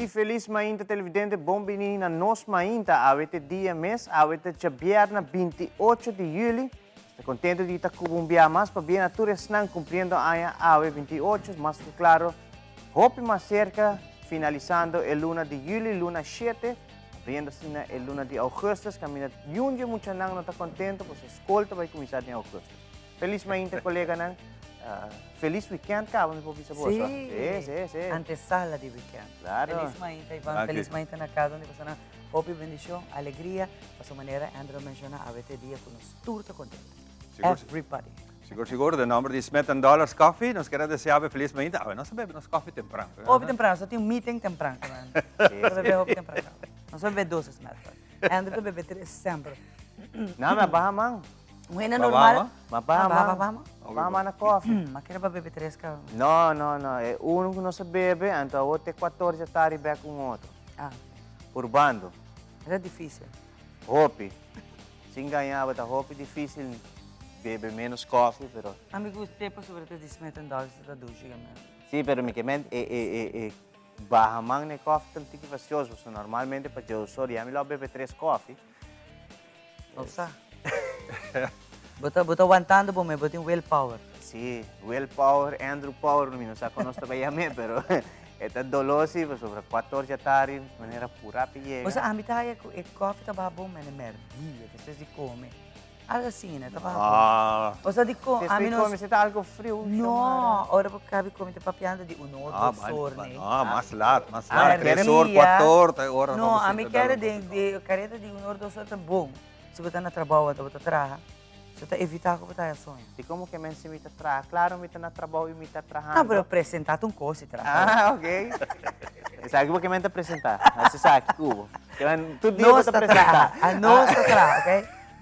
Y feliz mainta televidente, bon bini na nos mainta. Awe te dia mes, awe te djabierna 28 di juli. Ta contento di ta cubo un bia mas pabia na tur esnan cumpliendo aña awe 28, mas cu claro hopi mas cerca finalisando e luna di juli, luna shete, abriendo asina e luna di augustus, caminda yun dje muchanan no ta contento pasobra scol ta bay cuminsa den augustus. Feliz mainta coleganan, feliz weekend caba mi por bisa boso. Sí, Sí, sí, sí. Antesala di weekend. Claro. Feliz mainta Ivan, feliz mainta na casa donde boso nan. Hopi bendicion, alegria, pasobra manera Andrew a menciona awe ta e dia cu nos tur ta contento. Sigur, Everybody. Sigur, sigur. Den nomber di Smith and Dollars Coffee, nos kier a desea bo feliz mainta. Awe nos a bebe nos koffie tempran. Hopi tempran, nos a tin un meeting tempran. Nos a bebe hopi tempran. Nos a bebe dos Smith. Andrew ta bebe tres semper. No, mi a baha man. Un hende normal. Mi a baha man. Baha man? Mi a baha man na koffie. Mi a kere pa bebe tres ka. No, no, no. E uno ku nos a bebe, anto awor te kuator dja tardi bek un otro. Ah. Purbando. E ta dificil. Hopi. Sin gaña bo ta hopi dificil bebe menos koffie, pero. A mi gusta pasobra ta di Smith and Dollars ta dushi ke men. Si, pero mi ke men e e e e baha man na e koffie ta un tiki fastioso, pasobra normalmente pa dje usor ya mi lo a bebe tres koffie. Bo sa. Bo ta bo ta wantando bo mes, bo tin willpower. Si, willpower, Andrew Power, mi no sa kon nos ta bai yam'é, pero e ta doló si, pasobra kuator djatardi manera purá pa yega. Bo sa, ami ta haya ku e kòfi ta baha bon mene mèrdia, despues di kome. Algo asina, ta baha bon. Bo sa di kon, ami Despues no. di kome si ta algo friu. No, ora bo kabi kome ta papiando di un or, dos or ne. No, mas lat, mas lat. Tres or, kuator ta e ora. No, ami kere den kareta di un or, dos or ta bon. Si bo ta na trabou anto bo ta traha, so ta evitá ku bo ta haya soño. Di komo ke men si mi ta traha? Klaro mi ta na trabou i mi ta trahando. No, pero presentá ta un kos i traha. Ah, ok. Esaki bo ke men ta presentá. Hasi esaki ku bo. Ke men tur dia bo ta presentá. Nos ta traha. Nos ta traha, ok?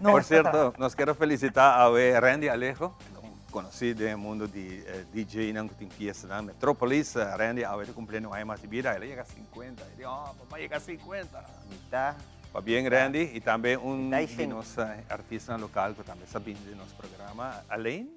Nos Por ta sierto, traha. nos kier a felisitá awe Randy Alejo, konosí den e mundo di DJ-nan ku tin fiestanan Metropolis. Randy awe ta kumpliendo un aña mas di bida. El a yega sinkuenta. E di, oh, papá yega sinkuenta. Mi ta. Pabien Randy y tambe un di nos artistanan local cu tambe sa bini den nos programa, Alain,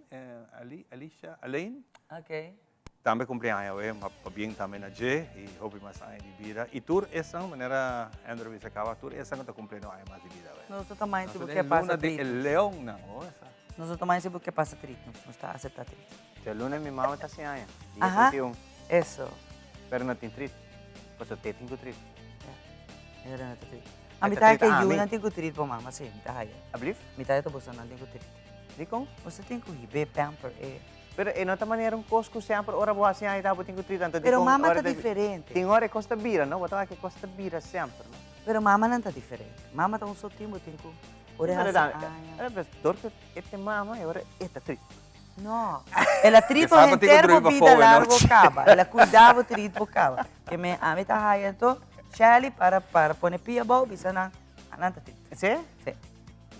Ali, Alicia, Alain. Ok. Tambe cumpli aña awe, ma pabien tambe na dje y hopi mas aña di bida. Y tur esnan, manera Andrew a bisa caba, tur esnan cu ta cumpliendo aña mas di bida awe. Nos ta tama si bo ke pasa Luna di trit. e leonnan, oh esa. Nos ta tama si bo ke pasa trit, nos ta acepta trit. Djaluna mi mama ta haci aña, dia Aha, 31. eso. Pero no tin trit, pasobra te tin cu trit. Era no ta trit. A mi ta haya ke yunan tin ku trit bo mama, si, mi ta haya. Ablief? Mi ta haya ta bosonan tin ku trit. Dikon? Boso tin ku hib'é, pamper e. Pero e no ta manera un kos ku semper ora bo hasi aña ta bo tin ku trit, anto Pero dikon mama ora ta diferente. Tin ora e kos ta bira, no? Bo ta wak e kos ta bira semper, no? Pero mamanan ta diferente. Mama ta un so tin bo tin ku ora e hasi aña. Pero dor ku e ta mama e ora e ta trit. No. El a trit bo henter bo bida largo kaba. El a kuida bo trit bo kaba. Ke me ami ta haya anto Shelly para para pone pia abou bisa nan anan ta trit. Si? Si.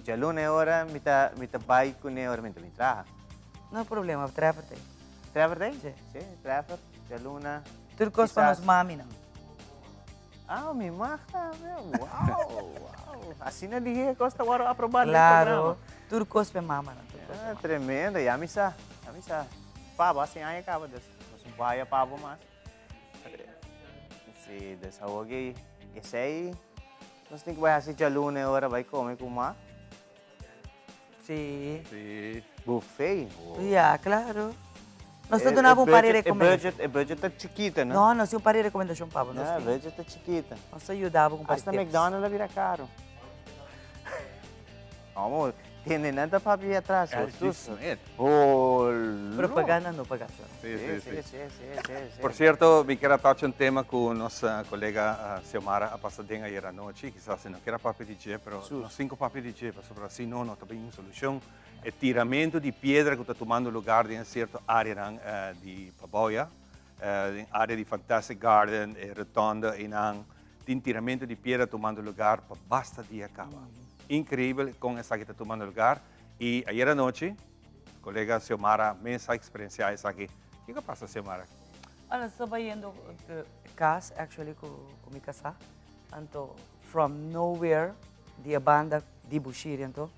Djaluna e ora mi ta mi ta bai kuné ora mi ta bin traha. No problema, Trevor ta ei. Trevor ta ei? Si. Si, Trevor, djaluna. Tur kos pa nos maminan. Ah, mi mag tambe. Wow, wow. Asina lihé kos ta wòrdu aprobá den programa. Claro, tur kos pa e mamanan. Tur kos pa e Ah, tremendo. Ya mi sa, ya mi sa. Pabo hasi aña kaba, dus nos no por haya pabo mas. Sí, dus awor ki esei nos tin ku bai hasi djaluna e ora bai kome ku ma. Sí. Sí. Buffet. Ya, claro. Nos ta duna bo un par di recomendacion. E budget ta chikito, no? No, nos tin un par di recomendacion pa bo. No, e budget ta chikito. Nos ta yuda bo cu un par di tips. Hasta McDonald's a bira caro. Amo. Tende nan ta papia atras. LG Smith. Holo. Propaganda no paga shon. Si, si, si. Si, si, si, si. Por cierto, mi kier a touch un tema cu nos colega Xiomara a pasa den ayer anochi. Kisas e no kier a papia di dje, pero nos tin cu papia di dje, pasobra si no, no ta bin un solucion. E tiramento di piedra cu ta tumando lugar den cierto areanan di Paboya, den area di Fantastic Garden, e rotonde einan, tin tiramento di piedra tumando lugar pa basta dia caba. Increibel con esaki ta tumando lugar y ayer anochi colega Xiomara mes a experiencia esaki. Kico a pasa, Xiomara? Bueno, nos estaba yendo cas actually cu mi casa, anto from nowhere di e banda di Bushiri anto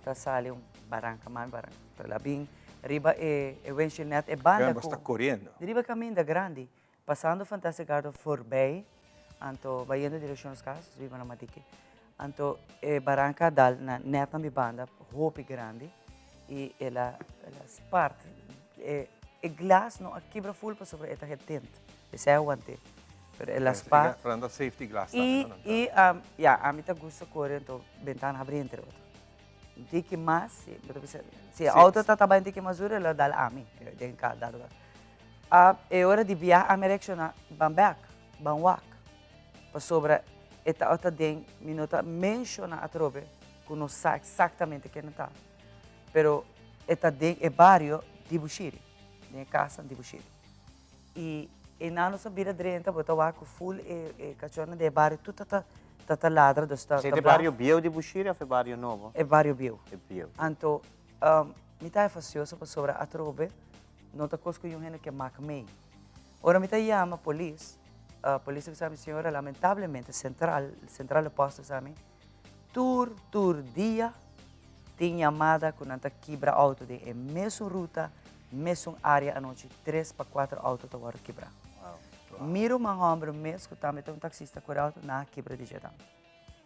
ta sali un baranca, mami baranca, pero el a bin riba e windshield net e banda cu. Bo sta coriendo. Riba caminda grandi, pasando Fantastic Garden voorbij, anto bayendo direccion nos cas, nos biba na Madiki, anto e baranca a dal na net na mi banda, hopi grandi, y el a el a spart, e e glas no a kibra ful pasobra e ta getint, esei a want'é, pero el a spart. Pero nan ta safety glass tambe, no? Y ya, ami ta gusta kore anto bentana habri entre otro. Un tiki mas, si, bo ta bisa, si e auto ta tabata un tiki mas duro, el a dal ami, den ka dado caso. A e ora di biaha ami a reacciona, ban bek, ban wak, pasobra e tabata den, mi no ta menciona atrobe cu no sa exactamente ken e ta, pero e ta den e bario di Bushiri, den e casanan di Bushiri. Y e nan nos a bira drenta, bo ta wak cu full e e cachornan den e bario tur ta ta ta ta ladra, dus ta Esei ta ta e blaf. bario bieu di Bushiri of e bario nobo? E bario bieu. E bieu. Anto mi ta fastioso pasobra atrobe no ta cos cu yun hende ke mak mei. Ora mi ta yama polis, polis ta bisa mi, señora lamentablemente central, central de post ta bisa mi, tur tur dia tin yamada cu nan ta kibra auto den e mesun ruta, mesun area anochi, tres pa cuater auto ta wordo kibra. Mi ruman homber mes cu tambe ta un taxista cu auto, nan a kibra di dje tambe.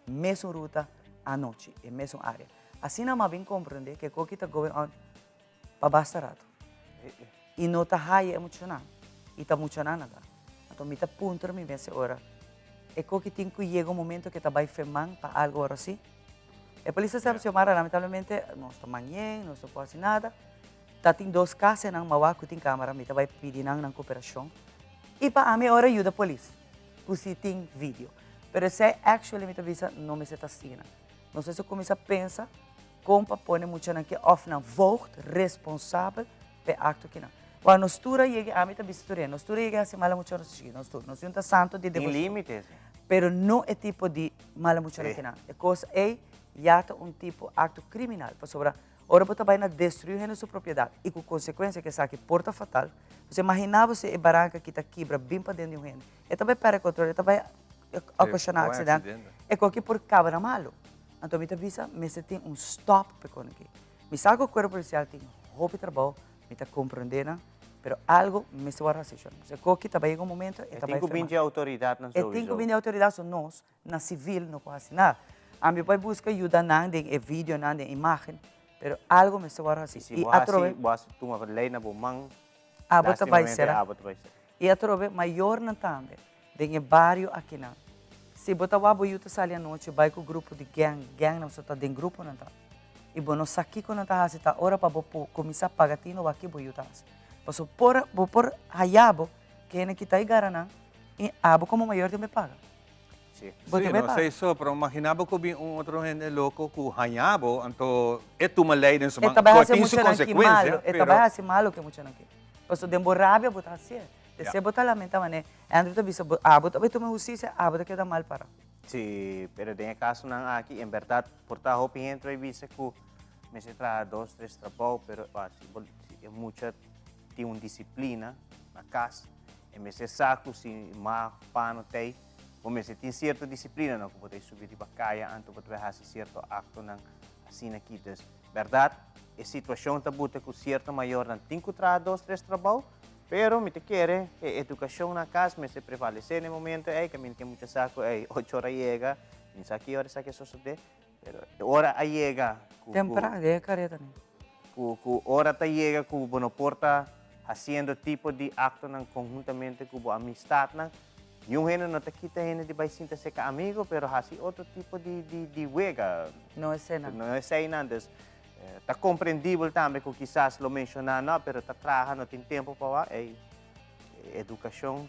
Mesun ruta anochi, e mesun area. Asina mi a bin comprende cu e coki ta going on pa basta rato. Y no ta haya e muchanan. Y ta muchanan nan ta. Anto mi ta puntra mi mes e ora, e koki tin ku yega un momento ke ta bai feman pa algo ora si? E polis ta sep Xiomara, lamentablemente nos ta manyen, nos no por hasi nada. Ta tin dos kasenan mawa ku tin kamera, mi ta bai pidi nan nan koperashon. Y pa ami e ora yuda polis, ku si tin video. Pero esei actually mi ta bisa no mester ta asina. Nos mester kuminsá pensa kon pa pone muchanan ke òf nan voogd responsabel pa e akto kinan. Wak nos tur a yega, ami ta bisa tur hende, nos tur a yega hasi mala mucha nos chikito, nos tur. Nos yunta santo di Tin devoshon. límite si. Pero no e tipo di mala muchanan kinan. E kos ei ya ta un tipo akto kriminal, pasobra ora bo ta bai na destruí hende su propiedat i ku konsekuensia ku esaki por ta fatal, bo imaginá bo si e baranka ki ta kibra bin paden di un hende, e ta bai pèrdè kontrol, e ta bai okashoná aksidente, e koki por kaba na malu. Anto mi ta bisa mester tin un stop pa e kon aki. Mi sa ku kuerpo polisial tin hopi trabou, mi ta komprendé nan, pero algo mester wòrdu hasi shon. E koki ta bai yega un momento e E ta tin bai ku firma. bin dje outoridatnan E tin ku souiso. bin dje outoridat, so nos na sivil no por hasi nada. Ami por buska yuda nan den e videonan, den imágen, pero algo mester wòrdu hasi. I si I bo hasi, atrobe. bo hasi tuma lei na bo man, Abo ta bai lastimamente sera. abo ta bai sera. I atrobe mayornan tambe den e bario akinan. Si bo ta wak bo yu ta sali anochi bai ku grupo di gang, gangnan so ta den gruponan ta. I bo no sa kiko nan ta hasi ta ora pa bo por kuminsá paga tino wak ki bo yu ta hasi. Pasobra por bo por haya bo kende kita i gara nan i abo komo mayor tin be paga. Si. Bo Sí, tin be no paga. sei so, pero imagina bo ku bin un otro hende loko ku haña bo, anto e tuma lei den su E man, ta bai ku hasi tin su muchanan ki konsekuensia, malo, e ta pero bai hasi malo ku e muchanan ki. Pasobra den bo rabia bo ta hasié. Ya. Esei bo ta lamenta manera Andrew ta bisa bo, abo ta bai tuma hustisia, abo ta keda mal para. Sí, pero den e kasonan aki, en bèrdat por ta hopi hende bai bisa ku mester traha dos, tres trabou, pero si bo si e mucha tin un disiplina na kas, e mester sa ku si ma òf pa no t'ei, bo mester tin sierto disiplina, no ku bo ta subi riba kaya anto bo ta bai hasi sierto aktonan asina aki. Dus, bèrdat e situashon ta buta ku sierto mayornan tin ku traha dos, tres trabou, Pero mi ta kere e educacion na cas mester prevalece na e momento ey, caminda ke mucha sa cu ey ocho ora yega, mi sa ki ora esaki a sosode, pero e ora a yega cu, cu, Temprano, den e careta ni. cu, cu ora ta yega cu bo no por ta haciendo tipo di actonan conhuntamente cu bo amistadnan, niun hende no ta kita hende di bay sinta cerca amigo, pero haci otro tipo di, di, di wega. No eseinan. No eseinan, dus. Ta komprendibel tambe ku kisas lo menshoná no, pero ta traha, no tin tempu pa wak. Ey, edukashon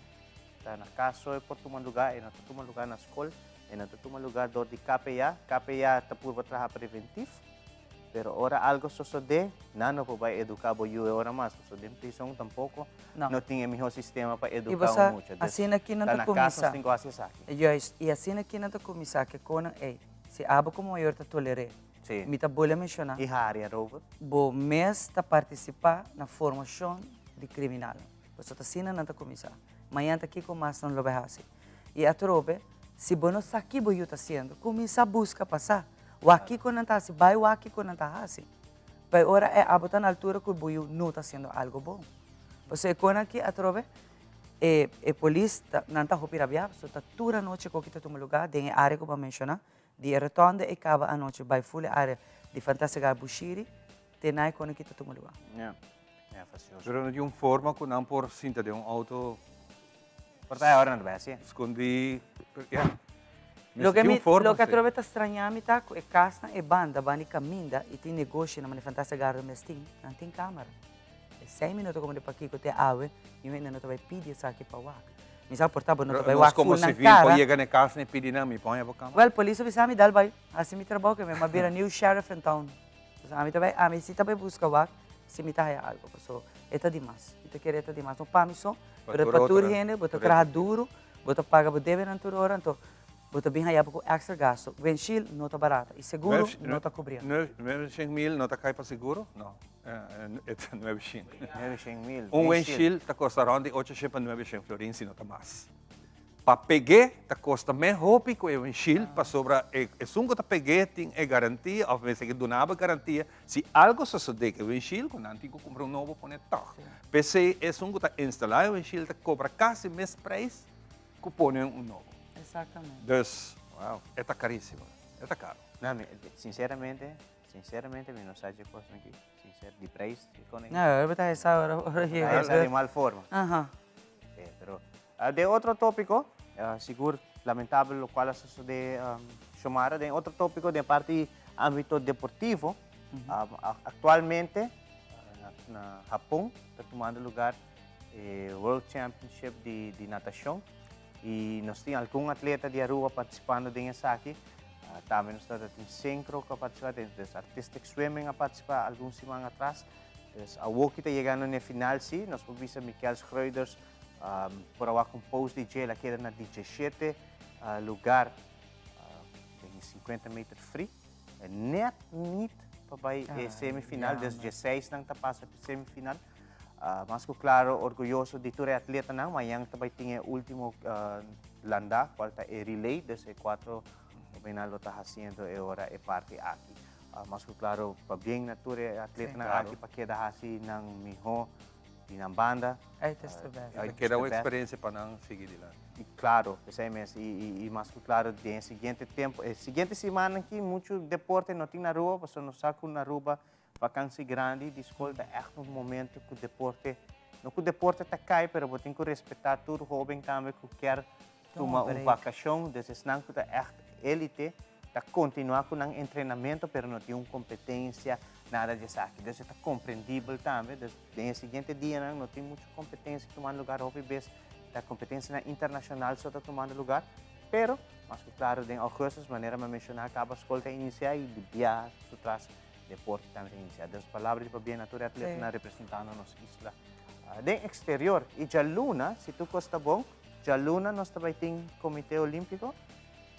ta na kas so e por tuma lugá, e no ta tuma lugá na skol, e no ta tuma lugá dor di KPA. KPA ta purba traha preventif, pero ora algo sosodé, nan no por bai eduká bo yu e ora mas, pasobra den prison tampoko no tin e mihó sistema pa eduká un mucha. Dus, ta na kas nos tin ku hasi esaki. Juist, i asina ki nan ta kuminsá ku e konan ey, si abo komo mayor ta toler'é, Sí. Mi ta bolbe menshoná. I haria rover. Bo mes ta partisipá na formashon di kriminalnan. Pasobra ta asina nan ta kuminsá. Mañan ta kiko mas nan lo bai hasi. I atrobe, si bo no sa ki bo yu ta hasiendo, kuminsá buska pa sa. Wak kiko nan ta hasi, bai wak kiko nan ta hasi. Pa e ora ei abo ta na altura ku bo yu no ta hasiendo algu bon. Pasobra e konan aki atrobe, e e polis ta nan ta hopi rabiá pasobra ta tur anochi ku ta tuma lugá den e área ku bo a menshoná. Di e rotonde e caba anochi bay ful e area di Fantastical Bushiri te na e kone ki ta tuma lugar. Ja, ja, fastioso. Pero no tin un forma cu nan por sinta den un auto. Por ta e ora nan ta bay haci. Scondi, ja. Loke Mester tin mi, un forma, loke si. atrobe ta straña mi ta cu e casnan e banda, banda di caminda y tin negoshinan manera Fantastic Garden mes tin, nan tin camera. E sei minuto como di pakico te awe, mi hende no ta bay pidi esaki pa wak. Mi sa por ta bo no ta bay Nos wak como ful nan civil por cara. yega na e cas na e pidi nan, mi pon bo cama. Well, polis a bisa mi dal bay haci mi trabao ke mi a bira new sheriff in town. Entonces ami ta bay, ami si ta bay busca wak si mi ta haya algo, paso e ta dimas. Mi ta kere e ta dimas, no pa mi so, Pa pero tur pa tur otro. hende, bo ta Correcto. traha duro, bo ta paga bo debenan tur ora, anto Bo ta bin haya bo ku extra gasto. Windshield no ta barata i seguro no ta kubria. Nueve shen mil no ta kai pa seguro? No, e ta nueve shen. Nueve shen mil. Un windshield ta kosta rond di ocho shen pa nueve shen florin si no ta mas. Pa peg'é ta kosta mes hopi ku e windshield pasobra esun ku ta peg'é tin e garantia òf mester ke duna bo e garantia si algo sosodé ku e windshield ku nan tin ku kumpra un nobo pone tòg. P'esei esun ku ta instalá e windshield ta kobra kasi mes preis Ku pone un nobo. Exactamente. Dus, wow, e ta carísimo. E ta caro. No, mi, sinceramente, sinceramente mi no sa dje cosnan aki. Sincer, di prijs, di con No, ora ta esa ora ora Ta esa di mal forma. Aha. Sí, pero den otro tópico, sigur lamentabel locual a sucede Xiomara, den otro tópico den parti ámbito deportivo, actualmente na Japón ta tumando lugar e World Championship di, di natacion y nos tin algun atleta di Aruba participando den esaki. Uh, tambe nos ta tin synchro que participa, dus artistic swimming a participa algun siman atras. Dus awoki ta llegando na final sí, nos por bisa Michael Schreuders um, por awa con post di dje, la queda na 17 uh, lugar uh, den 50 meter free. Net niet pa bai e semifinal, dus 16 nan ta pasa semifinal. Mas ku klaro orguyoso di tur e atletanan, mañan ta bai tin e último landá, kual ta e relay, dus e kuatro hobennan lo ta hasiendo e ora e parti aki. Mas ku klaro pabien na tur e atletanan aki pa keda hasi nan mihó di nan banda. Uit is de best. Ta keda un eksperensia pa nan sigui dilanti. Klaro, esei mes. I mas ku klaro den e siguiente tempu, e siguiente simannan aki muchu deporte no tin na Aruba, pasobra nos sa ku na Aruba Vakansi grandi di skol ta ègt un momento ku deporte, no ku deporte ta kai, pero bo tin ku respetá tur hóben tambe ku kier tuma un vakashon. Dus esnan ku ta ègt élite ta kontinuá ku nan entrenamentu, pero no tin un kompetensia, nada di esaki. Dus e ta komprendibel tambe. Dus den e siguiente dianan no tin muchu kompetensia tumando lugar, hopi bes ta kompetensianan internashonal so ta tumando lugar. Pero, mas ku klaro den ougùstus, manera mi a menshoná kaba skol ta inisiá i di biaha su tras Deporte tambe ta inicia. Dus palabra di pabia na tur e atletanan representando nos isla den exterior. Y djaluna, si tur cos ta bon, djaluna nos ta bay tin Comite Olimpico.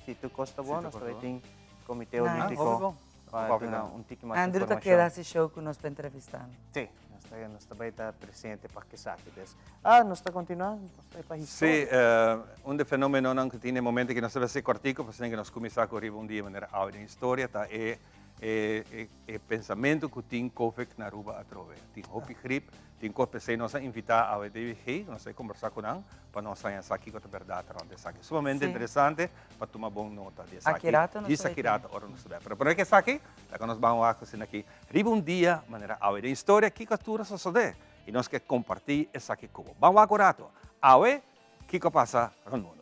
Si tur cos ta bon, nos ta bay tin Comite Olimpico pa duna un tiki mas Andrew ta informacion. keda haci show cu nos pa entrevista. Si, nos ta bay ta presente pa esaki. Dus, ah, nos ta continua, nos ta bay pa historia. Si, un di e fenomenonan cu tin den momento cu nos ta bay haci cortico, pasobra nos cuminsa cu riba un dia manera awe den historia, ta e E pensamentu ku tin Covid na Aruba atrobe. Tin hopi grip, tin kos p'esei nos a invitá awe DWG, nos a kombersá ku nan pa nos haña sa kiko ta bèrdat rònt esaki. Sumamente interesante pa tuma bon nota di esaki. Djis aki rato ora nos ta bai. Pero promé ku esaki, laga nos ban wak asina aki riba un dia manera awe den historia kiko a tur a sosodé i nos ke kompartí esaki ku bo. Ban wak un rato. Awe kiko a pasa rònt mundu.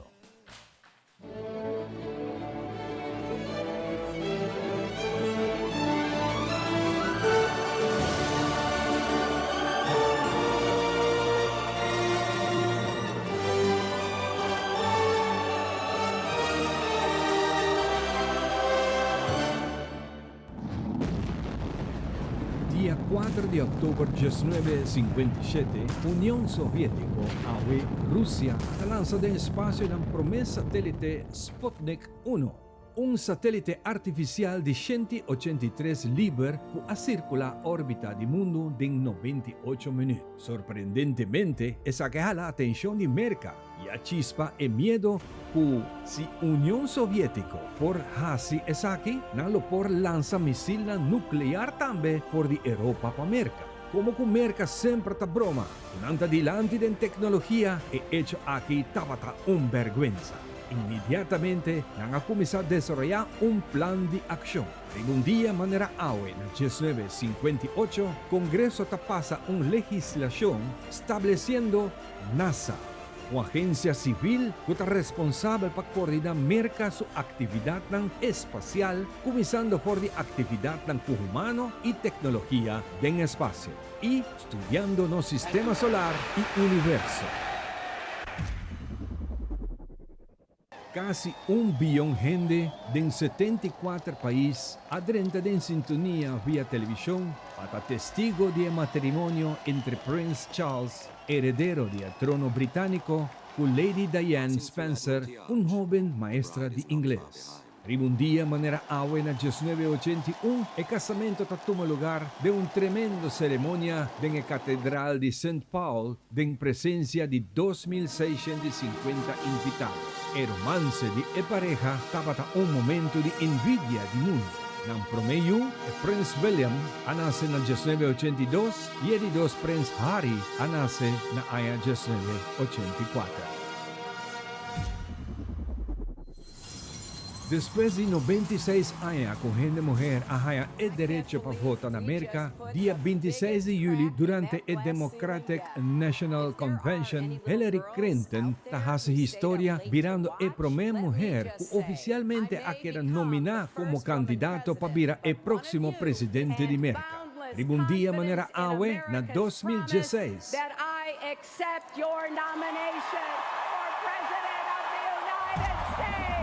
24 di òktober 1957, Union Soviétiko, awe Rusia, ta lansa den espasio nan promé satélite Sputnik uno, un satélite artifisial di 183 liber ku a sirkulá órbita di mundu den 98 minüt. Sorprendentemente, esaki a hala atenshon di Merka i a chispa e miedo ku si Union Soviétiko por hasi esaki, nan lo por lansa misilnan nuklear tambe for di Europa pa Merka. Komo ku Merka semper ta broma ku nan ta dilanti den teknologia, e echo aki tabata un bèrgwensa. Inmediatamente nan a kuminsá desaroyá un plan di akshon. Riba un dia manera awe na 1958, Kongreso ta pasa un legislashon stablesiendo NASA, un agensia sivil ku ta responsabel pa koordiná Merka su aktividatnan espasial, kuminsando for di aktividatnan ku humano i teknologia den espasio, i studiando nos sistema solar i universo. Kasi un biyon hende den 74 pais a drenta den sintonia via televishon pa ta testigo di e matrimonio entre Prins Charles, heredero di e trono britániko, ku Lady Diane Spencer, un hóben maestra di ingles. Riba un dia manera awe na 1981, e kasamentu ta tuma lugar den un tremendo seremonia den e katedral di Sint Paul den presensia di 2650 invitado. E romance di e pareha tabata un momento di envidia di mundu. Nan promé yu, e Prins William, a nase na 1982 i e di dos Prins Harry a nase na aña 1984. Despues di 96 aña ku hende muher a haña e derecho pa vota na Merka, dia 26 di yüli durante e Democratic National Convention, Hillary Clinton ta hasi historia birando e promé muher ku ofisialmente a keda nominá komo kandidato pa bira e próksimo presidente di Merka. Riba un dia manera awe na 2016. Accept your nomination for President of the United States.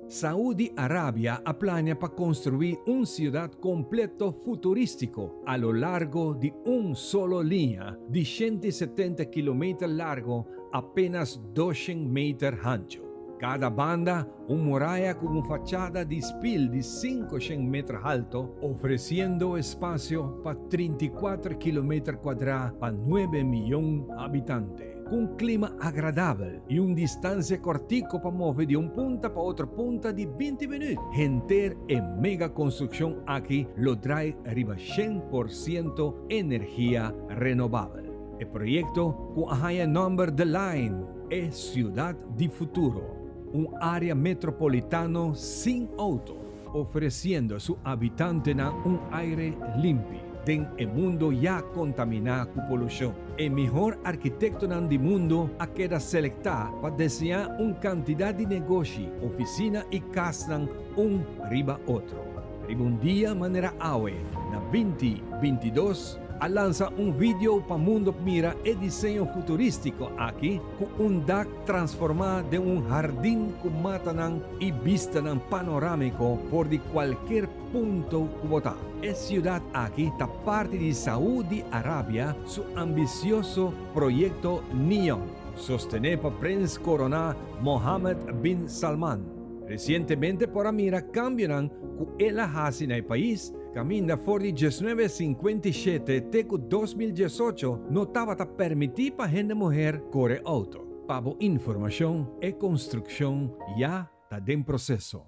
Saudi Arabia a plania pa konstruí un siudat kompleto futurístiko a lo largo di un solo liña di 170 kilometer largo, apenas 200 meter hanchu. Kada banda un muraya ku un fachada di spil di 500 meter halto, ofresiendo espasio pa 34 kilometer kuadrá pa 9 miyon habitante, ku un klima agradabel i un distansia kòrtiku pa move di un punta pa otro punta di 20 minüt. Henter e mega konstrukshon aki lo drai riba 100% energia renobabel. E proyekto, ku a haña nòmber The Line, e siudat di futuro, un área metropolitano sin outo, ofresiendo su habitantenan un aire limpi den e mundo ya kontaminá ku polushon. E mihor arkitektonan di mundo a keda selektá pa deseñá un kantidat di negoshi, ofisina i kasnan un riba otro. Riba un dia manera awe, na 2022, a lansa un video pa mundo mira e diseño futurístiko aki ku un dak transformá den un hardin ku matanan i bistanan panorámiko for di kualker punto ku bo ta. E siudat aki ta parti di Saudi Arabia su ambisioso proyekto NEOM, sostené pa prens koroná Mohammed bin Salman. Resientemente por a mira kambionan ku el a hasi na e pais, kaminda for di 1957 te ku 2018 no tabata permití pa hende muher kore outo. Pa bo informashon, e konstrukshon ya ta den proseso.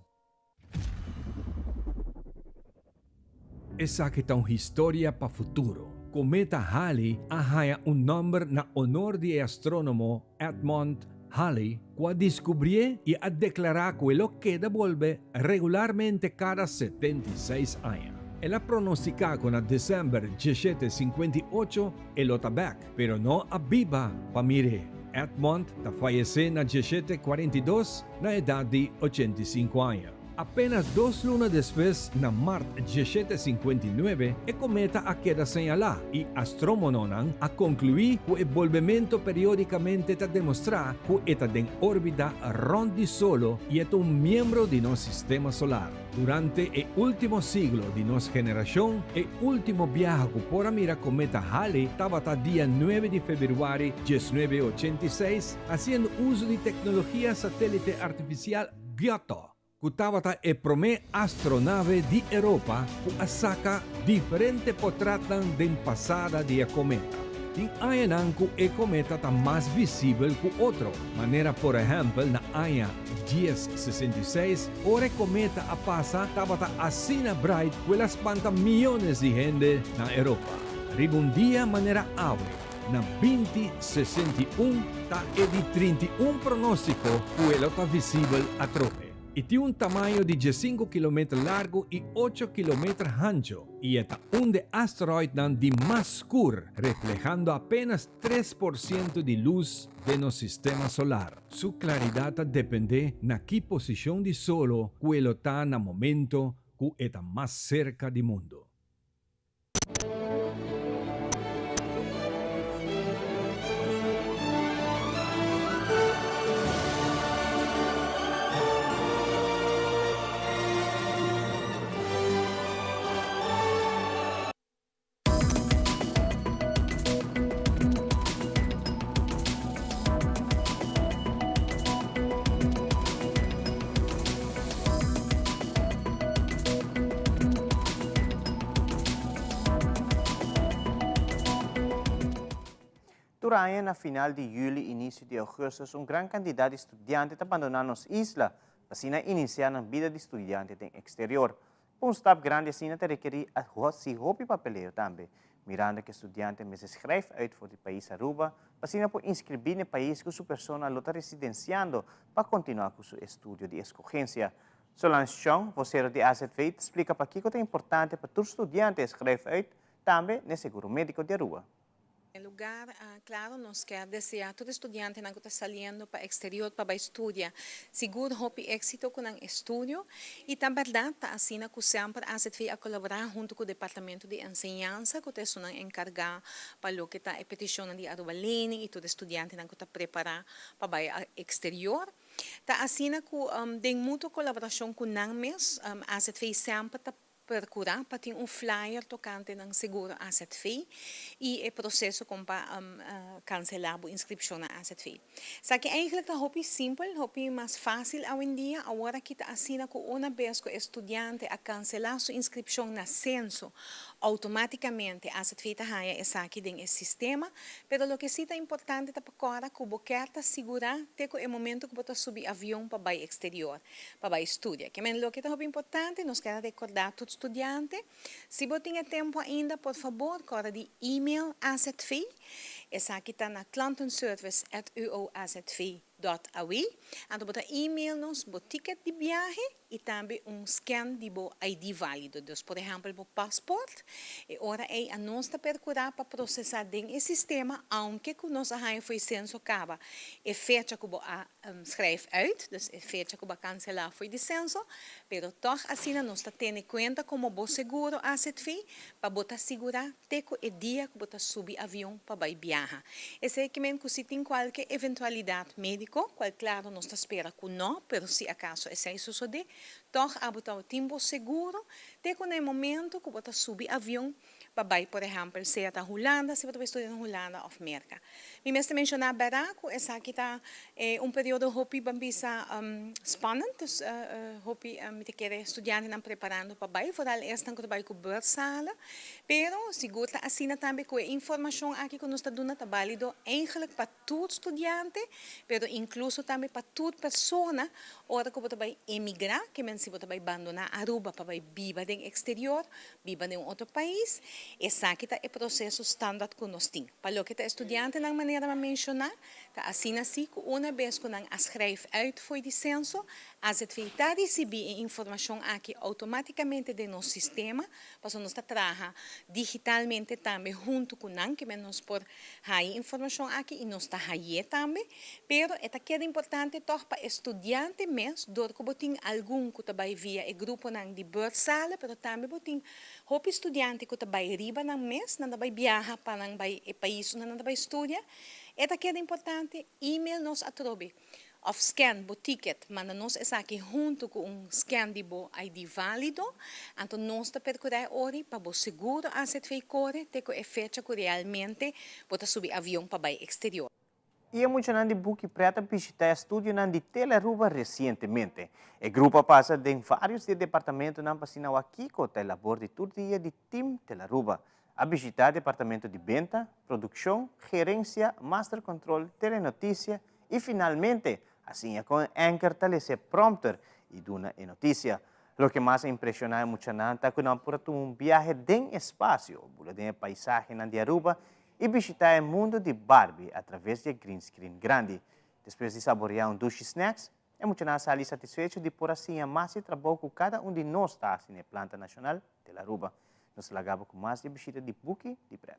Esaki ta un historia pa futuro. Kometa Halley a haña un nòmber na onor di e astrónomo Edmond Halley ku a diskubrié i a deklará ku e lo keda bolbe regularmente kada 76 aña. El a pronostiká ku na desèmber 1758 e lo ta bèk, pero no a biba pa mir'é. Edmond ta fayesé na 1742 na edat di 85 aña. Apenas dos luna despues, na mart 1759, e kometa a keda señalá i astrómononan a konkluí ku e bolbementu periódikamente ta demostrá ku e ta den órbita rònt di solo i e ta un miembro di nos sistema solar. Durante e último siglo di nos generashon, e último biaha ku por a mira kometa Halley tabata dia nuebe di febrüari 1986, hasiendo uso di teknologia satélite artifisial Giotto, ku tabata e promé astronave di Europa ku a saka diferente potratnan den pasada di e kometa. Tin añanan ku e kometa ta mas visibel ku otro, manera por ehèmpel na aña 1066, ora e kometa a pasa tabata asina bright ku el a spanta miónes di hende na Europa. Riba un dia manera awe, na 2061, ta e di 31 pronóstiko ku e lo ta visibel atrobe. E tin un tamaño di diesinku kilometer largu i ocho kilometer hancho i e ta un de asteroidnan di mas skur, reflehando apenas 3% di lus den nos sistema solar. Su klaridat ta dependé na ki posishon di solo ku e lo ta na momento ku e ta mas serka di mundu. Tur aña na final di juli inicio di augustus un gran cantidad di studiante ta bandona nos isla pa asina inicia nan bida di studiante den exterior. Pa un stap grandi asina ta rekerí si hopi papeleo tambe, mirando ku e studiante mester schrijf uit for di pais Aruba pa asina por inskribí n'e pais ku su persona lo ta residensiando pa kontinuá ku su estudio di eskogensia. Solange Chong, vosero di AZV, ta splika pakiko ta importante pa tur studiante schrijf uit tambe n'e seguro médiko di Aruba. En lugar, claro, nos kier desea tur estudiantenan cu ta saliendo pa exterior pa bay studia sigur hopi exito cu nan estudio y ta berdad ta asina cu semper AZV a colabora hunto cu Departamento di Enseñansa cu ta esunnan encarga pa loke ta e peticionnan di Aruba Lening y tur estudiantenan cu ta prepara pa bay exterior. Ta asina cu den mutuo colaboracion cu nan mes AZV semper ta Percura pa tin un flyer tocante nan seguro azv y e proceso con pa cancela bo inscripcion na azv. Esaki eigenlijk ta hopi simpel, hopi mas facil awendia. Awor aki ta asina cu una bes cu e studiante a cancela su inscripcion na Censo, automaticamente azv ta haya esaki den e sistema. Pero loke si ta importante ta pa corda cu bo kier ta sigura te cu e momento cu bo ta subi avion pa bay exterior. pa bai studia. Ke men loke ta hopi importante, nos keda rekordá tur studiante, si bo tin e tempu ainda, por fabor kòrda di email AZV. Esaki ta na klantenservice@uoazv.aw. Anto bo ta email nos bo ticket di biahe i tambe un scan di bo ID válido. Dus por ehèmpel bo pasport. E ora ei anos ta perkurá pa prosesá den e sistema, aunke ku nos a haña fo'i senso kaba e fecha ku bo a Schrijf uit, dus e fecha ku bo a kanselá fo'i di senso, pero tòg asina nos ta tene kuenta komo bo seguro azv pa bo ta sigurá te ku e dia ku bo ta subi avion pa bai biaha. Esei ke men ku si tin kualke eventualidat médiko, kual klaro nos ta spera ku nò, pero si akaso esei sosodé, tòg abo ta tin bo seguro te ku na e momento ku bo ta subi avion pa bai por ehèmpel sea ta Hulanda si bo ta bai studia na Hulanda òf Merka. Mi mester menshoná bèrda ku esaki ta un periodo hopi ban bisa spannend, dus hopi mi ta kere studiantenan preparando pa bai, foral esnan ku ta bai ku beursale, pero sigur ta asina tambe ku e informashon aki ku nos ta duna ta bálido eigentlik pa tur studiante, pero inkluso tambe pa tur persona ora ku bo ta bai emigrá, ke men si bo ta bai bandoná Aruba pa bai biba den eksterior, biba den un otro pais, esaki ta e proseso standaard ku nos tin. Pa loke ta e studiantenan manera mi a menshoná, ta asina si ku una bes ku nan a schrijf uit fo'i di senso, AZV ta risibí e informashon aki outomátikamente den nos sistema, pasobra nos ta traha digitalmente tambe huntu ku nan, ke men nos por haña e informashon aki i nos ta hañ'é tambe. Pero e ta keda importante tòg pa e studiante mes, dor ku bo tin algun ku ta bai via e gruponan di beursale, pero tambe bo tin hopi studiante ku ta bai riba nan mes, nan ta bai biaha pa nan bai e pais unda nan ta bai studia. E ta keda importante, email nos atrobe òf scan bo ticket, manda nos esaki huntu ku un scan di bo ID válido, anto nos ta perkurá e ori pa bo seguro AZV kore te ku e fecha ku realmente bo ta subi avion pa bai eksterior. I e muchanan di Buki Pret a bishita e studionan di Telearuba resientemente. E grupo a pasa den varios di e departamentonan pa asina wak kiko ta e labor di tur dia di Team Telearuba. A bishita departamento di benta, produkshon, gerensia, master control, telenotisia i finalmente a siña kon e anchor ta lesa e prompter i duna e notisia. Loke mas a impreshoná e muchanan ta ku nan por a tuma un biahe den espasio, bula den e paisahenan di Aruba i bishitá e mundu di Barbie atraves di e green screen grandi. Despues di saboreá un dushi snacks, e muchanan a sali satisfecho di por a siña mas di trabou ku kada un di nos ta hasi na e planta nashonal del Aruba. Nos ta laga bo ku mas di e bishita di Buki di Pret.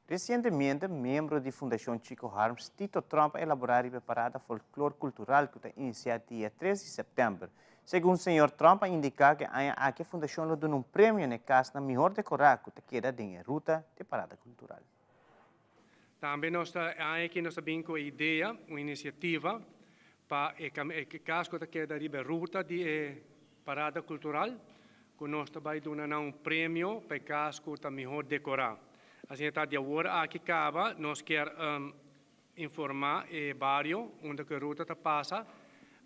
Resientemente, miembro di Fundacion Chico Harms, Tito Tromp a elabora riba e parada folklor cultural cu ta inicia dia tres di september. Segun señor Tromp a indica cu e aña aki e fundacion lo duna un premio na e casnan mihor decora cu ta keda den e ruta di e parada cultural. Tambe nos ta e aña aki nos ta bin cu e idea, un iniciativa pa e cas cu ta keda riba e ruta di e Parada Cultural, cu nos ta bay duna nan un premio pa e cas cu ta mihor decora. Asina ta di awor aki caba nos kier informa e bario unda cu e ruta ta pasa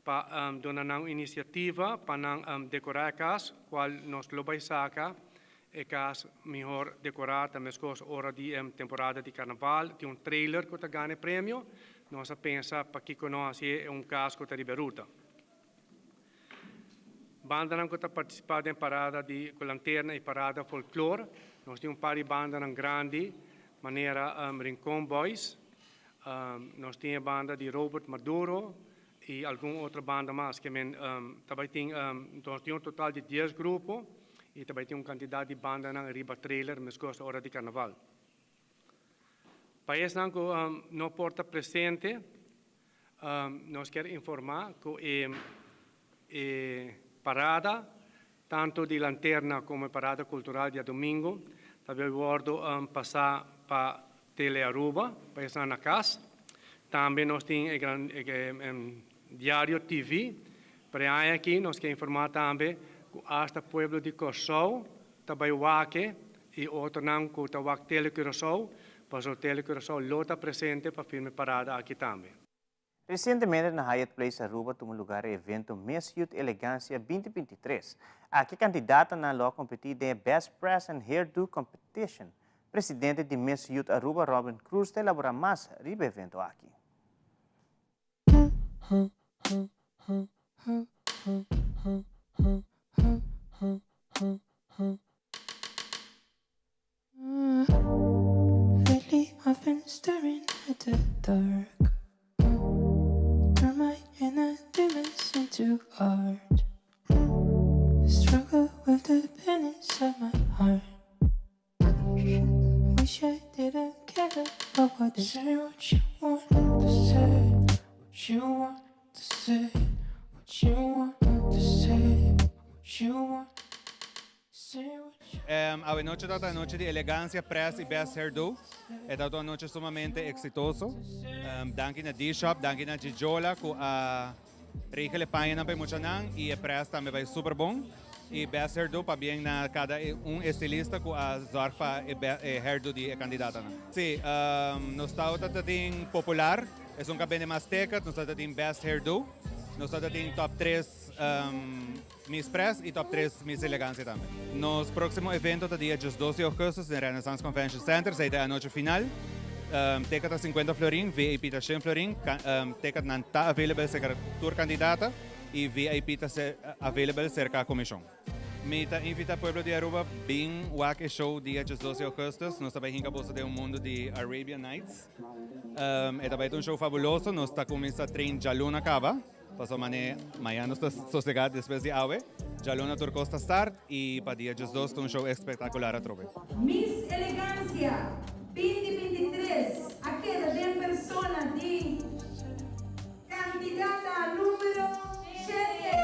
pa duna nan un iniciativa pa nan decora e cas cual nos lo bay saca e cas mihor decora ta mescos ora di e temporada di carnaval tin un trailer cu ta gana e premio nos a pensa pakico no haci un cas cu ta riba e ruta. Bandanan ku ta partisipá den parada di ku lanterna i parada folklor. Nos tin un par di bandanan grandi manera Rincon Boys, nos tin e banda di Robert Maduro i algun otro banda mas. Ke men ta bai tin, nos tin un total di dies grupo i ta bai tin un kantidat di bandanan riba trailer meskos ora di karnaval. Pa esnan ku no por ta presente, nos kier informá ku e e parada, tantu di lanterna komo e parada kultural diadomingo, ta bai wòrdu pasá pa Tele Aruba, pa esnan na kas. Tambe nos tin e Diario TV. Pero e aña aki nos ke informá tambe ku asta pueblo di Kòrsou ta bai wak e i otronan ku ta wak Tele Curaçao, pasobra Tele Curaçao lo ta presente pa filma e parada aki tambe. Resientemente na Hyatt Place Aruba tuma lugar e evento Miss Youth Elegancia 2023. Aki kandidatanan lo a kompetí den e Best Press and Hairdo Competition. Presidente di Miss Youth Aruba Robin Croes ta elabora mas riba e evento aki. Lately I've been staring at the dark. Turn my inner demons into art. Struggle with the pain inside my heart. Wish I didn't care about what they say. What you want to say, what you want to say, what you want to say, what you want. Awe nochi tabata e nochi di elegancia, press y best hairdo. E tabata un anochi sumamente exitoso. Danki na D-Shop, danki na Gijola cu a regel e pañanan pa e muchanan y e press tambe bay super bon. Y best hairdo pabien na cada un estilista cu a zorg pa e hairdo di e candidatanan. Si, nos tabata tin popular, esun cu a bende mas ticket, nos tabata tin best hairdo, nos tabata tin top tres. Miss Press y Top 3 Miss Elegancia tambe. Nos proximo evento ta dia 12 di augustus den Renaissance Convention Center, esey ta e anochi final. Ticket ta 50 florin, VIP ta 100 florin. Ticketnan ta available cerca tur candidata y VIP ta available cerca comision. Mi ta invita pueblo di Aruba bin wak e show dia 12 di augustus. Nos ta bay hinca boso den un mundo di Arabian Nights. E ta bay ta un show fabuloso. Nos ta cuminsa train djaluna caba. Paso mane mañana nos ta sosega despues di awe. Djaluna tur kos ta start y pa dia 12 ta un show espectacular atrobe. Miss Elegancia 2023 a keda den persona di kandidata numero shete.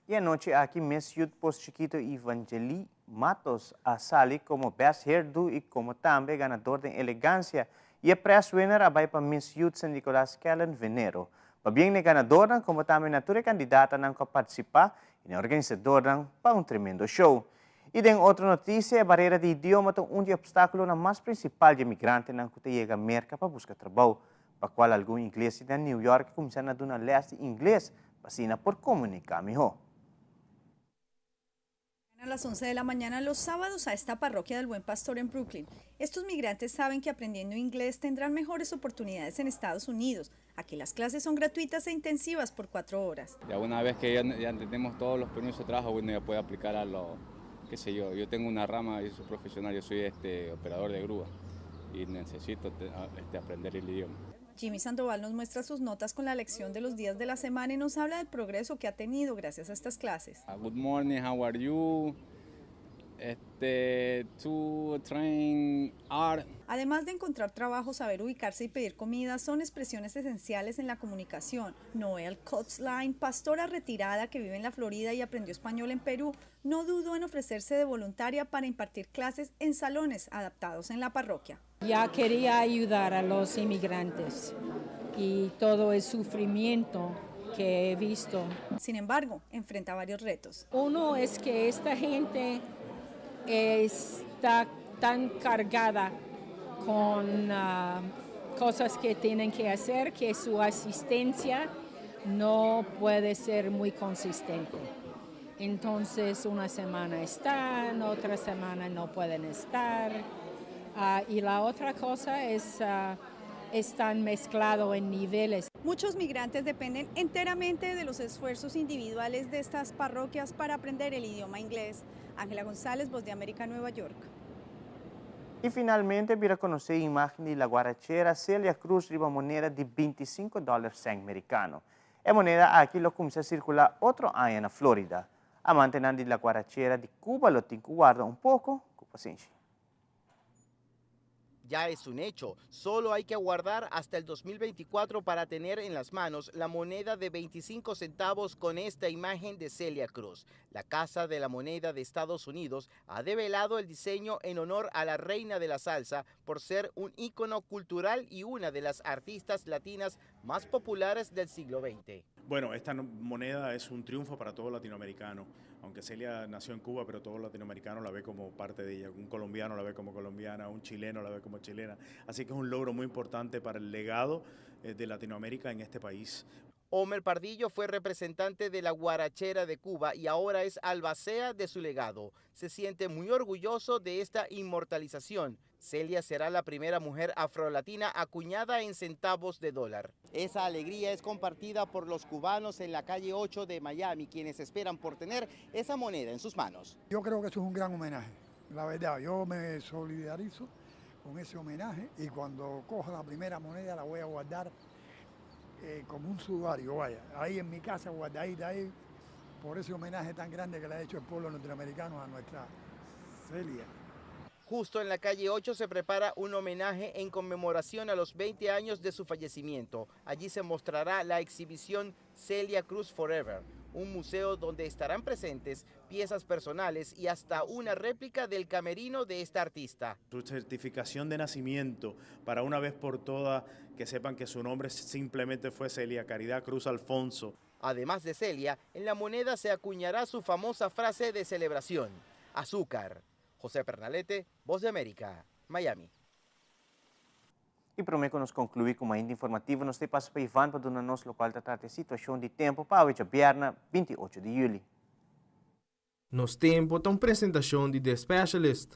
E anochi aki Miss Youth Post Chiquito Ivangeli Matos a sali como Best Hairdo y como tambe ganador den elegancia y e press winner a bay pa Miss Youth San Nicolas Kellen Venero. Pabien na e ganadornan como tambe na tur e candidatanan cu a participa y na e organisadornan pa un tremendo show. Y den otro noticia, e barera di idioma ta un di e obstaculonan mas principal di e migrantenan cu ta yega Merca pa busca trabou, pa cual algun iglesia na New York a cuminsa na duna les di ingles pa asina por comunica miho. A las 11 de la mañana los sábados a esta parroquia del Buen Pastor en Brooklyn. Estos migrantes saben que aprendiendo inglés tendrán mejores oportunidades en Estados Unidos. Aquí las clases son gratuitas e intensivas por 4 horas. Ya una vez que ya entendemos todos los permisos de trabajo, uno ya puede aplicar a lo, qué sé yo, yo tengo una rama, yo soy profesional, yo soy operador de grúa y necesito aprender el idioma. Jimmy Sandoval nos muestra sus notas con la lección de los días de la semana y nos habla del progreso que ha tenido gracias a estas clases. Good morning, how are you? To train art. Además de encontrar trabajo, saber ubicarse y pedir comida son expresiones esenciales en la comunicación. Noel Cotzline, pastora retirada que vive en la Florida y aprendió español en Perú, no dudó en ofrecerse de voluntaria para impartir clases en salones adaptados en la parroquia. Ya quería ayudar a los inmigrantes y todo el sufrimiento que he visto. Sin embargo, enfrenta varios retos. Uno es que esta gente está tan cargada con cosas que tienen que hacer que su asistencia no puede ser muy consistente. Entonces, una semana están, otra semana no pueden estar. Y la otra cosa es, están mezclados en niveles. Muchos migrantes dependen enteramente de los esfuerzos individuales de estas parroquias para aprender el idioma inglés. Ángela González, Voz de América, Nueva York. Y finalmente, bira conoce imagen di la guarachera Celia Cruz riba moneda di 25 dollar cent mericano. E moneda aki lo cuminsa circula otro aña na Florida. Amantenan di la guarachera di Cuba lo tin cu warda un poco, cu pasenshi. Ya es un hecho, solo hay que aguardar hasta el 2024 para tener en las manos la moneda de 25 centavos con esta imagen de Celia Cruz. La Casa de la Moneda de Estados Unidos ha develado el diseño en honor a la reina de la salsa por ser un ícono cultural y una de las artistas latinas más populares del siglo veinte. Esta moneda es un triunfo para todo latinoamericano. Aunque Celia nació en Cuba, pero todo latinoamericano la ve como parte de ella. Un colombiano la ve como colombiana, un chileno la ve como chilena. Así que es un logro muy importante para el legado de Latinoamérica en este país. Homer Pardillo fue representante de la guarachera de Cuba y ahora es albacea de su legado. Se siente muy orgulloso de esta inmortalización. Celia será la primera mujer afrolatina acuñada en centavos de dólar. Esa alegría es compartida por los cubanos en la calle 8 de Miami, quienes esperan por tener esa moneda en sus manos. Yo creo que eso es un gran homenaje, la verdad. Yo me solidarizo con ese homenaje y cuando coja la primera moneda la voy a guardar como un sudario, vaya, ahí en mi casa guardadita ahí, por ese homenaje tan grande que le ha hecho el pueblo norteamericano a nuestra Celia. Justo en la calle 8 se prepara un homenaje en conmemoración a los 20 años de su fallecimiento. Allí se mostrará la exhibición Celia Cruz Forever, un museo donde estarán presentes piezas personales y hasta una réplica del camerino de esta artista. Su certificación de nacimiento, para una vez por todas que sepan que su nombre simplemente fue Celia Caridad Cruz Alfonso. Además de Celia, en la moneda se acuñará su famosa frase de celebración, azúcar. José Pernalete, Voz de América, Miami. Y prome cu nos conclui cu e informativo, nos ta pasa pa Ivan pa duna nos loke ta trata situacion di tempo pa awe diabierna 28 di juli. Nos Tempo ta un presentacion di The Specialist.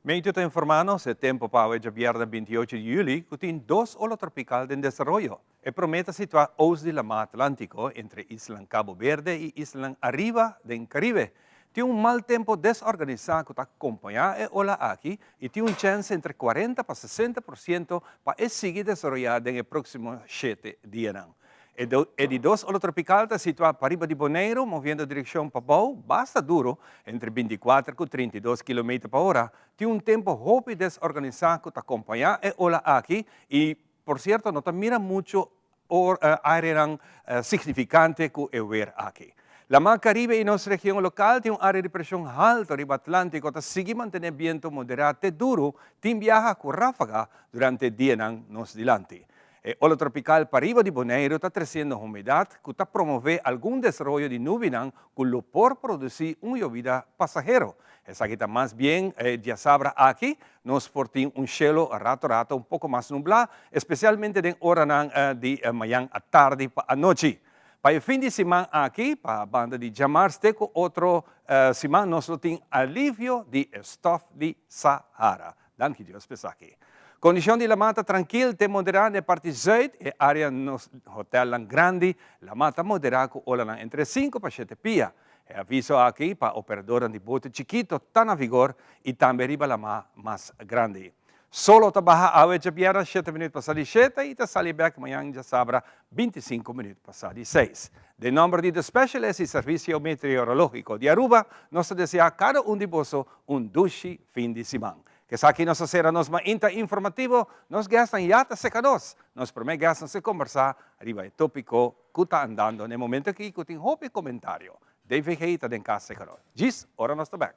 Meteo ta informa nos e tempo pa awe diabierna 28 di juli cu tin 2 ola tropical den desaroyo. E prome ta situa oost di Lama Atlantico entre Isla Cabo Verde y Isla Ariba den Caribe. Tin un mal tempo desorganisa cu ta acompaña e ola aki y tin un chance entre 40 pa 60% pa e sigui desaroya den e proximo 7 dianan. E di 2 ola tropical ta situa pariba di Bonaire, moviendo direccion pa bou, basta duro, entre 24 y 32 kilometer pa ora. Tin un tempo hopi desorganisa cu ta acompaña e ola aki y, por cierto, no ta mira mucho or arenan significante cu e weer aki. Lama Caribe y nos region local tin un area di presion halto riba Atlantico ta sigui mantene viento moderate duro, tin viaja cu ráfaga durante dianan nos dilanti. E ola tropical pariba di Boneiru ta treciendo humedad cu ta promove algun desaroyo di nubinan cu lo por produci un yobida pasahero. Esaki ta mas bien e diasabra aki nos por tin un shelo rato rato un poco mas nubla, especialmente den oranan di mayan atardi pa anochi. Pa e fin di siman aki, pa banda di djamars te cu otro siman nos lo tin alivio di e stof di Sahara. Danki Dios p'esaki. Kondishon di laman ta trankil te moderá na e parti zuid, e área nos hotelnan grandi, laman ta moderá ku olanan entre sinku pa shete pia. E aviso aki pa operadornan di bote chikito ta na vigor i tambe riba laman mas grandi. Solo ta baha awe djabièrnè shete minüt pasá di shete i ta sali bèk mañan djasabra bintisinku minüt pasá di seis. Den nòmber di The Specialist i Servisio Meteorológiko di Aruba nos ta deseá kada un di boso un dushi fin di siman. Esaki nos a sera nos mainta informativo, nos guestnan ya ta seca nos. Nos prome guestnan se combersa riba e topico cu ta andando n'e momento aki cu tin hopi comentario. DVG ta den cas seca nos. Djis ora nos ta bek.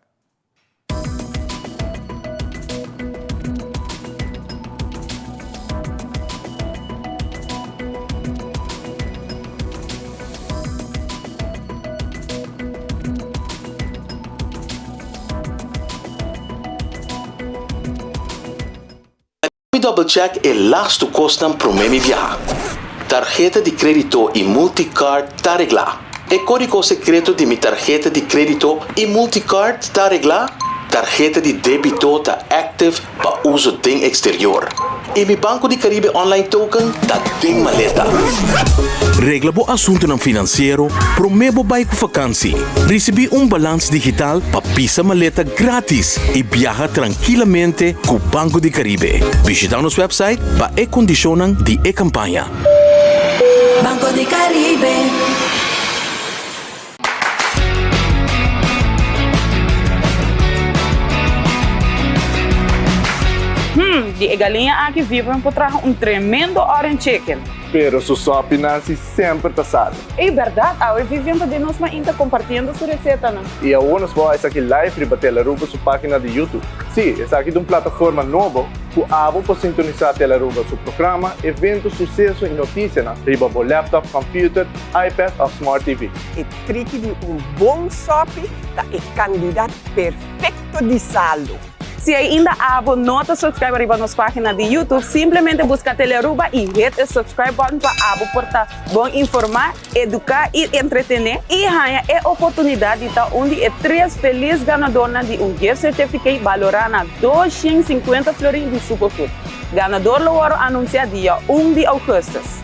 Mi double check e lastu kosnan promé mi biaha. Tarheta di krédito i multicard ta reglá. E kódigo sekreto di mi tarheta di krédito i multicard ta reglá. Tarheta di débito ta active pa uso den exterior. I mi Banco di Caribe Online Token ta den maleta. Regla bo asuntunan finansiero promé bo bai ku fakansi. Risibí un balans digital pa pisa maleta grátis i biaha trankilamente ku Banco di Caribe. Bishitá nos wèpsait pa e kondishonnan di e kampaña. Banco di Caribe. Hmm, di e galiña aki Vivian por traha un tremendo orange chicken. Pero su sopi Nancy semper ta sali. Ey berdad, awe Vivian ta den nos mainta compartiendo su recetanan. Y awor nos por esaki live riba Telearuba su pagina di YouTube. Sí, esaki ta un plataforma nobo cu abo por sintonisa Telearuba su programa, evento, suceso y noticianan riba bo laptop, computer, iPad of Smart TV. E triki di un bon sòpi ta e kandidat perfekto di salu. Si ainda abo no ta subscribe riba nos pagina di YouTube, simplemente buska Telearuba y hit e subscribe button pa abo por ta bon informa, educa y entretene y haña e oportunidad di ta un di e tres feliz ganadornan di un gift certificate balora na 250 florin di Superfood. Ganador lo wòrdu anuncia dia un di augustus.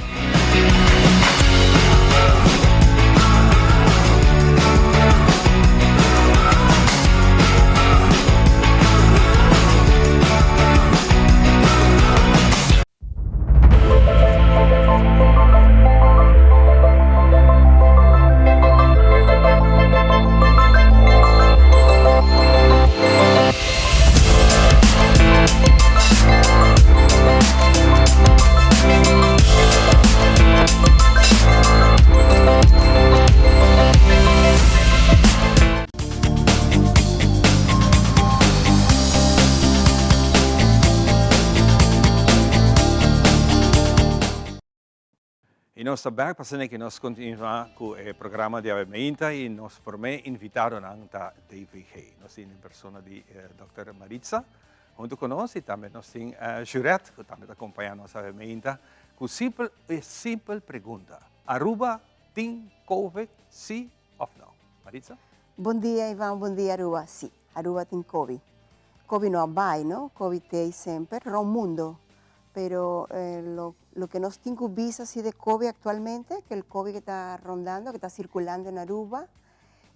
Y nos ta bek pa asina ki nos continua cu e programa di awe meinta y nos prome invitadonan ta DVG. Nos tin en persona di Dòkter Maritza hunto cu nos y tambe nos tin Jurette cu tambe ta acompaña nos awe meinta cu simpel e simpel pregunta, Aruba tin Covid si of no? Maritza? Bon dia Ivan, bon dia Aruba. Si, Aruba tin Covid. Covid no a bay no, Covid t'ey semper rond mundo. Pero lo loke nos tin cu bisa si de Covid actualmente, que el Covid que ta rondando, que ta circulando en Aruba,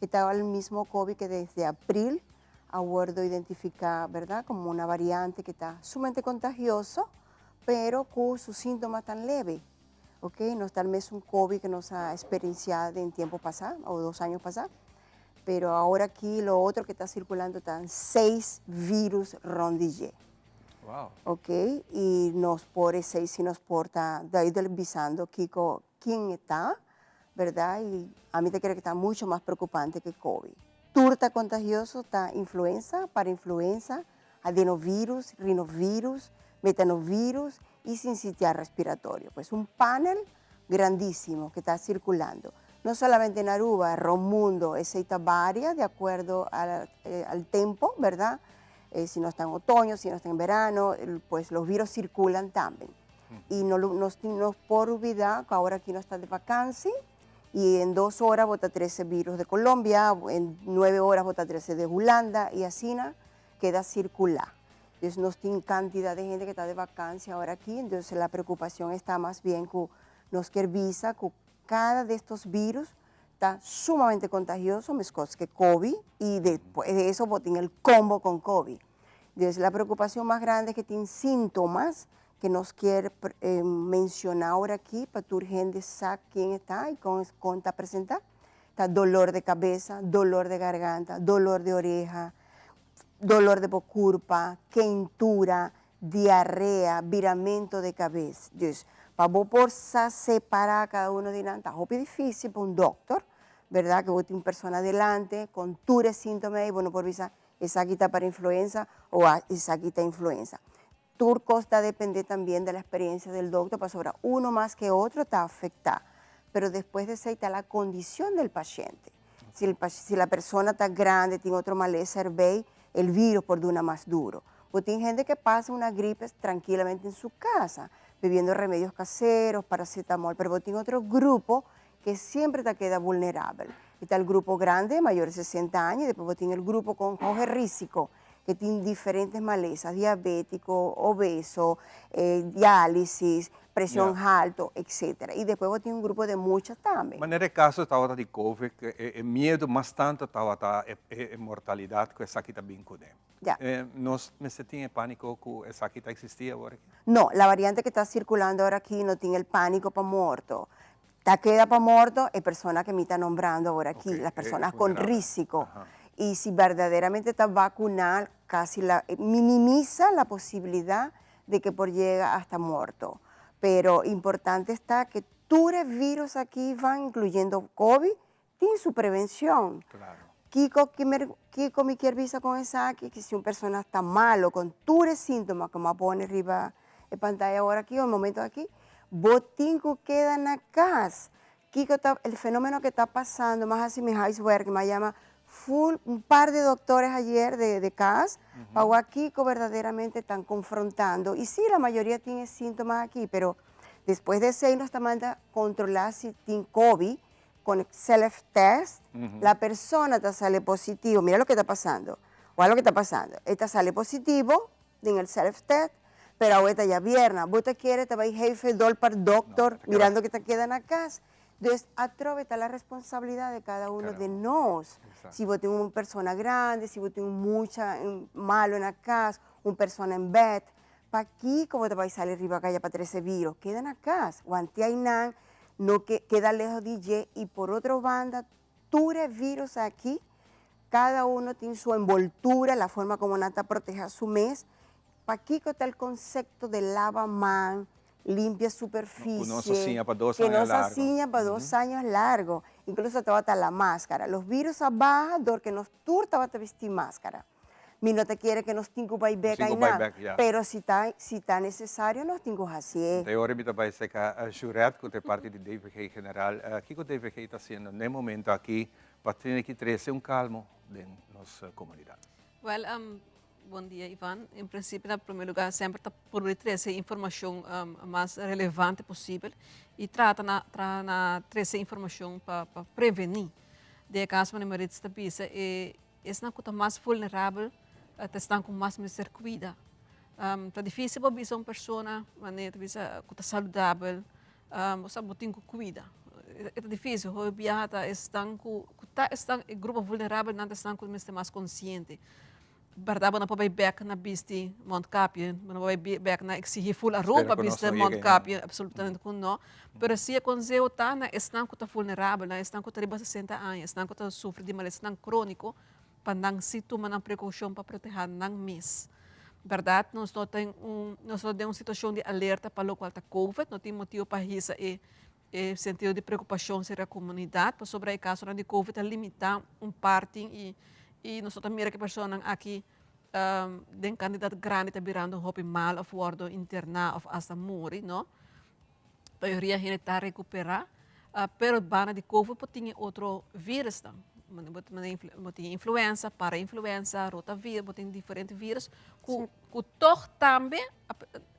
e ta el mismo Covid que desde april a wordo identifica, verdad, como una variante que ta sumamente contagioso, pero cu su sintoma tan leve, ok, no ta el mesun Covid que nos a experiencia den tiempo pasa, o dos años pasa, pero ahora aki lo otro que ta circulando ta seis virus rond di dje. Wow. Ok, y nos por esey si nos por ta duidelijk bisando kico, ken e ta, verdad, y ami ta kere que ta mucho mas preocupante que covid. Tur ta contagioso, ta influenza, parainfluenza, adenovirus, rinovirus, metanovirus. y sincitial respiratorio. Pues un panel grandísimo cu ta circulando. No solamente na Aruba, rond mundo, esey ta varia di acuerdo al tempo, berdad? Si nos ta en otoño, si nos ta en verano, pues los virus circulan tambe. Y no, nos, no por olvida cu awor aki nos ta di vakantie y en 2 ora bo ta 13 virus di Colombia, en 9 ora bo ta 13 di Hulanda y asina keda circula. Entonces nos tin cantidad di hende cu ta di vakantie awor aki, entonces la preocupacion ta mas bien cu nos kier bisa cu cada di estos virus ta sumamente contagioso, mescos cu COVID, y después de eso bo tin el combo con COVID. Entonces la preocupacion mas grandi ta cu tin sintomas cu nos kier menciona awor aki pa tur hende sabi ken ta y con ta presenta. Ta dolor di cabes, dolor di garganta, dolor di orea, dolor di curpa, keintura, diarrea, biramento di cabes. Entonces, pa bo por separa cada uno di nan, ta hopi dificil pa un doctor, berdad? Cu bo tin un persona dilanti cu tur e sintoma y bo no por bisa esaki ta pa influenza of esaki ta influenza. Tur cos ta depende tambe di e experiencia di doctor, pasobra uno mas cu otro ta afecta. Pero despues di esey ta la condicion di paciente. Si la persona ta grandi, tin otro malesa erbij, e virus por duna mas duro. O tin hende cu pasa un gripe trankilamente na su cas, bebiendo remedios caseros, paracetamol, pero tin otro grupo cu semper ta keda vulnerabel. Y ta e grupo grandi, mayor di 60 aña, y despues tin e grupo cu hopi riesgo, cu tin diferente malesa, diabetico, obeso, dialisis, presion halto, etc. Y despues tin un grupo di mucha tambe. Mas den caso tabata di COVID, e miedo mas tanto tabata e mortalidad cu esaki ta bin cune. Nos mester tin panico cu esaki ta existi awor? No, la variante cu ta circulando awor aki no tin e panico pa morto. Ta keda pa morto e persona cu mi ta nombrando awor aki, las personas con riesgo. Y si berdaderamente ta vacuna, casi la, minimiza la posibilidad de que por llega hasta morto. Pero importante ta cu tur e virus aki van, incluyendo COVID, tin su prevencion. Kico, kico mi kier bisa cu esaki, cu si un persona ta malo, cu tur sintoma, cu mi a pone riba e pantaya awor aki, e momento aki, bo tin cu keda na cas. Kico ta, e fenomeno cu ta pasando, mas asina mi huiswerk, mi a yama full un par di doctor ayer di cas, pa aki cu berdaderamente ta confrontando. Y si, la mayoria tin sintoma aki, pero despues di esey nos ta manda controla si tin COVID, cu self-test, la persona ta sali positivo. Mira loke ta pasando. Wak loke ta pasando. E ta sali positivo den e self-test, pero awor ta diabierna. Bo ta kere ta bay jefe dol pa doctor, mirando cu ta keda na cas. Entonces, atrobe ta la responsabilidad di cada uno di nos. Si bo tin un persona grandi, si bo tin mucha malo na cas, un persona in bed, pakico bo ta bay sali riba caya pa trece virus? Keda na cas. Wanta nan, no cu keda leu di dje. Y por otro banda, tur virus aki, cada uno tin su envoltura, la forma como nan ta protege su mes. Pakico ta e concepto di lava man, limpia superficie. Cu nos a siña pa 2 Que aña nos largo. A siña pa 2 aña largo. Incluso tabata la mascara. Los virus a baha door cu nos tur tabata bisti mascara. Mi no ta kere cu nos tin cu bay back Tin cu ey bay na. back, ya. Pero si ta necesario, nos tin cu haci. Anto awor mi ta bay serca Juret, cu ta parti di DVG General. Kico DVG ta haciendo na e momento aki pa tin cu trece un calmo den nos comunidad? Well, bon dia, Ivan. En principio, na prome lugar, semper ta por trece informacion mas relevante posibel y trata na trece informacion pa preveni. Den caso, manera Maritza ta bisa, esnan cu ta mas vulnerabel, esnan cu mas mester cuida. Ta dificil pa bisa un persona, manera ta bisa, cu ta saludabel, bo bo tin cu cuida. Ta dificil, hopi biaha ta esnan cu ta esnan e grupo vulnerabel nan ta esnan cu mester mas consciente. Berdad, bo no por bay back na bisti mondkapje, bo no por bay back na exigi full Aruba Spero cu nos bisti no yega mondkapje, absolutamente cu no. Pero si e conseho ta na esnan cu ta vulnerabel, na esnan cu ta riba 60 aña, esnan cu ta sufri di malesanan cronico, pa nan si tuma nan precaucion pa proteha nan mes. Berdad, nos no tin un situacion di alerta pa locual ta COVID, no tin motibo pa hisa e sentido di preocupacion serca comunidad, pasobra e caso di COVID ta limita un parti y nos ta mira cu e persona aki. den kantidat grandi ta birando hopi mal òf wòrdu interná òf asta muri, no. Mayoria hende ta rekuperá, pero banda di covid por tin e otro virusnan. Bo tin influenza, parainfluenza, rotavirus, bo tin diferente virus ku ku tòg tambe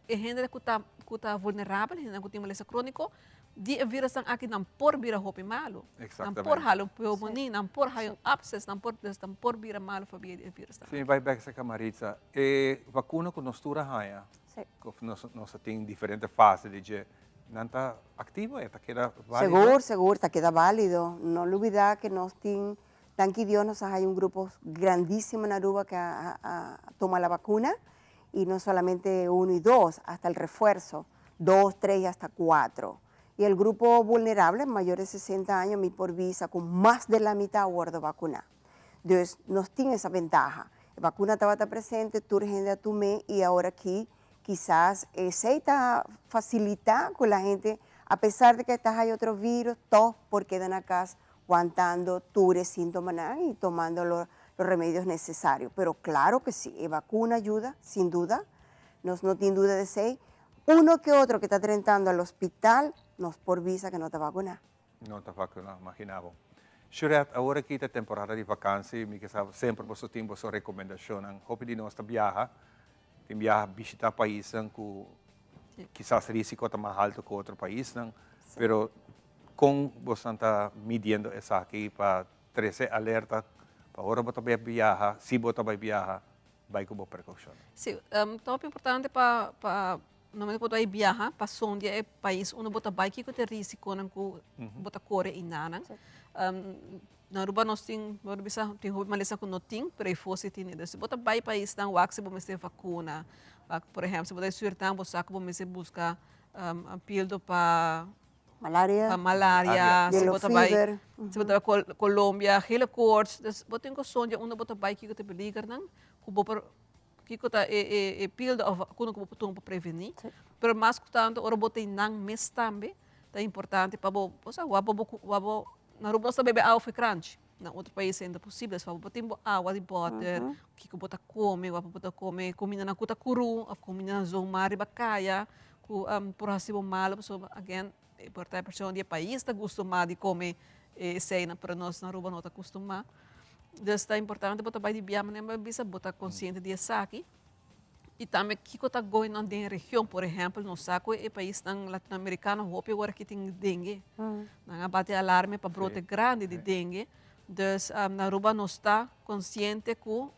e hende ku ta ku ta vulnerabel, hende ku tin malesa króniko, di e virusnan aki nan por bira hopi malu. Nan por hala un peumonia, nan por haya un absces, nan por dus nan por bira malu pabia di e virusnan. Si mi bai bèk serka Maritza, e vakuna ku nos tur a haña, Of nos nos ta tin diferente fase di dje, nan ta activo e ta keda valido? Segur, segur, ta keda valido. No lubida ke nos tin, danki Dios nos a haya un grupo grandisimo na Aruba ke a a toma la vacuna y no solamente uno y dos, hasta el refuerzo, dos, tres y hasta cuatro. Y el grupo vulnerable, mayor de sesenta años, mi por bisa ku mas de la mitad a wordo vacuna. Dus nos tin esa ventaha. E vacuna tabata presente, tur hende a tum'é y awor aki kisas esey ta facilita cu la hende, a pesar de que ta haya otro virus, tog por keda na cas wantando tur e sintomanan y tomando los remedios necesarios. Pero claro que si, e vacuna yuda, sin duda, nos no tin duda de esey. Uno que otro que ta drentando al hospital, nos por bisa que no ta vacuna. No ta vacuna, magina bo. Shuret, awor aki ta temporada di vakansi, mi ke sa semper boso tin boso recomendacionnan. Hopi di nos ta biaha, tin biaha bishita paisnan cu kisas risico ta mas halto cu otro paisnan, pero con bosonan ta midiendo esaki pa trece alerta pa ora bo ta bay biaha, si bo ta bay biaha, bai ku bo prekoushonnan. Sí, ta hopi importante pa pa no momento ku bo ta bai biaha pa sondia e pais unda bo ta bai kiko ta e risikonan ku bo ta kore einanan. Na Aruba nos tin, bo ta bisa tin hopi malesa ku no tin, pero e for si tin. Entonces si bo ta bai paisnan wak si bo mester vakuna, wak por ehempel si bo ta bai Surinam bo sa ku bo mester buska pildo pa Malaria. Pa malaria, si bo ta bai, si bo ta bai Colombia, gele koorts, dus bo tin ku sondia unda bo ta bai kiko ta e peligernan, ku bo por, kiko ta e e e pilda òf vakuna ku bo por tuma pa prevení. Pero mas ku tantu ora bo ta einan mes tambe ta importante pa bo, osea wak bo wak bo, na Aruba nos ta bebe awa for kranchi, na otro pais ainda posibel, so bo tin bo awa di bòter, kiko bo ta kome, wak bo ta kome kumindanan ku ta kuru òf kumindanan zomaar riba kaya, Ku por hasi bo malo pasobra again e por ta e persona di e pais ta gustumá di kome eseinan pero nos na Aruba no ta kustumá. Dus ta importante bo ta bai di bia manera bo a bisa bo ta konsiente di esaki i tambe kiko ta going on den e region por ehèmpel nos sa ku e paisnan latinoamerikano hopi awor aki tin dengue nan a bati alarme pa brote grandi di dengue dus na Aruba nos ta konsiente ku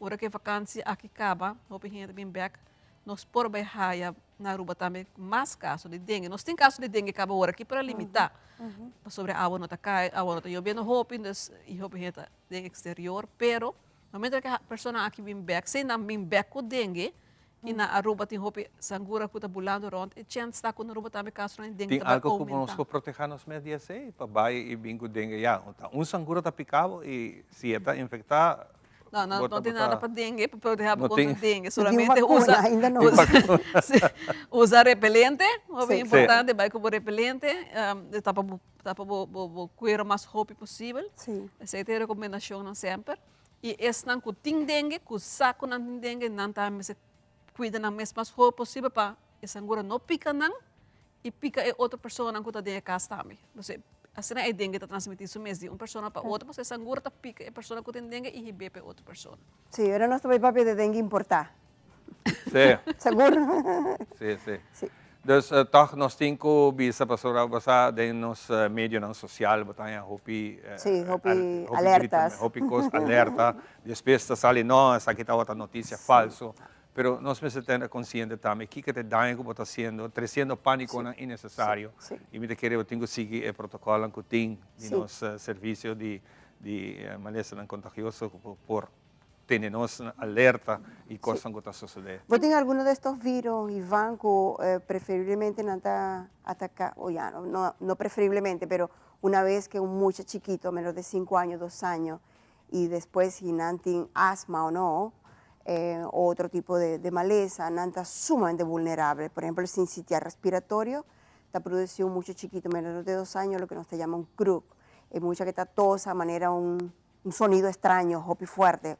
Ora ku e vakansi aki kaba, hopi hende ta bin bèk, nos por bai haya na Aruba tambe mas kaso di dengue. Nos tin kaso di dengue kaba ora aki, pero a limitá. Pasobra awa no ta kai, awa no ta yobiendo hopi, dus i hopi hende ta den eksterior. Pero, momento ku e personanan aki bin bèk, si nan bin bèk ku dengue, i na Aruba tin hopi sangura ku ta bulando rònt, e chèns ta ku na Aruba tambe kasonan di dengue Tin ta bai algo ku nos oumentá. por protehá nos mes di esei? Pa bai i bin ku dengue ya, un sangura ta pika bo i si e ta infektá, No, no, no tin nada pa dengue, pa proteha bo No kontra tin. dengue. Tin Solamente vacuna, usa, ainda no. usa, sí, usa repelente, hopi Sí. importante, bai ku bo repelente, um, tapa bo, tapa bo, bo, bo kuero mas hopi posibel. Sí. Esei ta e rekomendashonnan semper. I esnan ku tin dengue, ku sa ku nan tin dengue, nan ta mester kuida nan mes mas hopi posibel pa e sangura no pika nan i pika e otro personanan ku ta den e kas tambe. Pasobra asina e dengue ta transmití su mes di un persona pa otro, pasobra e sangura ta pika e persona ku tin dengue i hib'é pa e otro persona. Sí, ora nos ta bai papia di dengue importá. Sí. Segur. Sí, sí. Sí. Dus tòg nos tin ku bisa pasobra bo sa den nos medionan sosial bo ta haña hopi Sí, hopi alertas. Hopi kos alerta. Despues ta sali no, esaki tabata notisia falso. Pero nos mester tene konsiente tambe kiko ta e daño ku bo ta hasiendo, tresiendo pánikonan innesesario. I mi ta kere bo tin ku sigui e protokòlnan ku tin di nos servisio di malesanan kontagioso ku bo por tene nos alerta i kosnan ku ta sosodé. Bo tin alguno de estos virus, Ivan, ku preferiblemente nan ta ataka, o ya, no, no preferiblemente, pero una vez ke un mucha chikito, menor de sinku año, dos año, y despues si nan tin asma o no, o otro tipo de malesa, nan ta sumamente vulnerable. Por ehempel, sincitial respiratorio ta produci un mucha chikito menor de dos año loke nos ta yama un kruk. E mucha ke ta tosa manera un sonido extraño, hopi fuerte,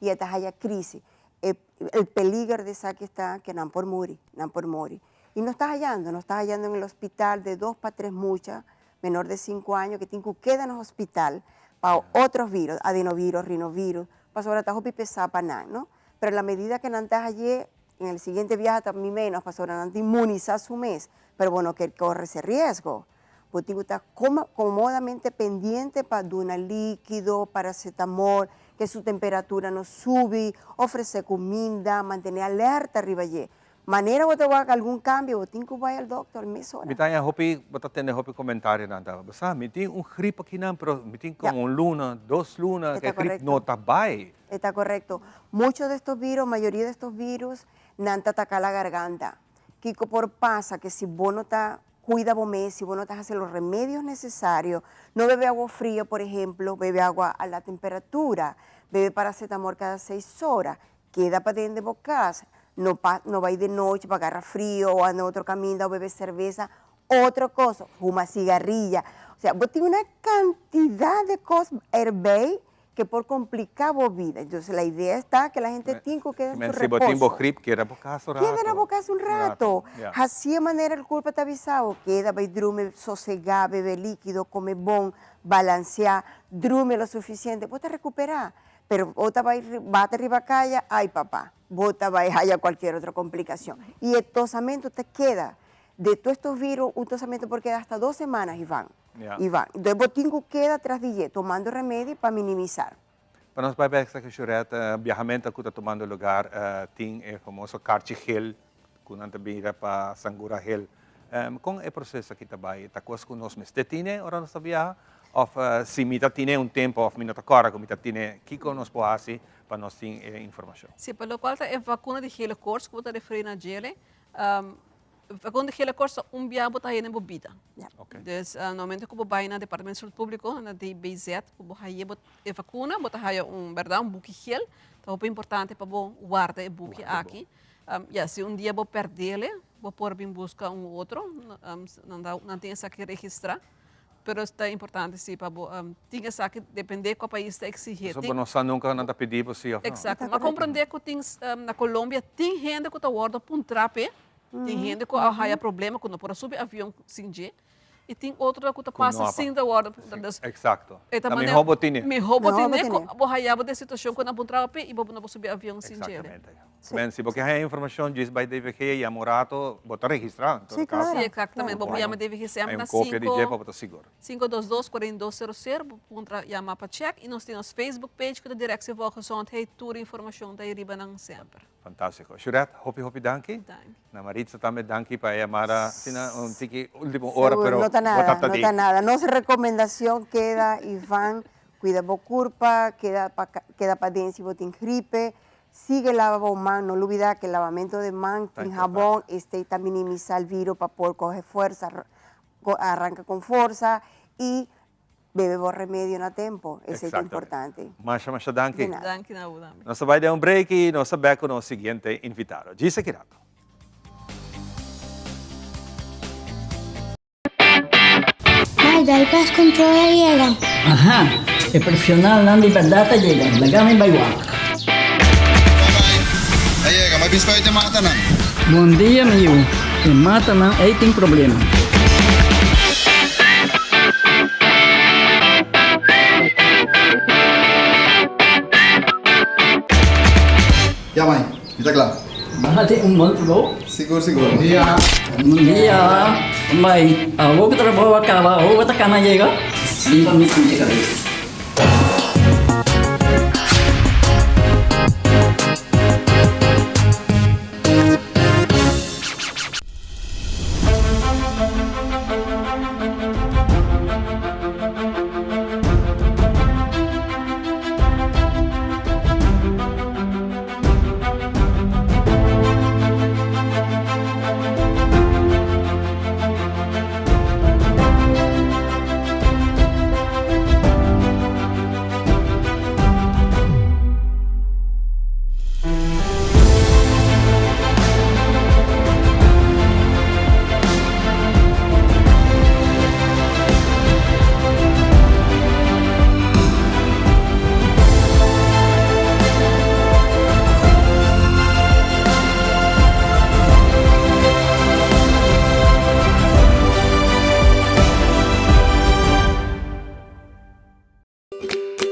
y e ta haya crisis. E el peliger di esaki ta ke nan por muri, nan por muri. Y nos ta hayando, nos ta hayando en el hospital de dos pa tres mucha menor de cinco año ke tin ku keda na hospital pa otro virus, adenovirus, rinovirus, pasobra ta hopi pesá pa nan, no? Pero la medida ke nan ta hay'é, en el siguiente biaha ta mi menos pasobra nan ta inmunisá su mes, pero bo no ker kore ese riesgo. Bo tin ku ta komodamente pendiente pa duna líkido, paracetamol, ke su temperatura no subi, ofresé kuminda, mantené alerta riba dje. Manera bo ta wak algun kambio, bo tin ku bai al dòkter mesora. Mi ta haña hopi, bo ta tende hopi komentarionan ta, bo sa, mi tin un grip akinan, pero mi tin komo un luna, dos luna, ke e grip no ta bai. E ta korekto. Mucho de estos virus, mayoria de estos virus, nan ta ataka la garganta. Kiko por pasa ke si bo no ta Cuida bo mes, si bo no ta haci los remedios necesario, no bebe agua frio, por ehemplo, bebe agua a la temperatura, bebe paracetamol cada seis ora, keda paden de bo cas, no pa no bay de nochi pa agarra frio o anda otro caminda o bebe cerveza, otro cos, huma cigarilla, osea bo tin una cantidad de cos erbey que por complica bo vida. Entonces la idea está que la gente tin cu keda en su Si bo tin bo reposo. grip, keda bo casa un rato. Keda na bo casa un rato. Ya. Haci e manera el curpa ta bisa bo, keda bay drumi sosega, bebe likido, come bon, balancea, drumi lo suficiente, bo ta recupera. Pero bo ta bay bate riba caya, ay papa, bo ta bay haya cualkier otro complicacion. Y e tosamento ta keda. De tur estos virus, un tosamento por keda hasta dos semanas, Ivan. Ivan. Entonces bo tin cu keda tras di dje, tomando remedi pa minimizar. Pa nos bai bek esaki Shuret, biahamento cu ta tumando lugar tin e famoso karchi gel cu nan ta bira pa sangura gel. Con e proceso aki ta bai? Ta cos cu nos mester tine ora nos ta biaha? Of si mi ta tine un tempo of mi no ta corda cu mi ta tine, kico nos por haci pa nos tin e informacion? Si, pa locual ta e vacuna di gele koorts cu bo ta referi na djele, Vakuna di gele koorts ta un bia bo ta haye den bo bida. Dus na momento ku bo bai na Departamento di Salud Públiko, na DBZ, ku bo haye bo e vakuna, bo ta haya un bèrdat un buki gel. Ta hopi importante pa bo warda e buki aki. Ya, si un dia bo pèrdele, bo por bin buska un otro. Nan ta nan tin esaki registrá. Pero ta importante si pa bo tin esaki depende kua pais ta eksihé. Pasobra bo no sa nunka nan ta pidi bo si òf no. Eksakto. Mi a komprendé ku tin na Colombia tin hende ku ta wòrdu puntrá p'e, tin hende ku a haya problema ku no por a subi avion sin dje i tin otro ku ta pasa sin ta wòrdu puntrá. Dus Eksakto. Ta mihó bo tine. Mihó bo tine ku bo haya bo den situashon ku nan puntrá bo p'e i bo no por subi avion sin dje. Eksaktamente. Men, si bo ke haña informashon, djis bai DVG, yama un rato, bo ta registrá en todo kaso. Sí, eksaktamente. Bo por yama DVG semper na Hay un kopia di dje pa bo ta sigur. 522 4200, bo puntra yama pa chèk. I nos tin nos Facebook page ku ta Directie Volksgezondheid, tur informashon ta ei riba nan semper. Fantástiko. Shuret, hopi hopi danki. Danki. Na Maritza tambe danki pa e yamada asina un tiki último ora, Sigur, pero no ta bo nada, tabata no di. ta nada. Nos rekomendashon keda, Ivan, kuida bo kurpa, keda pa keda paden si bo tin gripe, Sigue lava bo man, no lubida ke lavamento de man tin habon este ta minimisa el viro pa por coge fuerza, arranca con forza y bebe bo remedio na tempo, esey ta importante. Masha masha danki. De nada. Danki na bo tambe. Nos ta bai den un break y nos ta bek cu nos siguiente invitado. Djis aki rato. Mai, dal pest control a yega. Aha, e profesionalnan di berdad a yega. Laga mi bai wak. A yega, mai bin spuit e matanan. Bon dia, mi yu. E matanan ei tin problema. Ya, mai, mi ta kla. Bo a tin un bon trabou? Sigur, sigur. Bon dia. Bon dia. Mai, awor ku trabou a kaba, awor bo ta kana yega? Limpa mi pinche kabes.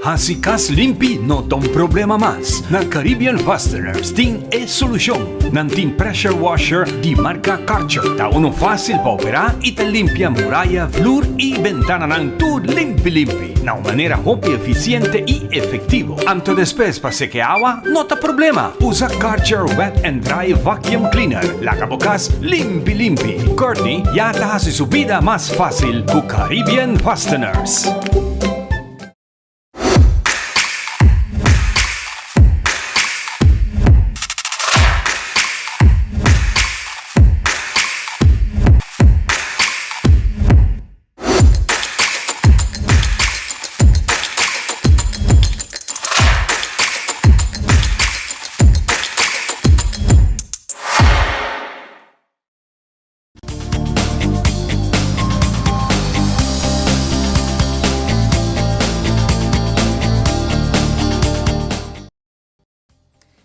Hasi kas limpi no ta un problema mas. Na Caribbean Fasteners tin e solushon. Nan tin pressure washer di marka Karcher. Ta uno fásil pa operá i ta limpia muraya, vloer i bentananan tur limpi limpi na un manera hopi efisiente i efektivo. Anto despues pa seke awa no ta problema. Usa Karcher Wet and Dry Vacuum Cleaner. Laga bo kas limpi limpi. Courtney ya ta hasi su bida mas fásil ku Caribbean Fasteners.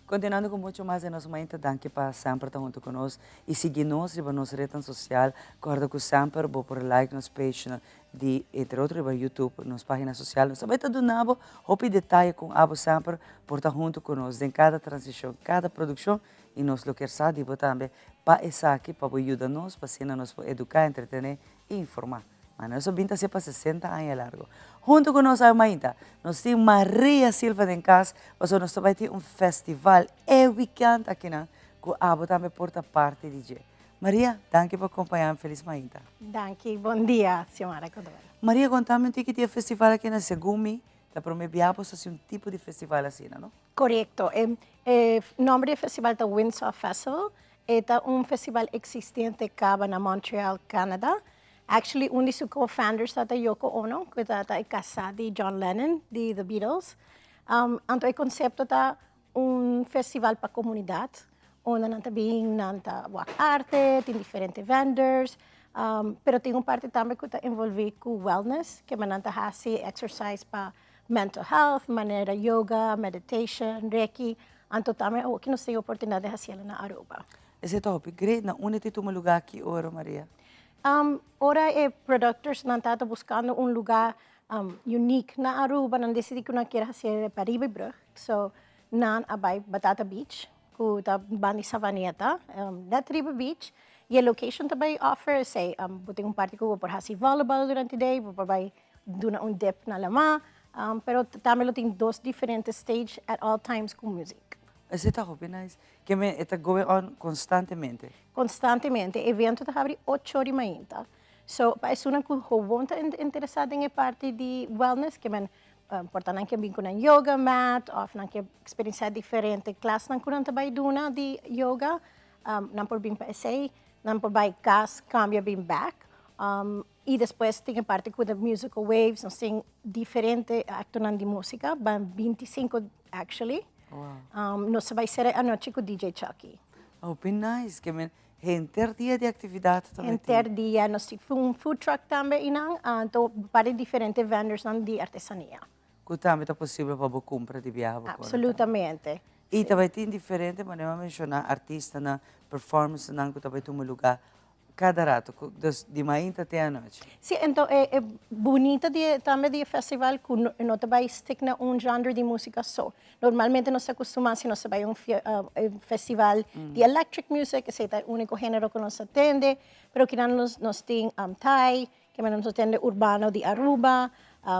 Continuando cu mucho mas di nos mainta, danki pa semper ta hunto cu nos y sigui nos riba nos rednan social. Corda cu semper bo por like nos page di entre otro riba YouTube, nos pagina social. Nos ta bay ta duna bo hopi detaye con abo semper por ta hunto cu nos den cada transicion, cada produccion Y nos lo kier sa di bo tambe pa esaki, pa bo yuda nos, pa asina nos por educa, entretene y informa. Ma nos a bin ta hacié pa 60 aña largo. Hunto cu nos awe mainta, nos tin Maria Silva den cas, pasobra nos ta bay tin un festival e weekend akinan cu abo tambe por ta parti di dje. Maria, danki pa acompaña mi. Feliz mainta. Danki, bon dia, Xiomara Cordova. Maria, contami un tiki di e festival akinan. Segun mi, ta prome bia bo sa haci un tipo di festival asina, no? Korekto. E e nomber di e festival ta Windsock Festival. E ta un festival eksistente kaba na Montreal, Canada. Actually un di su co-founders ta ta Yoko Ono, ku ta ta e kasá di John Lennon di The Beatles. Anto e konsepto ta un festival pa komunidat, unda nan ta bin, nan ta wak arte, tin diferente vendors, pero tin un parti tambe ku ta envolví ku wellness, kema nan ta hasi exercise pa mental health, manera yoga, meditation, reiki, anto tambe awoki nos tin e oportunidad di hacielo na Aruba. Esey ta hopi great, na unda ti tuma lugar ki ora Maria? Ora e productors nan tabata buscando un lugar unique na Aruba, nan decidi cu nan kier haciel pa riba e brug, so nan a bay Batata Beach, cu ta banda di Savaneta, net riba beach, y e location ta bay offer esey, bo tin un parti cu bo por haci volleyball durante day, bo por bay duna un dip na lama, pero tambe lo tin dos diferente stage at all times cu music. Esey ta hopi nice. Ke men e ta going on constantemente? Constantemente. E evento ta habri ocho di mainta. So pa esunnan cu gewoon ta interesa den e parti di wellness, ke men por ta nan ke bin cu nan yoga mat of nan ke experiencia diferente klasnan cu nan ta bay duna di yoga, nan por bin pa esey. Nan por bay cas, cambia bin back. Y despues tin e parti cu The Musical Waves, nos tin diferente actonan di musica, ban 25 actually. Wow. Nos ta bay cera e anochi cu DJ Chucky. Hopi nice, ke men henter dia di actividad ta bay tin. Henter dia, nos tin un food truck tambe eynan, anto par di diferente vendorsnan di artesania. Cu tambe ta posibel pa bo cumpra di biaha bo cora tambe. Absolutamente. Y ta bay tin diferente, manera mi a menciona, artistanan, performancenan cu ta bay tuma lugar Cada rato, dus di mainta te anochi. Sí, ento e e bunita di e tambe di e festival cu no no ta bay stick na un genre di musica so. Normalmente nos ta acostuma si nos ta bay un un festival di electric music, esey ta e unico genero cu nos ta tende, pero kinan nos nos tin Thai, kinan nos ta tende urbano di Aruba,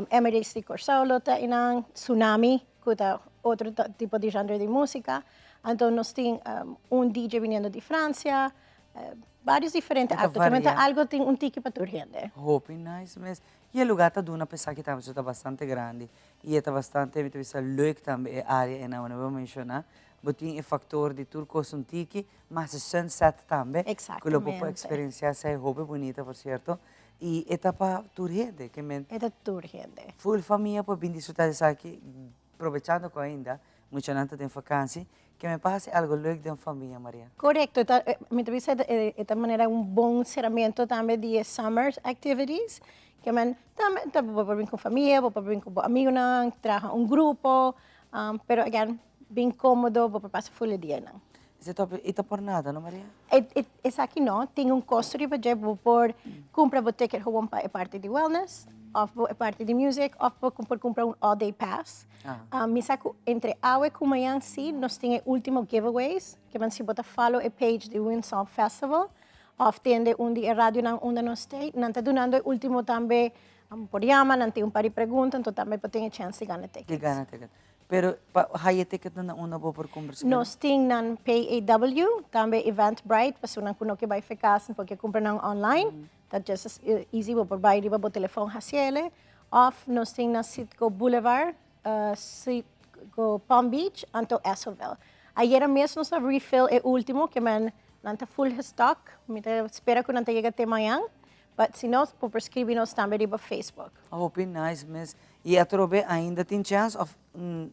Emirates di Corsou lo ta eynan, Tsunami cu ta otro tipo di genre di musica. Anto nos tin un DJ biniendo di Francia, Varios diferente acto, ta menta algo tin un tiki pa tur hende. Hopi nice mes. Y e lugar ta duna pa esaki tambe, ta bastante grandi. Y e ta bastante, mi ta bisa, leuk tambe e area einan, wanneer bo menciona. Bo tin e factor di tur cos un tiki, mas e sunset tambe. Exactamente. Cu lo bo por experiencia, esey hopi bunita por cierto. Y e ta pa tur hende, ke men. E ta tur hende. Full famia por bin disfruta di esaki. Probechando cu ainda muchanan ta den vakantie, ke me pa haci algo leuk den famia, Maria? Corecto, e ta, mi ta bisa e ta manera un bon ceramento tambe di e summer activities, ke men tambe ta bo por bin cu famia, bo por bin cu bo amigonan, traha un grupo, pero again bin comodo, bo por pasa full e dianan. Esei ta i ta por nada, no Maria? Esaki no, tin un costo riba dje, bo por cumpra bo ticket gewoon pa e parti di wellness. Of bo e parti di music of bo por cumpra un all day pass. Ah. Mi sa cu entre awe cu mañan si nos tin e ultimo giveaways, ke men si bo ta follow e page di Windsong Festival of tende un di e radionan unda nos stay, nan ta dunando e ultimo tambe, por yama, nan tin un par di pregunta, anto tambe bo tin e chance di gana tickets. Di gana ticket. Pero pa haya ticketnan na unda bo por cumpra esaki? Nos tin nan PAW, tambe Eventbrite, pasobra nan cu no ke bay fe cas nan por ke cumpra nan online. Ta just as easy bo por bai riba bo telefon haciele of nos tin na Citgo Boulevard, Citgo Palm Beach anto Esoville. Ayera mes nos a refill e ultimo ke men nan ta full gestock. Mi ta spera ku nan ta yega te mañan but si no bo por scribi nos tambe riba Facebook. Hopi nice mes. Y atrobe ainda tin chance of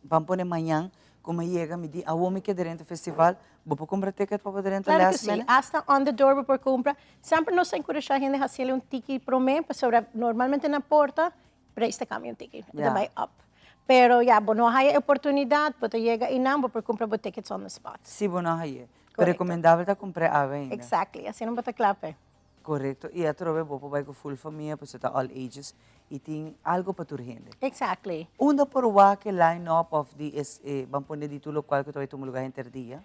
ban pone mañan ku mi yega mi di awo mi ke drenta festival bo por kumpra ticket pa bo drenta Claro last ku si. minute? Hasta on the door bo por kumpra. Semper nos ta enkurashá hende hasiel un tiki promé pasobra normalmente na porta prijs ta kambia un tiki, e ta bai up. Pero ya, bo no haya e oportunidat, bo ta yega einan, bo por kumpra bo tickets on the spot. Si bo no hay'é. Pero rekomendabel ta kumpr'é awe ainda. Exactly, asina bo ta kla p'e. Korekto, i atrobe bo por bai ku full famia pasobra ta all ages i tin algo pa tur hende. Exactly. Unda por wak e line up of di es e ban pone di tur lokual ku ta bai tuma lugar henter dia?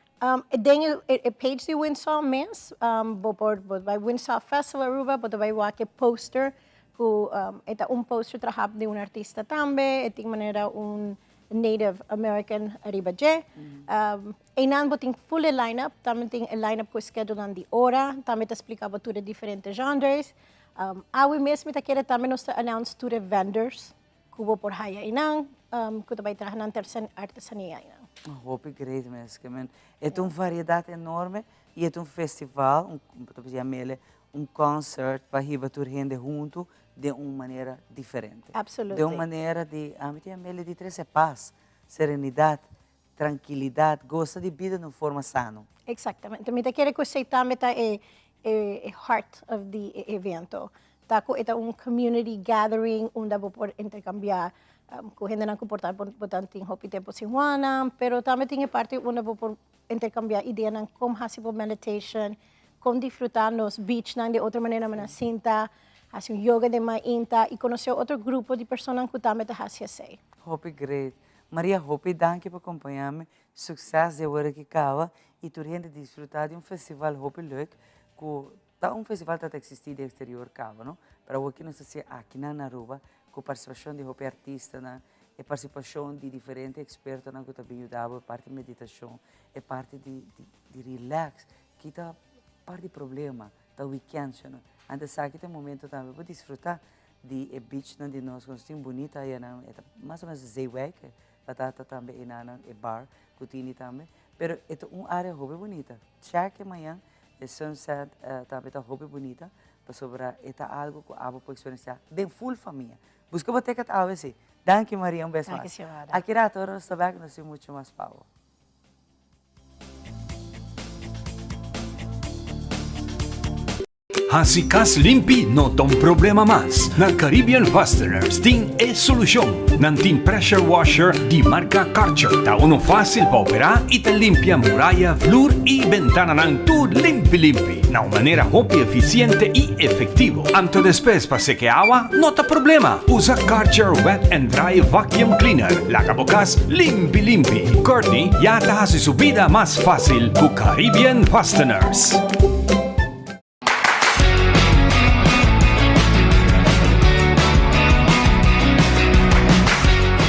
Den e page di Windsor mes bo por bo ta bai Windsor Festival Aruba bo ta bai wak e poster ku e ta un poster traha di un artista tambe e tin manera un Native American ariba dje. Einan bo tin full e line up tambe tin e line up ku e schedulenan di ora tambe ta splika bo tur e diferente genres. Awe mes mi ta kere tambe nos ta announce tur e vendors ku bo por haya einan ku ta bai traha nan artesania einan. Hopi great mes ke men. E ta un variedat enorme i e ta un festival, un bo ta bisa yam'el un concert pa hiba tur hende huntu den un manera diferente. Absolutely. Den un manera di, ami ta yam'el di trese pas, serenidad, trankilidat, gosa di bida den un forma sano. Exactamente. Mi ta kere ku esei tambe ta e e heart of di e evento. Ta ku e ta un community gathering unda bo por intercambia ku hendenan ku por ta bo ta tin hopi tempo sin wak, pero tambe tin e parti unda bo por intercambia ideanan kon hasi bo meditation, kon disfruta nos beachnan di otro manera nan sinta, hasi un yoga den mainta y conoce otro grupo di personanan cu tambe ta hasi esey. Hopi great. Maria hopi danki pa compaña mi. Succes di awor aki caba y tur hende disfruta di un festival hopi leuk cu ta un festival ta ta existi den exterior caba no pero awor aki nos ta haci akinan na Aruba cu participacion di hopi artistanan e participacion di diferente expertonan cu ta bin yuda bo e parti meditacion e parti di di relax kita parti di problema ta weekend sha no anto esaki ta e momento tambe pa disfruta di e beachnan di nos cu nos tin bunita ayanan e ta mas o menos Zeewijk Batata tambe e nanan e bar cu tini tambe pero e ta un area hopi bunita check e mañan e sunset tambe ta hopi bunita pasobra e ta algo cu abo por experiencia den full famia busca bo ticket awe si danki Maria un bes mas aki rato ora nos ta bek nos tin mucho mas pa bo. Hasi kas limpi no ta un problema mas. Na Caribbean Fasteners tin e solushon. Nan tin pressure washer di marka Karcher. Ta unu fásil pa operá i ta limpia muraya, vloer i bentananan tur limpi limpi na un manera hopi efisiente i efektivo. Anto despues pa seke awa no ta problema. Usa Karcher Wet and Dry Vacuum Cleaner. Laga bo kas limpi limpi. Courtney ya ta hasi su bida mas fásil ku Caribbean Fasteners.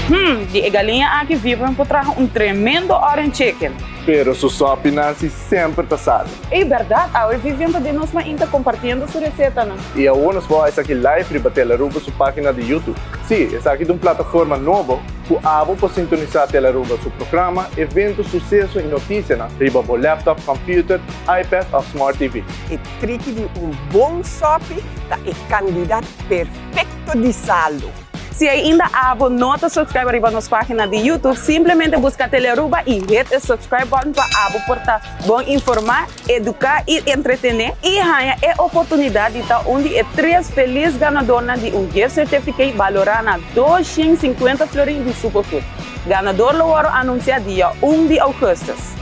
Hmm, di e galiña aki Vibram por traha un tremendo orange chicken. Pero su sopi Nancy semper ta sabi. Ey berdad, awe Vivian ta den nos mainta compartiendo su recetanan. Y awor nos por esaki live riba Telaruba su pagina di YouTube. Sí, esaki ta un plataforma nobo cu abo por sintonisa Telaruba su programa, evento, suceso y noticianan riba bo laptop, computer, iPad of Smart TV. E triki di un bon sòpi ta e kandidat perfekto di salu. Si ainda abo no ta subscribe riba nos pagina di YouTube, simplemente buska Telearuba y hit e subscribe button pa abo por ta bon informa, educa y entretene y haña e oportunidad di ta un di e tres feliz ganadornan di un gift certificate balora na 250 florin di Superfood. Ganador lo wòrdu anunsiá dia un di ougùstùs.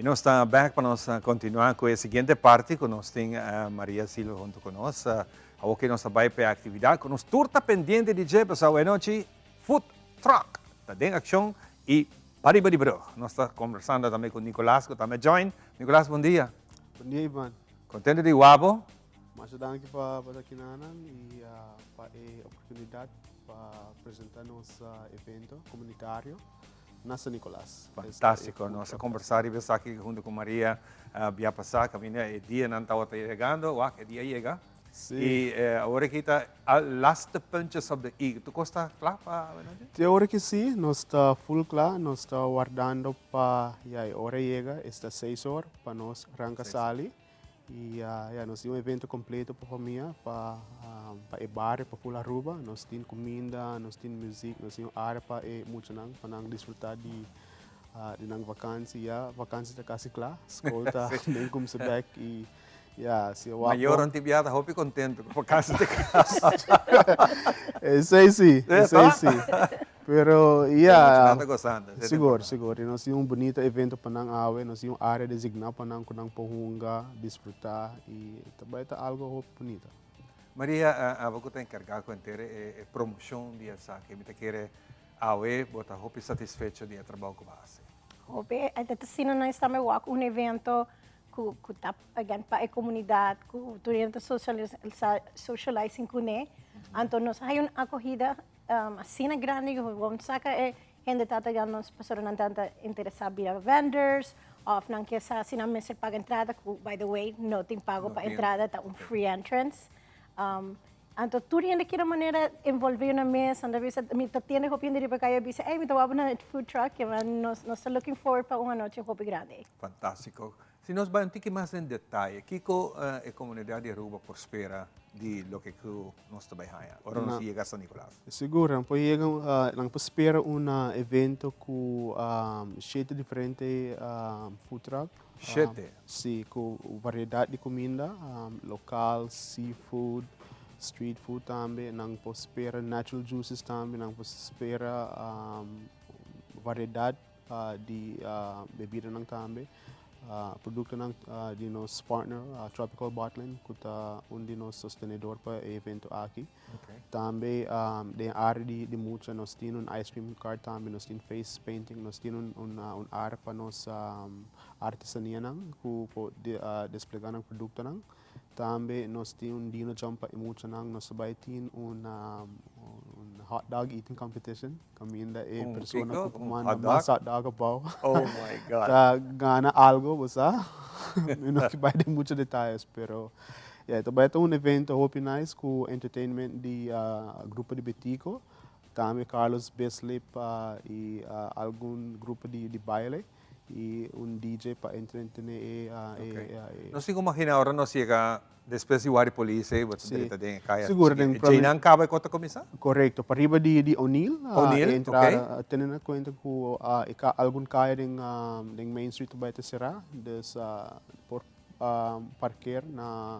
nos ta back pa nos continua cu e siguiente parti cu nos tin Maria Silva hunto cu nos. Awor cu nos ta bay pa e actividad cu nos tur ta pendiente di dje pasobra awe nochi Food Truck ta den accion y pariba di brug. Nos ta conversando tambe cu Nicolas cu tambe a join. Nicolas bon dia. Bon dia Ivan. Contento di wak bo? Masha danki pa ta kinanan y pa e oportunidad pa presenta nos evento comunitario na San Nicolas. Fantástico, nos a conversa riba esaki hunto cu Maria bia pasa, caminda e dianan tabata yegando, wak e dia yega. Sí. Y awor aki ta laatste puntjes op de i. Tur cos ta cla pa awenochi? Te ora ki sí, nos ta full cla, nos ta wardando pa ya e ora yega, esta seis or, pa nos ranca sali. Y ya nos tin un evento completo pa famia, pa pa e bario, pa full Aruba. Nos tin cuminda, nos tin muziek, nos tin un area pa e muchanan, pa nan disfruta di di nan vakantie. Ya vakantie ta casi cla, school ta den cuminsa bek y ya si e wak Mayor bon. nan tin bia ta hopi contento cu vakantie ta casi. Esey si, esey si. Pero ya. Nan ta gozando. Esey ta Sigur, importante. sigur. Y nos tin un bunita evento pa nan awe. Nos tin un area designa pa nan cu nan por hunga, disfruta y ta bay ta algo hopi bunita. Maria, abo cu ta encarga cu henter e promocion di esaki, mi ta kere awe bo ta hopi satisfecho di e trabao cu bo a haci. Hopi, e ta asina nos tambe wak un evento cu cu ta again pa e comunidad cu tur hende ta socializing cune. Anto nos hay un acogida Asina grandi ku bo saka e hende ta ta nos pasobra nan ta interesa bira vendors of nan ke sa si nan mester paga entrada ku by the way no tin pago pa entrada ta un free entrance. Anto tur hende kere manera envolvi nan mes nan ta bisa mi ta tende hopi hende riba kaya bisa ey mi ta wak na e food truck nos ta looking forward pa un anochi hopi grandi. Fantastico. Si nos bai un tiki mas den detaye, kiko e komunidat di Aruba por spera di loke ku nos ta bai haña ora nos yega San Nicolas? Sigur, nan por yega, nan por spera un evento ku shete diferente food truck. Shete? Si, ku variedat di kuminda, lokal, seafood, street food tambe. Nan por spera natural juices tambe, nan por spera variedat di bebidanan tambe, productonan di nos partner Tropical Bottling cu ta un di nos sostenedor pa e evento aki. Tambe den area di mucha nos tin un ice cream cart tambe, nos tin face painting, nos tin un area pa nos artesanianan cu por desplega nan productonan. Tambe nos tin un dino jump pa e muchanan. Nos ta bai tin un hot dog eating competition kaminda e persona ku por manda mas hot dog abou ta gana algo bo sa. Mi no ke bai den mucho detayes pero ya ta bai ta un evento hopi nice ku entertainment di grupo di Betico tambe Carlos Bislip y algun grupo di baile. Y un DJ pa entretene e e. Nos tin cu imagina ora nos yega despues di wari polis ey bo ta drenta den e caya. Sigur den E djeinan caba e cos ta cuminsa? Correcto, pariba di di O'Neill O'Neill, e entrada tene na cuenta cu e algun caya den den Main Street ta bay ta cera dus por parkeer na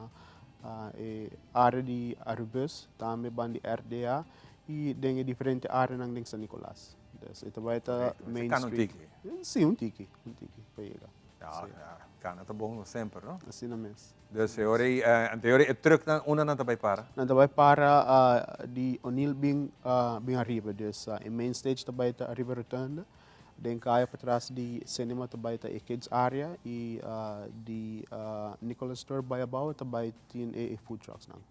e area di Arubus tambe ban di RDA y den e diferente areanan den San Nicolas. Dus e ta bai ta Main Cana un Street. tiki? Sí, un tiki, un tiki pa yega. Ja, Sí. ja, cana ta bon semper, no? Asina mes. Dus e ora ei, anto e ora ei e trucknan unda nan ta bai para? Nan ta bai para di O'Neill bin bin ariba. Dus e main stage ta bai ta ariba Rotunda. Den kaya patras di cinema ta bai ta e kids area y di Nicholas Store bai abao ta bai tin e food trucks nan.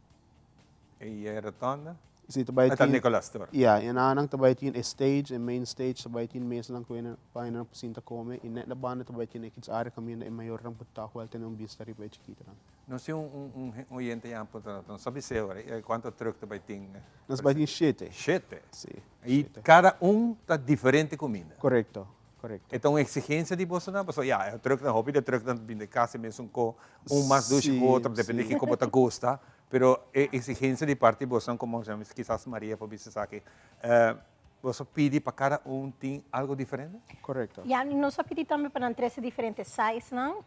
E rotonda? Si, ta bai Ta tin. Nicolas Tour. Ya, e nan ta bai tin e stage, e main stage, ta bai tin mesanan ku hende pa hendenan por sinta kome i net na banda ta bai tin e kids area kaminda e mayornan por ta huel tene un bista riba e chikitonan. Nos tin un un oyente ya puntra nos, nos sa bis'é ora kuantu truck ta bai tin? Nos bai tin shete. Shete? Si, I shete. kada un ta diferente kuminda? Korekto, korekto. E ta un exigencia di bosonan? Pasobra ya, e trucknan, hopi di e trucknan ta bini kasi mesun ko, un mas dushi ku otro, depende kiko bo ta gusta. Pero e exigencia di parti bosonan como kisas Maria por bisa esaki, boso pidi pa cada un tin algo diferente? Correcto. Ya, nos a pidi tambe pa nan trece diferente sizenan.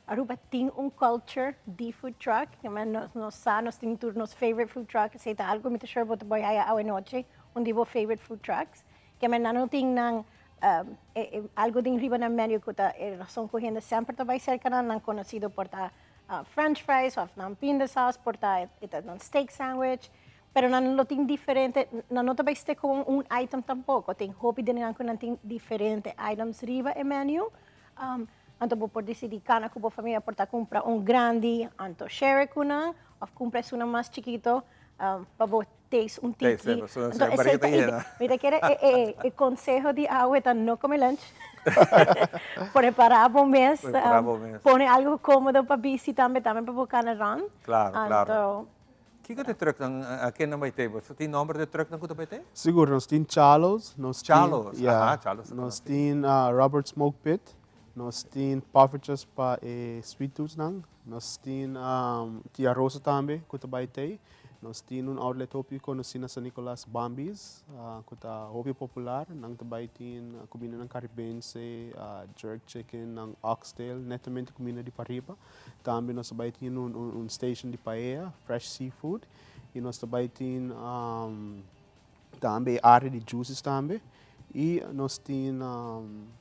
Aruba tin un culture di food truck, nos nos sa, nos tin tur nos favorite food truck, esey ta algo mi ta sure bo ta bay haya awe nochi, un di bo favorite food trucks. Ke men nan no tin nan. Um, e, e, algo den riba nan menu ku ta e rason ku hende semper ta bai serka nan, nan konosido por ta uh, french fries of nan pindasaus, por ta e ta nan steak sandwich, pero nan lo tin diferente, nan no ta bai stick ku un item tampoko, tin hopi den nan ku nan tin diferente items riba e menu. Um, anto bo por disidí kana ku bo famia por ta kumpra un grandi, anto share ku nan, of kumpra esunnan mas chikito, um, pa bo taste un tiki. Taste, pasobra Anto esei esei barriga ta ta yena. Mi ta kere e, e, e konseho di awe ta no kome lunch. Prepará bo mes. Prepará bo mes. Pone algo kómodo pa bisti tambe, tambe pa bo kana rònt. Klaro, klaro. Anto. Kiko ta e trùknan, a ken nan bai tei? Bo sa tin nòmber di e trùknan ku ta bai tei? Sigur, nos tin Charlo's, nos tin. Charlo's, Ya. aha, Charlo's ta Nos konosí. tin Robert's Smoke Pit, nos tin Poffertjes pa e sweet toothnan, Nos tin Tia Rosa tambe cu ta bay tey. Nos tin un outlet hopi conoci na San Nicolas, Bambi's, cu ta hopi popular. Nan ta bay tin cumindanan Caribense, jerk chicken, nan oxtail, netamente cuminda di pariba. Tambe nos ta bay tin un station di paella, fresh seafood. Y nos ta bay tin Tambe e area di juices tambe. Y nos tin,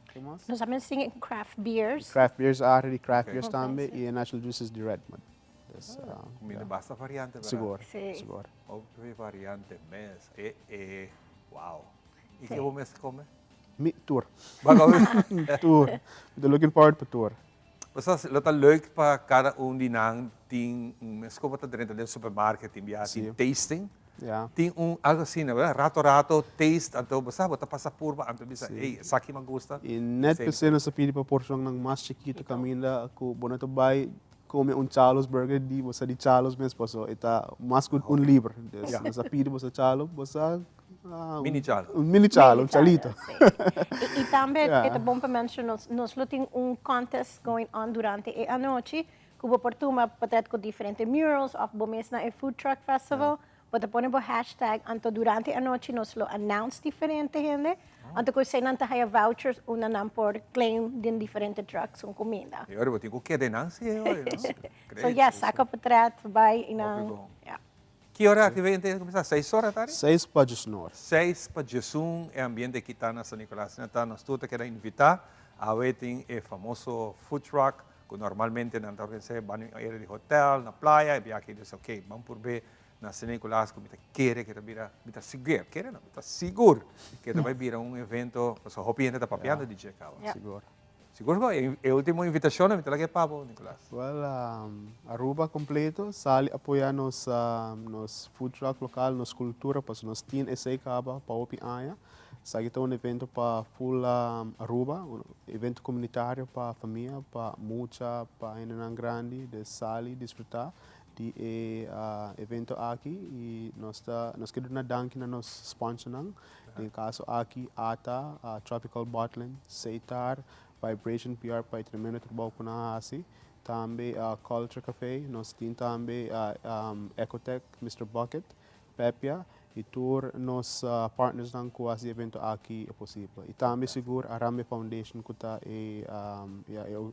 ke mas? Nos tambe tin craft beers. Craft beers, area di craft beers tambe y e natural juices di Redmond. Dus, Cuminda basta variante, verdad? Sigur, Sí. sigur. Hopi variante mes. E, e, wow. Y ke bo mes ta come? Mi, tur. Bo a come? Tur. Mi ta looking forward pa tur. Pasobra lo ta leuk pa kada un di nan tin un mes como ta drenta den supermarket tin bia tin tasting. Tin un algo asina, verdad? Rato rato taste anto bo sa bo ta pasa purba anto bisa ey esaki mi a gusta. Y net p'esei nos a pidi pa porcionnan mas chikito caminda cu bo no ta bay come un Charlos burger di bo sa di Charlos mes paso e ta mas cu un libra. Dus nos a pidi bo sa Charlo bo sa Mini chalo. Un mini chalo, un chalito. Y tambe e ta bon pa menciona nos, nos lo tin un contest going on durante e anochi cu bo por tuma potret cu diferente murals of bo mes na e food truck festival. Bo ta pone bo hashtag anto durante e anochi nos lo announce diferente hende. Anto cu esey nan ta haya vouchers unda nan por claim den diferente trucks un cuminda. Y ora bo tin cu keda eynan si e ora, no? So yes, saca potret, bay eynan. Hopi bon. Ki ora aki evento a kuminsá? Seis ora tardi? Seis pa diesun. Seis pa diesun e ambiente aki ta na San Nicolas. Asina ta nos tur ta keda invitá. Awe tin e famoso food truck ku normalmente nan ta organisá banda un area di hotel, na playa. E biaha aki nos ok, ban purb'é na San Nicolas ku mi ta kere ku ta bira, mi ta sigur, kere no, mi ta sigur ku ta bai bira un evento pasobra hopi hende ta papiando di dje kaba. Sigur. Sigur bo, e ultimo invitacion mi ta laga e pa bo, Nicolas. Well, Aruba completo sali apoya nos nos food truck local, nos cultura, pasobra nos tin esey caba pa hopi aña. Esaki ta un evento pa full Aruba, un evento comunitario pa famia, pa mucha, pa hendenan grandi, des sali disfruta di e evento aki y nos ta nos ke duna danki na nos sponsornan, den e caso aki ata, Tropical Bottling, Seitar, Vibration PR pa e tremendo trabou cu nan a haci, tambe Culture Cafe, nos tin tambe Ecotech, Mister Bucket, Pepia y tur nos partnersnan cu haci e evento aki posibel. Y tambe sigur Arambe Foundation cu ta e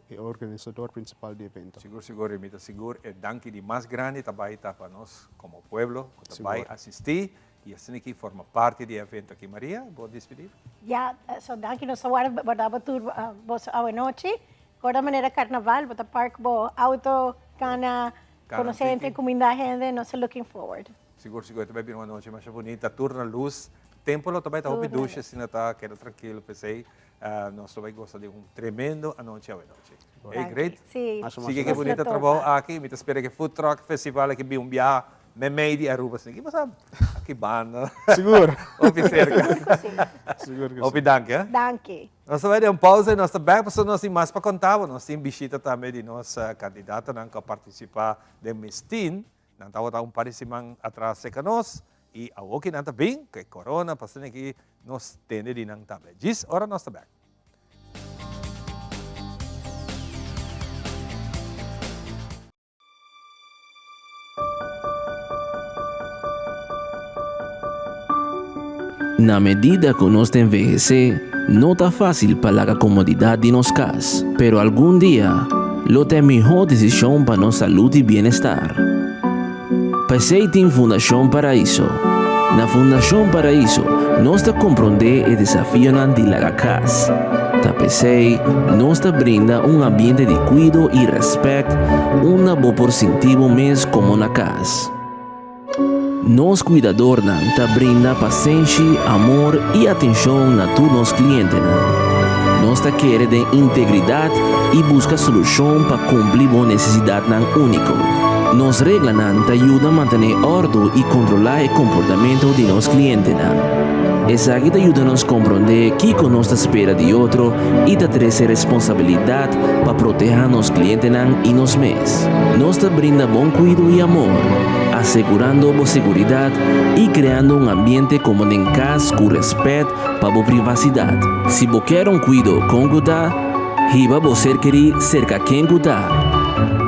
e organisador principal di evento. Sigur sigur y mi ta sigur e danki di mas grandi ta bay ta pa nos como pueblo cu ta bay asisti y asina aki forma parti di e evento aki. Maria, bo dispidi? Ya, so danki nos ta warda warda bo tur boso awenochi. Corda manera carnaval bo ta park bo auto cana Conoce hende, cuminda hende, nos ta looking forward. Sigur, sigur, e ta bai bira un anochi masha bunita, tur na luz. Tempo lo ta bai ta hopi dushi, asina ta keda trankilo. P'esei nos lo bai gosa di un tremendo anochi awe nochi. Hey, great. Sigui ke bunita trabou aki. Mi ta spera ke Food Truck Festival aki bin un biaha meimei di Aruba. Asina ki pasa aki banda. Sigur. Hopi serka. Sigur ke si. Hopi danki, eh. Danki. Nos ta bai den un pausa y nos ta bek pasobra nos tin mas pa conta bo. Nos tin bishita tambe di nos candidatonan cu a participa den Miss Teen. Nan tabata un par di siman atras cerca nos y awoki nan ta bin cu e corona pa asina aki nos tende di nan tambe. Djis ora nos ta bek. Na medida ku nos ta envehesé, no ta fásil pa laga komodidat di nos kas, pero algun dia lo ta e mihó desishon pa nos salud i bienestar. P'esei tin Fundashon Paraiso. Na Fundashon Paraiso. Nos ta komprondé e desafionan di laga kas. Ta p'esei nos ta brinda un ambiente di kuido i rèspèt unda bo por sinti bo mes komo na kas. Nos kuidadornan ta brinda pasenshi, amor i atenshon na tur nos klientenan. Nos ta kere den integridat i buska solushon pa kumpli bo nesesidatnan úniko. Nos reglanan ta yuda mantené òrdu i kontrolá e komportamentu di nos klientenan. Esaki ta yuda nos komprondé kiko nos ta spera di otro i ta trese responsabilidat pa protehá nos klientenan i nos mes. Nos ta brinda bon kuido i amor, asegurando bo seguridat i kreando un ambiente komo den kas ku rèspèt pa bo privasidat. Si bo kier un kuido kon ku ta, hiba bo ser kerí serka ken ku ta.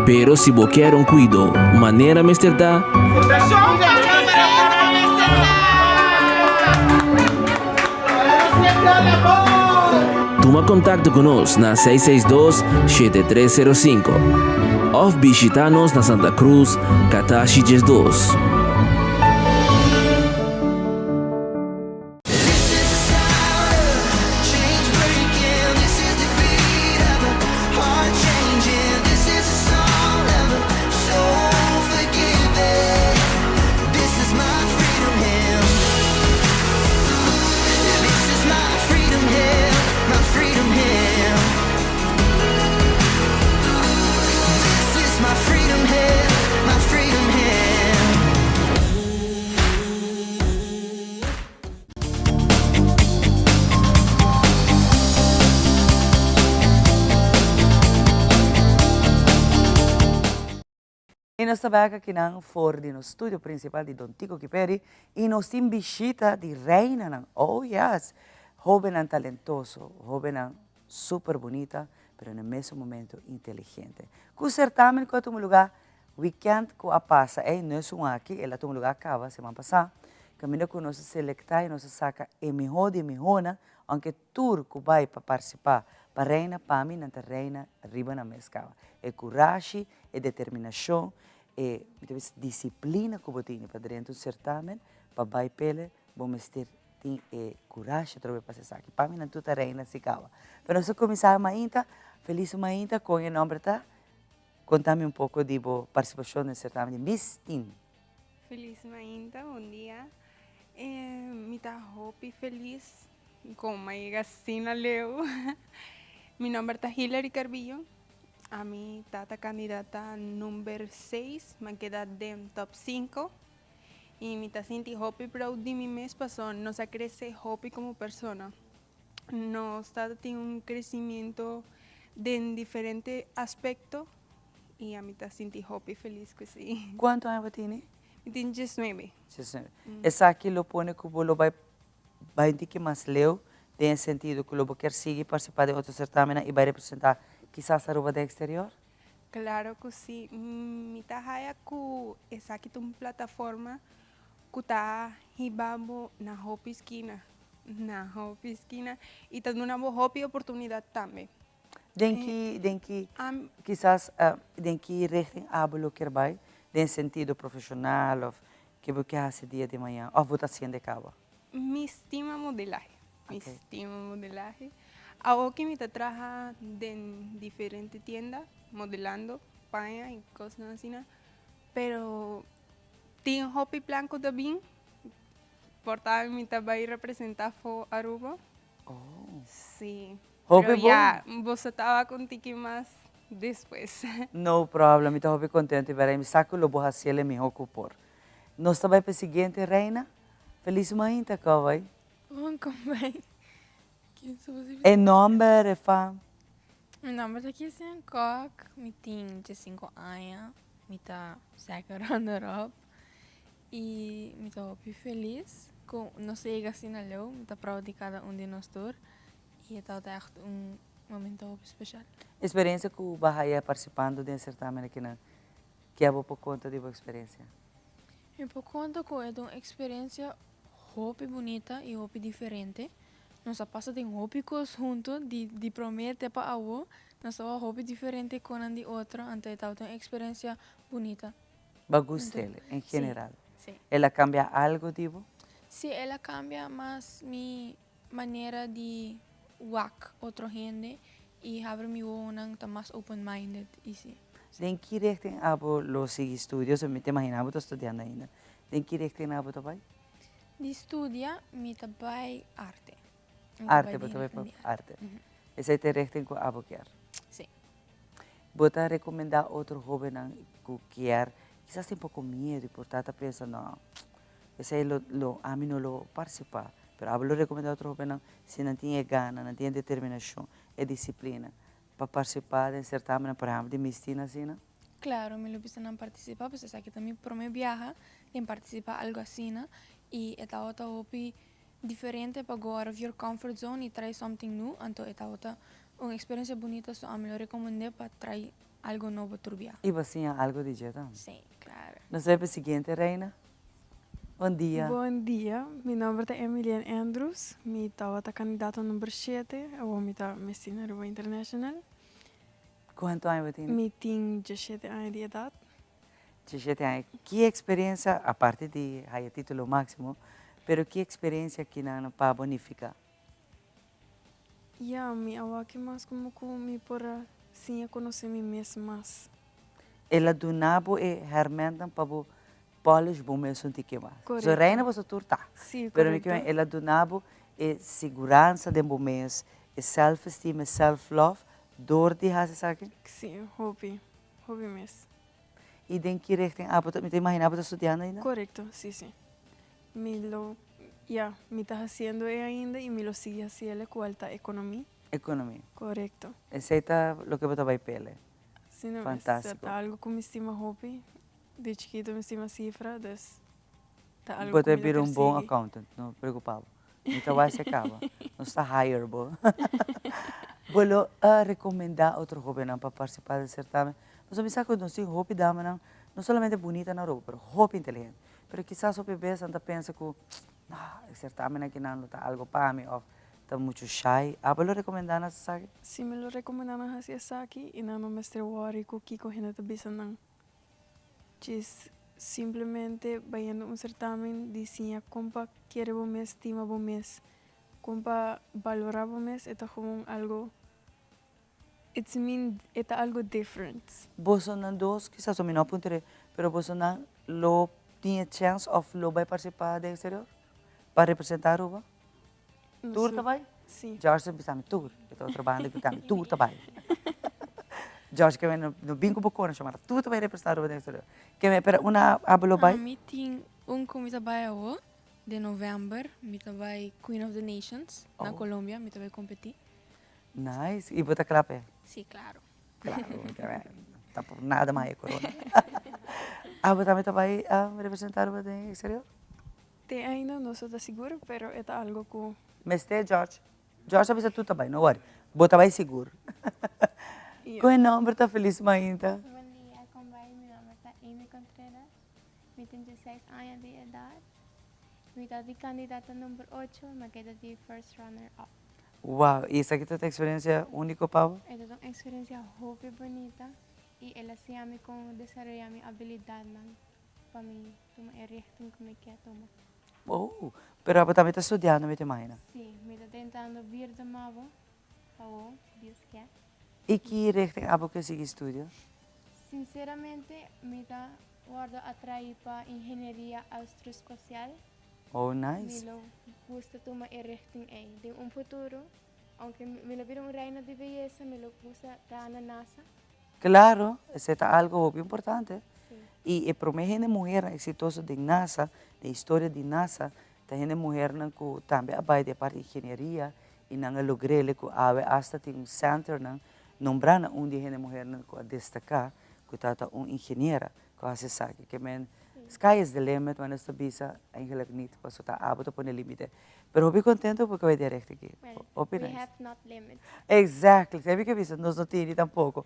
Pero si bo kier un kuido manera mester ta, Tuma kontakto ku nos na 662 7305 òf bishitá nos na Santa Cruz, Katashi 12. I nos ta bek akinan for di nos studio principal di Don Tico Kiperi i nos tin bishita di reinanan, oh yes, hobennan talentoso, hobennan super bunita pero na mesun momento inteligente. Ku certamen ku a tuma lugar weekend ku a pasa ey no esun aki, el a tuma lugar caba siman pasa, caminda ku nos a selecta i nos a saca e miho di e mihonan, aunke tur ku bai pa participa pa reina pa mi nan ta reina riba nan mes caba. E curashi, e determinashon, e mi ta bisa disiplina ku bo tini pa drenta un sertamen, pa bai pele bo mester tin e kurashi atrobe pa hasi esaki. Pa mi nan tur ta reina si kawa. Pero nos a kuminsá mainta, felis mainta kon e nomber ta? Konta mi un poko di bo partisipashon den sertamen di Miss Teen. Felis mainta, bon dia. Mi ta hopi felis kon mi a yega asina leu. Mi nomber ta Hillary Carbillo. Ami tata kandidata number seis, mi a keda den top sinku i mi ta sinti hopi proud di mi mes pasobra nos a krese hopi komo persona. Nos tata tin un kresimiento den diferente aspekto i ami ta sinti hopi felis ku esei. Kuantu aña bo tini? Mi tin diesnuebe. Diesnuebe. Esaki lo pone ku bo lo bai Bai un tiki mas leu den e sentido cu lo bo kier sigui participa den otro certamennan y bai representa kisas Aruba den exterior? Claro cu si. Mi ta haya cu esaki ta un plataforma cu ta hiba bo na hopi skina, na hopi skina y ta duna bo hopi oportunidad tambe. Den ki, den ki, kisas den ki richting abo lo kier bai den sentido profesional of Ke bo ke hasi dia di mañan òf bo ta hasiendo e kaba? Mi stima modelahe. Mi stima modelahe. Awoki mi ta traha den diferente tienda modelando paña i kosnan asina. Pero tin hopi plan ku ta bin. Por ta mi ta bai representá for Aruba. Oh. Sí. Hopi Pero bon. ya, boso ta wak un tiki mas despues. No problem, mi ta hopi contento y bera mi sa cu lo bo haciel e miho cu por. Nos ta bay pa e siguiente reina. Feliz mainta cowboy. Bon combai. Ken su boso E nomber, e fam. Mi nomber ta Kirsten Kok, mi tin diesinco aña, mi ta second runner up y mi ta hopi feliz cu nos a yega asina leu, mi ta proud di cada un di nos tur. Y e tabata echt un momento hopi special. Experiencia cu bo a haya participando den e certamen akinan, ke abo por conta di bo experiencia? Mi por conta cu e ta un experiencia hopi bunita y hopi diferente. Nos a pasa den hopi cos hunto, di di prome te pa awo, nos a wak hopi diferente conan di otro, anto e tabata un experiencia bunita. Bo a gust'el en general? Si. El a cambia algo di bo? Sí, el a cambia mas mi manera di wak otro hende y habri mi wowonan ta mas open minded y sí. Den ki richting abo lo sigui studio? So mi ta imagina bo ta studiando ainda. Den ki richting abo ta bai? Di studia mi ta bai arte. Mi ta Arte, bai bo den ta bai pa richting di arte. arte. Esei ta e richting ku abo kier? Sí. Bo ta recomenda otro hobennan cu kier, kisas tin poco miedo y por ta ta pensa no, esey lo lo ami no lo participa, pero abo lo recomenda otro hobennan si nan tin e gana, nan tin e determinacion, e disciplina pa participa den certamennan, por ehemplo di Miss Teen asina? Claro, mi lo bisa nan participa, pasobra esaki ta mi prome biaha den participa algo asina y e tabata hopi diferente pa go out of your comfort zone y try something new, anto e tabata un experiencia bunita so ami lo recomende pa try algo nobo tur bia. Y bo a siña algo di dje tambe? Sí, claro. Nos bay pa e siguiente reina. Bon dia. Bon dia, mi nomber ta Emilienne Andrews, mi tabata candidato number shete, awor mi ta Miss Teen Aruba International. Cuanto aña bo tin? Mi tin diashete aña di edad. Diashete aña. Ki experiencia, aparte di haya titulo maximo, pero ki experiencia kinan pa bo nifica? Ya, mi a wak mas como cu mi por a siña conoce mi mes mas. El a duna bo e hermentnan pa bo polish bo mes un tiki mas. Correcto. So reina boso tur ta. Si, Pero mi correcto. kier el a duna bo e siguransa den bo mes, e self esteem, e self love, door di haci esaki? Si, hopi, hopi mes. Y den ki richting abo ta, mi ta imagina abo ta studiando ainda? Correcto, si, si. Mi lo, ya, mi ta haciendo e ainda y mi lo sigui haciele cual ta economia. Economia. Correcto. Esey ta loke bo ta bay pele. Si, no, Fantastico. Ta algo cu mi stima hopi. Di chikito mi stima cifra, dus ta algo Bo cu ta mi lo bira un bon persigi. accountant, no preocupa bo. Mi ta wak esey caba. Nos ta hire bo. Bo lo recomenda otro hobennan pa participa den certamen? Pasobra mi sa cu nos tin hopi damanan, no solamente bunita na Aruba, pero hopi inteligente. Pero kisas hopi bes nan ta pensa cu, no, e certamen akinan lo ta algo pa mi of ta mucho shy. Abo lo recomenda nan esaki? Si, mi lo recomenda nan haci esaki y nan no mester worry cu kico hende ta bisa nan. Djis simplemente bayendo un certamen di siña con pa kere bo mes, stima bo mes, con pa balora bo mes, e ta gewoon algo, it's mean, e ta algo different. Bosonan dos, kisas mi no a puntra, pero bosonan lo tin e chance of lo bay participa den exterior pa representa Aruba? Tur ta bai? Sí. George ta bisa mi tur. E ta otro banda grita mi tur ta bai. George ke no no bin ku bo kona shomara tur ta bai representá Aruba den exterior. Ke me pero una abo lo bai? Mi tin un ku mi ta bai awo den november mi ta bai Queen of the Nations na Oh. Colombia mi ta bai kompetí. Nice. I bo ta kla p'e? Sí, klaro. Klaro, ta por nada mas e korona. Abo tambe ta bai representá Aruba den exterior? Te ainda no so ta sigur, pero e ta algo cu. Mester George. George a bisa tur ta bai, no worry. Bo ta bai sigur. Con e nomber ta Feliz Mainta? Bon dia, con bai? Mi nomber ta Amy Contreras. Mi tin dieseis aña di edad. Mi ta di candidata number ocho, mi a keda di first runner up. Wow, y esaki ta ta experiencia unico pa bo? E ta un experiencia hopi bunita y el a siña mi con desaroya mi habilidadnan. pa mi tuma e richting ku mi ke tuma. Oh, pero abo tambe ta studiando mi ta imagina? Si, mi ta tentando vierde mavo awo, si Dios ke. I ki richting abo ke sigui studio? Sinceramente mi ta wordo atraí pa ingenieria astrospacial. Oh, nice. Mi lo gusta tuma e richting ei den un futuro, aunke mi lo bira un reina di beyesa, mi lo gusta traha na NASA. Claro, esei ta algo hopi importante. Y e prome hende muhernan exitoso den NASA, den historia di NASA, ta hende muhernan cu tambe a bay den e parti ingenieria y nan a logrele cu awe hasta tin un centernan nombra na un di e hende muhernan cu a destaca cu ta un ingeniera cu a haci esaki. Ke men, sky is the limit, ma nos ta bisa eigenlijk niet, pasobra ta abo ta pone limite. Pero hopi contento porque bay den recht aki. Hopi We nice. have not limits. Exactly, esei mi ke bisa, nos no tini tampoco.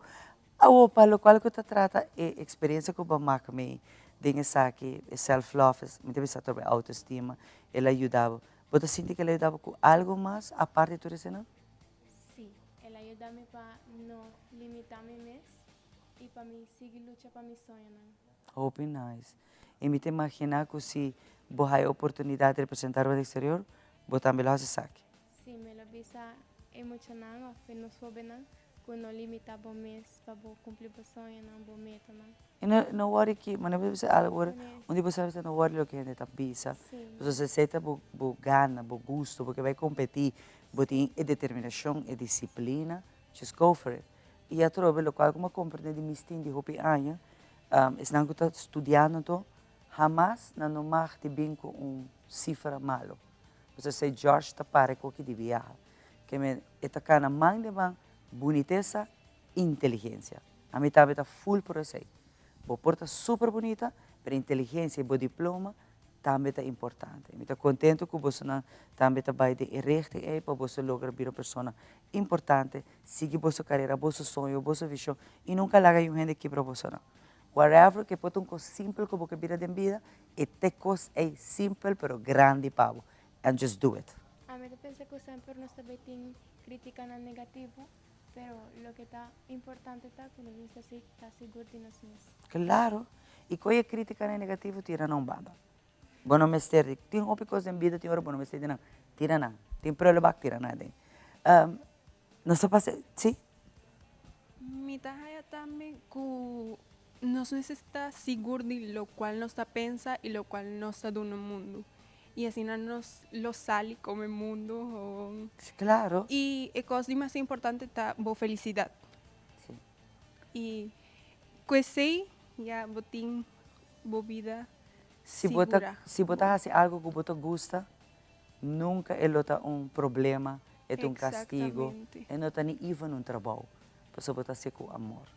Awor, pa locual cu ta trata e experiencia cu bo a mak mi den esaki, e self love, mi ta bisa atrobe autoestima, el a yuda bo. Bo ta sinti cu el a yuda bo cu algo mas aparte di tur eseinan? Sí, el a yuda mi pa no limita mi mes y pa mi sigui lucha pa mi soñonan. Hopi nice. Y mi ta imagina cu si. bo haya oportunidad di representa Aruba den exterior, bo tambe lo haci esaki? Sí, mi lo bisa e muchanan of e nos hobennan cu no limita bo mes pa bo cumpli bo soñonan, bo metanan. Y no no worry ki, manera bo ta bisa algo ora un di bo sa bisa no worry loke hende ta bisa, pasobra si esey ta bo bo gana, bo gusto, bo ke bay competi, bo tin e determinacion, e disciplina, just go for it. Y atrobe locual cu mi a comprende di mis tin di hopi aña, esnan cu ta studiando anto, hamas nan no mag di bin cu un cifra malo. Pasobra esey George ta para e koki di biaha. Ke men e ta cana man den man bunitesa, inteligencia. Ami tambe ta full por esey. Bo por ta super bunita, pero inteligencia y bo diploma tambe ta importante. Mi ta contento cu bosonan tambe ta bay den e richting ey pa boso logra bira un persona importante, sigui boso carera, boso soño, boso vision y nunca laga yun hende kibra bosonan. Whatever ke por ta un cos simpel cu bo ke bira den bida, e ta e cos ey simpel pero grandi pa bo and just do it. Ami ta pensa cu semper nos ta bay tin criticanan negativo, pero loke ta importante ta cu nos mester si ta sigur di nos mes. Claro, y cu e criticanan negativo tira nan un banda. Bo no mester di, tin hopi cos den bida tin ora bo no mester di nan, tira nan, tin prullenbak tira nan aden. Nos ta pasa, si. Mi ta haya tambe cu nos mester sta sigur di locual nos ta pensa y locual nos ta duna mundo. Y asina nos lo sali como e mundo o. Claro. Y e cos di mas importante ta bo felicidad. Si. Y cu esey ya bo tin bo bida Si bo ta, sigura. si bo ta haci algo cu bo ta gusta, nunca e lo ta un problema, e ta un castigo, Exactamente. e no ta ni even un trabou, pasobra bo ta haci cu amor.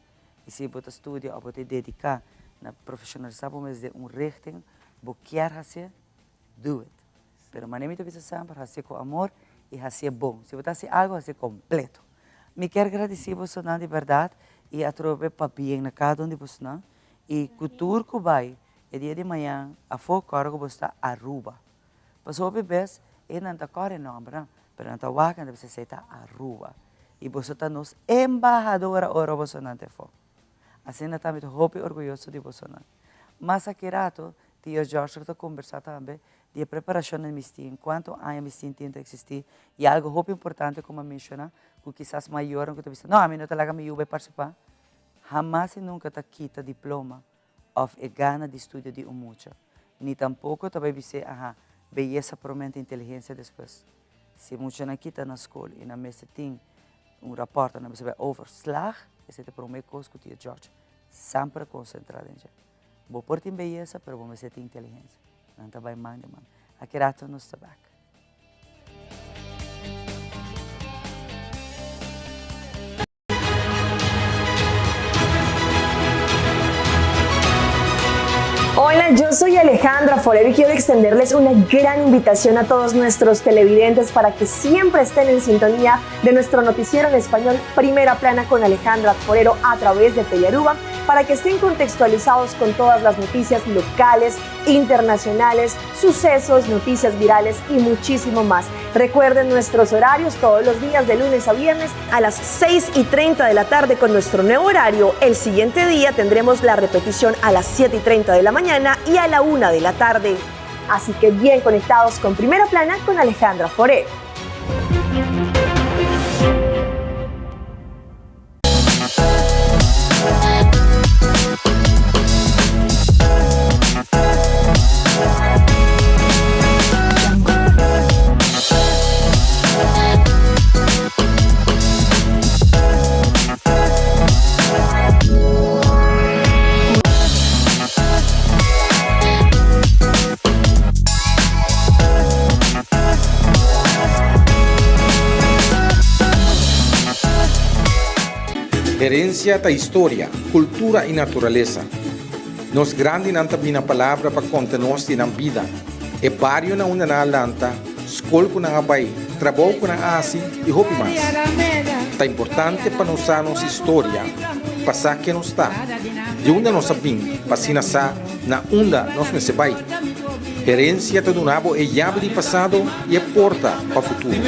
Y si bo ta studia of bo ta dedica na profesionalisa bo mes den un richting bo kier hacié, do it. Pero manera mi ta bisa semper, hacié cu amor y hacié bon. Si bo ta haci algo, hacié completo. Mi kier gradici bosonan di berdad y atrobe pabien na cada un di bosonan y cu tur cu bay e dia di mañan afo kòrda cu boso ta Aruba. Pasobra hopi bes e nan ta kòrda e nòmbernan, pero nan ta wak nan ta bisa esei ta Aruba. I boso ta nos embahadora ora bosonan ta efo. Asina tambe ta hopi orguyoso di bosonan. Mas aki rato tio George ta kombersá tambe di e preparashonnan misti, en kuantu aña misti tin ta eksistí i algu hopi importante ku mi a menshoná ku kisas mayornan ku ta bisa no ami no ta laga mi yu bai partisipá, hamas i nunka ta kita diploma of e gana di studio di un mucha. Ni tampoco ta bay bis'é, aha, beyesa prome inteligencia despues. Si muchanan kita na school y nan mester tin un rapport, nan mester bay over, slaag, esey ta e prome cos cu tio George semper a concentra den dje. Bo por tin beyesa, pero bo mester tin inteligencia. Nan ta bay man den man. Aki rato nos ta bek. Hola, yo soy Alejandra Forero y quiero extenderles una gran invitación a todos nuestros televidentes para que siempre estén en sintonía de nuestro noticiero en español Primera Plana con Alejandra Forero a través de Telearuba para que estén contextualizados con todas las noticias locales, internacionales, sucesos, noticias virales y muchísimo más. Recuerden nuestros horarios todos los días de lunes a viernes a las 6 y 30 de la tarde con nuestro nuevo horario. El siguiente día tendremos la repetición a las 7 y 30 de la mañana y a la 1 de la tarde. Así que bien conectados con Primera Plana con Alejandra Foré. Herencia ta historia, cultura y naturalesa. Nos grandinan ta bina palabra pa conta nos di nan bida, e bario na unda nan a lanta, scol cu nan a bay, trabou cu nan a haci y hopi mas. Ta importante pa nos sa nos historia, pa sa ken nos ta, di unda nos a bin pa asina sa na unda nos mester bai. Herencia ta duna bo e yabi di pasado y e porta pa futuro.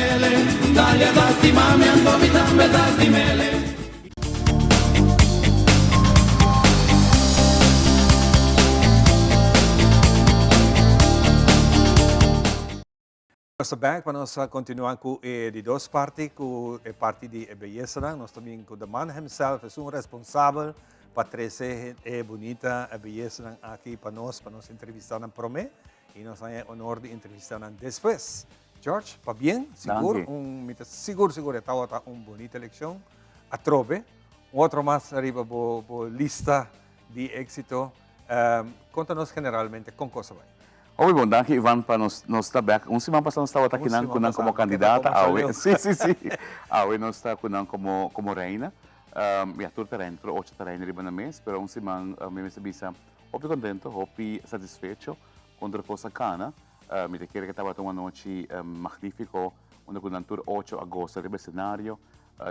Nos ta bek pa nos continua cu e di dos parti, cu e parti di e beyesanan. Nos ta bin cu the man himself, esun responsabel pa trece e bunita beyesanan aki pa nos, pa nos entrevista nan prome y nos haña e honor di entrevista nan despues. George, pabien, sigur, un, mi ta sigur sigur e tawata un bunita eleccion. Atrobe, un otro mas ariba bo, bo lista di exito. Conta nos generalmente con cos a bay. Hopi bon, danki Ivan pa nos nos ta bek. Un siman pasa nos tabata Un kinan ku siman nan pasá, komo mi keda kandidata komo awe. salió. Sí, sí, sí. Awe nos ta ku nan komo komo reina. Ya tur ta reina, tur ocho ta reina riba nan mes, pero un siman mi mester bisa hopi kontento, hopi satisfecho kon tur kos a kana. Mi ta kere ke tabata un anochi magnifiko unda ku nan tur ocho a gosa riba escenario.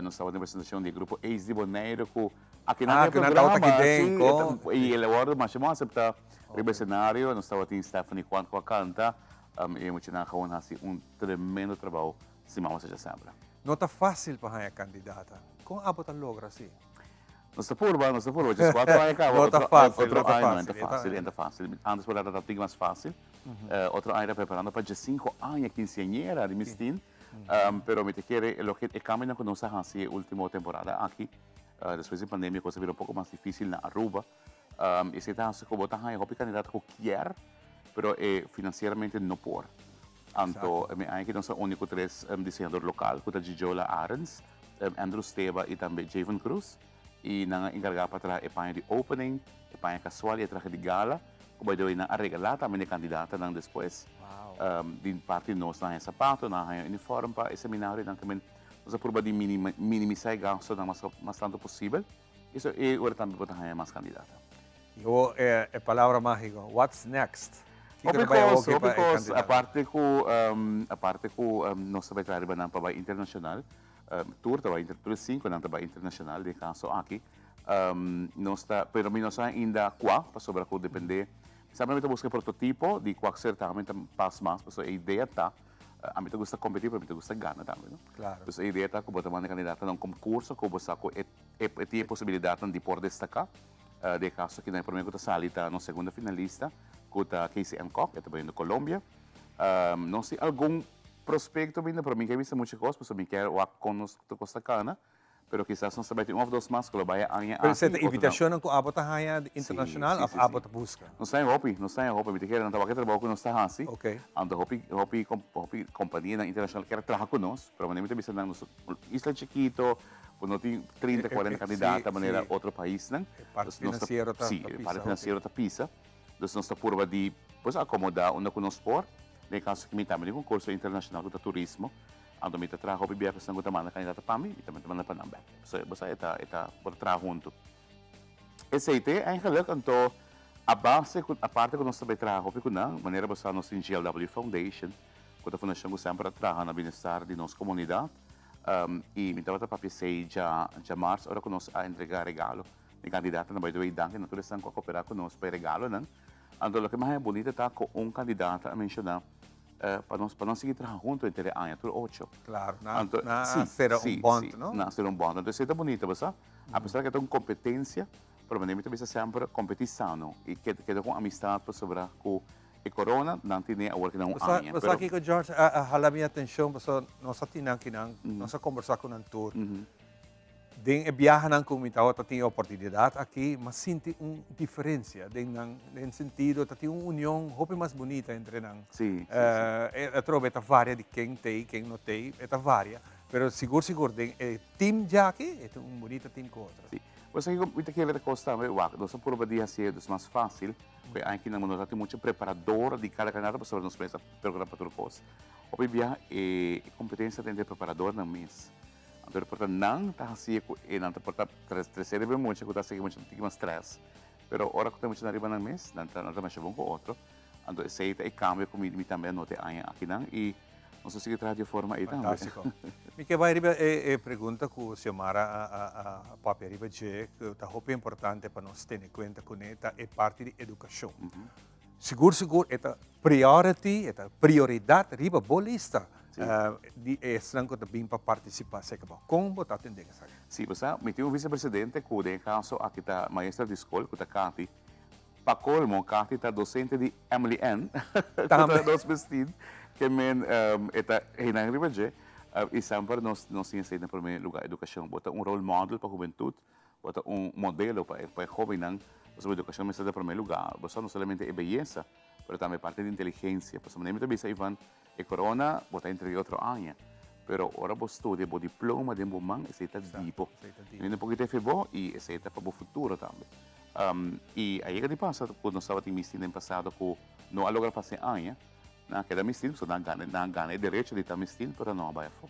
Nos tabata den presentacion di e grupo Ace di Bonaire cu akinan Ah, den e cu nan tabata programa. aki den, Sí, con. y el a wordo masha bon acepta riba escenario. Nos tabatin Stephanie Quant cu a canta y e muchanan gewoon haci un tremendo trabao siman pasa djasabra. No ta facil pa haña candidata. Con abo ta logra asi? Nos ta purba, nos ta purba. Djes cuatro aña caba, No ta otro, facil, otro no ta aña no, facil. e ta facil, e ta facil. Antes por ta tin mas facil. Otro aña ta preparando pa djescinco aña quinceañera di Miss Teen. Pero mi ta kere e loke e cambionan cu nos a haci e ultimo temporada aki, despues di pandemia cos a bira un poco mas dificil na Aruba. Esey ta haci cu bo ta haya hopi candidato cu kier, pero e financieramente no por. Anto mi aña aki nos a uni cu tres diseñador local cu ta Gigiola Arends, Andrew Steba y tambe Javen Cruz. Y nan a encarga pa traha e paña di opening, e paña casual y e trahe di gala. Cu by the way nan a regala tambe na e candidatanan despues. Di parti di nos nan haña sapato, nan haña uniform pa e seminario. Nan tambe nos a purba di minimisa e gastonan mas tanto posibel. Y so e ora tambe bo ta haña mas candidata. Y awor e palabra magico, what's next? Kico Hopi ta bay awor cos, ki hopi pa e cos. candidata? Aparte cu, aparte cu nos ta bay traha riba nan pa bay internacional. Tur ta bai, tur e sinkonan ta bai internashonal den e kaso aki. Nos ta, pero mi no sa ainda kua, pasobra ku depende, mi ta buska e prototipo di kua sertamen ta pas mas, pasobra e idea ta, ami ta gusta kompetí pero mi ta gusta gana tambe, no? Klaro. Dus e idea ta ku bo ta manda e kandidatonan na un konkurso ku bo sa ku e e tin e posibilidatnan di por destaká. Den e kaso aki nan e promé ku ta sali ta nos segundo finalista ku ta Casey M. Kok, e ta bayendo Colombia. Nos tin algun prospecto bini, pero mi ke bisa mucho cos, pasobra mi kier wak con nos ta cosa cana, pero kisas nos ta bai tin un of dos mas cu lo bai e aña Pero aki, esei ta otro nan. invitacionnan cu abo ta haña di Sí, internacional sí, of sí, abo sí. ta busca? Nos ta haña hopi, nos ta haña hopi. Mi ta kere nan ta wak e trabou cu nos ta haci. Ok. Anto hopi, hopi, hopi companianan internacional kier traha cu nos, pero manera mi ta bisa nan, nos ta un isla chikito, bo no tin trinta, cuarenta candidata manera otro paisnan. E parti Dus nos ta, financiero ta, sí, ta e pisa parti hopi. financiero ta pisa. Dus nos ta purba di pues acomoda unda cu nos por. Den e caso aki mi tambe tin un curso internacional cu ta turismo, anto mi ta traha hopi bia cu esnan cu ta manda candidato pa mi, mi tambe ta manda pa nan bek. So bo sa e ta e ta por traha hunto. Esey te eigenlijk anto a base cu aparte cu nos ta bay traha hopi cu nan, manera bo sa nos tin GLW Foundation cu ta fundacion cu semper a traha na bienestar di nos comunidad y mi tabata papia esey dja dja mars ora cu nos a entrega regalo di candidatonan. By the way danki na tur esnan cu a coopera cu nos pa e regalonan. Anto loke mas bunita ta cu un candidata a menciona pa nos pa nos sigui traha hunto henter e aña tur ocho. Claro, nan a cera un bond, no? Nan a cera un bond. Anto esey ta bunita, bo sa? A pesar cu e ta un competencia, pero manera mi ta bisa semper, competi sano y keda cu un amistad pasobra cu e corona nan tene awor cu nan un aña. Bo sa kico George a hala mi atencion pasobra nos a tin nan kinan, nos a combersa cu nan tur. Den e biahanan ku mi tabata tin e oportunidat aki, m'a sinti un diferensia den nan, den sentido ta tin un union hopi mas bunita entre nan. Sí, sí, sí. Atrobe e ta varia di ken t'ei, ken no t'ei, e ta varia, pero sigur sigur den e team djaki e ta un bunita team ku otro. Sí. Bo sa kiko mi ta kere ta kos tambe? Wak, nos a purba di hasié dus mas fásil, ku e aña kinan no ta tin mucho preparador di kada kandidato pasobra nos mes a perkurá pa tur kos. Hopi biaha e kompetensia ta entre preparadornan mes. Anto e por ta nan ta hacié cu e nan ta por ta trece riba e mucha cu ta haci cu e mucha tin mas stress. Pero ora cu ta e muchanan riba nan mes, nan ta nan ta masha bon cu otro. Anto esey ta e cambio cu mi mi tambe a nota e aña akinan y nos ta sigui traha di e forma ey tambe. Fantastico. Mi ke bay riba e e pregunta cu Xiomara a a a papia riba dje cu ta hopi importante pa nos tene cuenta cune ta e parti di educacion. Sigur sigur e ta priority, e ta prioridad riba bo lista di esnan cu ta bin pa participa seca bo. Con bo ta atende esaki? Sí, bo sa, mi tin un vicepresidente cu den e caso aki ta maestra di scol cu ta Cathy. Pa colmo, Cathy ta docente di Emily Ann, cu ta nos bestin. Ke men e ta einan riba dje i semper nos nos tin esei na prome luga edukashon. Bo ta un role model pa hubentut, bo ta un modelo pa e pa e hobennan, pasobra edukashon mester ta prome luga. Bo sa no solamente e beyesa, pero tambe parti di inteligensia. Pasobra manera mi ta bisa Ivan, e korona bo ta entrega otro aña, pero ora bo studia bo diploma den bo man esei ta di bo. Mi no por kita efe bo i esei ta pa bo futuro tambe. I a yega di pasa ku nos tabatin misti den pasado ku no a logra pasa e aña, Nan a keda mistin, pasobra nan a gana, nan a gana e derecho di ta mistin, pero nan no a bai afó.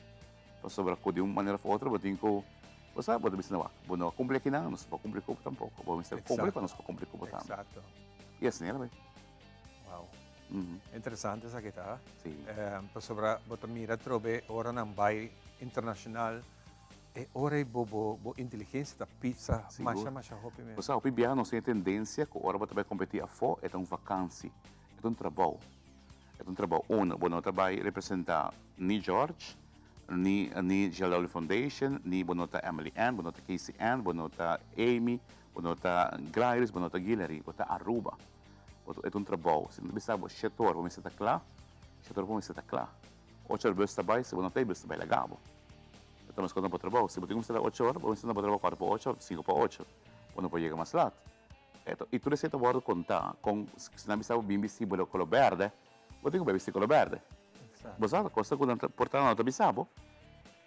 Pasobra ku di un manera òf otro bo tin ku, bo sa, bo ta bisa wak, bo no a kumpli akinan, nos no por kumpli ku bo tampoko. Bo mester kumpli pa nos por kumpli ku bo tambe. Exacto. I asina el a bai. Wow. Interesante esaki ta. Si. Pasobra bo ta mira atrobe ora nan bai internashonal, e ora ei bo bo bo inteligensia ta pizza masha masha hopi mes. Bo sa, hopi biaha nos tin e tendensia ku ora bo ta bai kompetí afó e ta un vakansi. E ta un trabou. E ta un trabou. Uno, bo no ta bai representá ni George, ni ni GLW Foundation, ni bo no ta Emily Ann, bo no ta Casey Ann, bo no ta Amy, bo no ta Glyris, bo no ta Guilary. Bo ta Aruba. Bo ta, e ta un trabou. Si nan ta bisa bo shete or bo mester ta kla, shete or bo mester ta kla. Ocho or bus ta bai, si bo no ta ei bus ta bai laga bo. E ta meskos na bo trabou. Si bo tin ku mester ta ocho or, bo mester na bo trabou kuater pa ocho of sinku pa ocho. Bo no por yega mas lat. I tur esei ta wòrdu kontá kon si nan bisa bo bin bisti bo kolo bèrdè, bo tin ku bai bisti kolo bèrdè. Bo sa kosa ku nan ta por ta nan no ta bisa bo,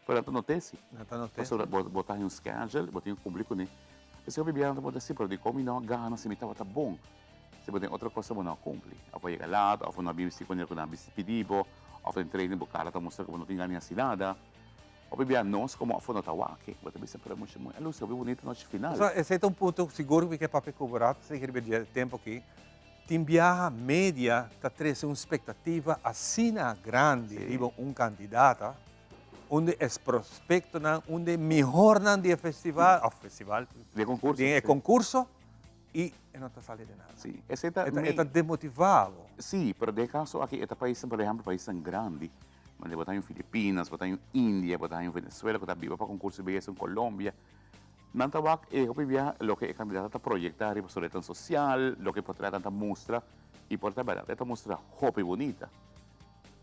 pero nan ta not'é si. Pasobra bo bo ta haña un schedule, bo tin ku kumpli kuné. P'esei hopi biaha nan ta puntra si, pero dikon mi no a gana si mi tabata bon? Si bo tin otro kosa bo no a kumpli. Òf bo a yega lat, òf bo no a bin bisti manera ku nan a bisti pidi bo, òf den training bo kara ta mustra ku bo no tin gana di hasi nada. Hopi bia nos como afo no ta wak e. Bo ta bisa pero mucha muhe a luci hopi bunita nochi final. Pasobra esei ta un punto sigur ku mi ke papia ku bo rato sigui riba e tempo aki. Tin biaha media ta trese un spektativa asina grandi riba un kandidata, un di e prospektonan, un di e mihornan di e festival, of festival, Di e konkurso. di e konkurso i e no ta sali di nada. Sí, esei ta E ta e ta demotivá bo. Sí, pero den e kaso aki e ta paisnan, por ehèmpel, paisnan grandi. Mane bo ta haña un Filipinas, bo ta haña un India, bo ta haña un Venezuela ku ta biba pa konkurso di beyesa, un Colombia. Nan ta wak e hopi biaha loke e kandidata ta proyektá riba su retnan sosial, loke e potretnan ta mustra, i por ta bèrdat e ta mustra hopi bunita.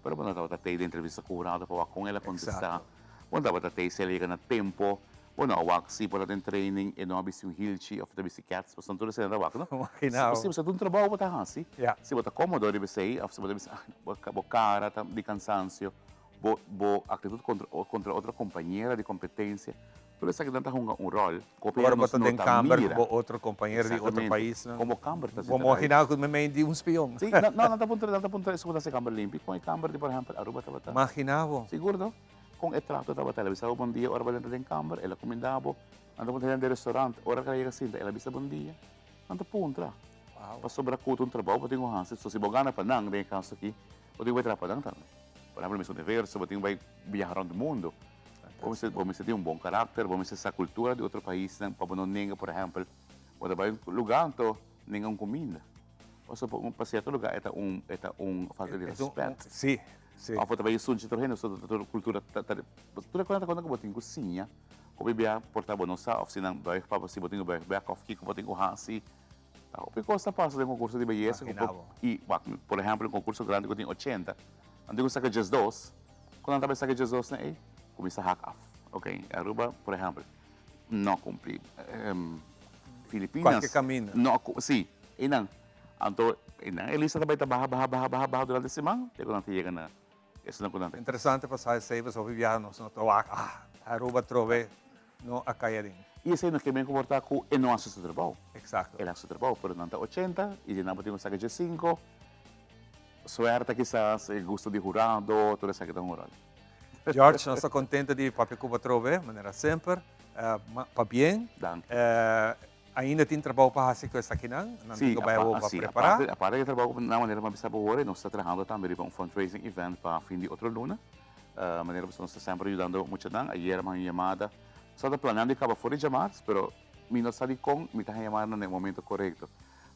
Pero bo no tabata tei den entrevista ku hurado pa wak kon el a kontestá. Bo no tabata tei si el a yega na tempo. Bo no a wak si por ta den training e no a bisti un hilchi òf e ta bisti kèts, pasobra tur esei nan ta wak, no? Si bo ta un trabou bo ta hasi, si bo ta kómodo riba esei òf si bo ta bisa ah bo kara ta di kansansio, bo bo aktitut kontra kontra otro kompañera di kompetensia, tur esaki nan ta hunga un ròl. Ora bo ta den kamber ku bo otro kompañero di otro paisnan, Kon bo kamber ta bo imagina ku meimei di un spion. Si, no, nan ta puntra nan ta puntra esun ku ta hasi kamber limpi, kon e kamber di por ehèmpel Aruba tabata. Magina bo. Sigur no? Kon e trato tabata? El a bisa bo bon dia ora bo drenta den kamber, el a kuminda bo. Nan ta puntra hende den restaurant, ora ku el a yega sinta, el a bisa bon dia. Nan ta puntra. Pasobra ku ta un trabou bo tin ku hasi. So si bo gana pa nan, den e kaso aki, bo tin ku bai traha pa nan tambe. Por ehempel, Miss Universo, bo tin ku bai biaha rònt mundu. Bo mester, bo mester tin un bon karakter, bo mester sa kultura di otro paisnan pa bo no nenga, por ehempel, bo ta bai un lugá anto nenga un kuminda. Pasobra pa sierto lugá e ta un, e ta un falta di rèspèt. Sí. Sí. Of bo ta bai sunchi tur hende, pasobra tur kultura ta ta tur e kosnan ta konta ku bo tin ku siña. Hopi bia por ta bo no sa of si nan buig pa bo si bo tin ku buig bek of kiko bo tin ku hasi. Ta hopi kos ta pasa den konkurso di beyesa ku por i wak por ehèmpel un konkurso grandi ku tin ochenta nan tin ku saka diesdos. Kon nan ta bai saka diesdosnan ei? Kuminsá hak af. Oke, Aruba por ehèmpel no kumpli. Filipinas Kualke kaminda. no si einan. Anto nan e lista ta bai ta baha, baha, baha, baha, baha durante siman te ku nan ta yega na esunnan ku nan ta. Interesante pa sa esei pasobra hopi biaha nos no ta wak, ah, Aruba atrobe no a kai aden. I esei no ke men komportá ku e no hasi su trabou. Eksakto. El hasi su trabou, pero nan ta ochenta i di nan bo tin ku saka diesinko. Suerte kisas, e gusto di hurado, tur esaki ta un ròl. George, nos ta kontento di papia ku bo atrobe, manera semper. Pabien. Danki. Ainda tin trabou pa hasi ku esakinan? Nan tin ku bai awor pa prepará? Sí, aparte di e trabou ku na manera ku mi a bisa bo awor, nos ta trahando tambe riba un fundraising event pa fin di otro luna. Manera ku nos ta semper yudando muchanan. Ayer mi a haña un yamada. Nos tabata planeando di kaba for di djamars, pero mi no sa dikon mi ta haña yamada na e momento korekto.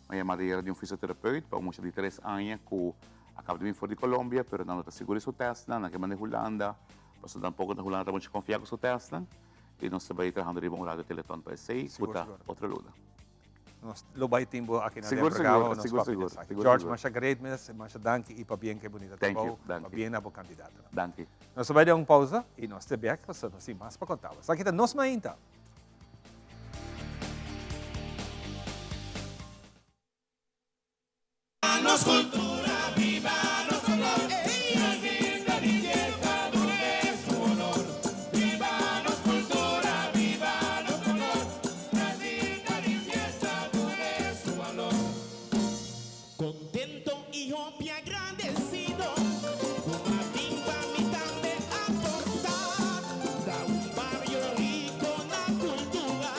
Mi a yamada ayer di un fisioterapeut pa un mucha di tres aña ku a kaba di bin for di Colombia, pero nan no ta sigur di su tèstnan, nan ke manda Hulanda, pasobra tampoko na Hulanda ta mucha konfia ku su tèstnan. I nos ta bai trahando riba un radio teleton pa esei ku ta otro luna. Nos lo bai tin bo aki na den Sigur, programa sigur, pa nos sigur, papia sigur, di esaki. sigur, George, sigur. masha great mes, masha danki y pabien ku e bunita Thank you, trabou, danki. pabien na bo kandidatonan. Danki. Nos ta bai den un pausa y nos ta bek pasobra nos tin mas pa konta bo. Esaki ta Nos Mainta. Nos cultura biba nos honor Brasil ta di fiesta dune su honor Biba nos cultura biba nos honor Brasil ta di fiesta dune su valor Contento y hopi agradecido Cu a bin pa mi tambe aporta Ta un bario rico na cultura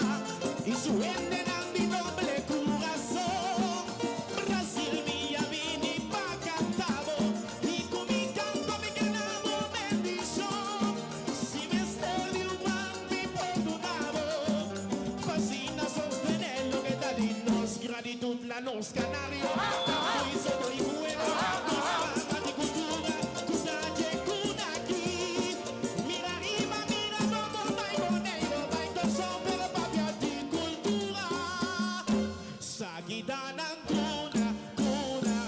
Y su hendenan di noble curason Brasil mi a bini pa canta bo Y cu mi canto mi gana bo bendicion Si mester di un man mi por duna bo Pa asina sostene loke ta di nos Gratitud la nos canario Ta muy soto y bueno Nos fama di cultura Cu ta dje cuna aki Mira riba mira bobo Bai Boneiru bai Corsou Pero papia di cultura Sakita nan cuna, cuna.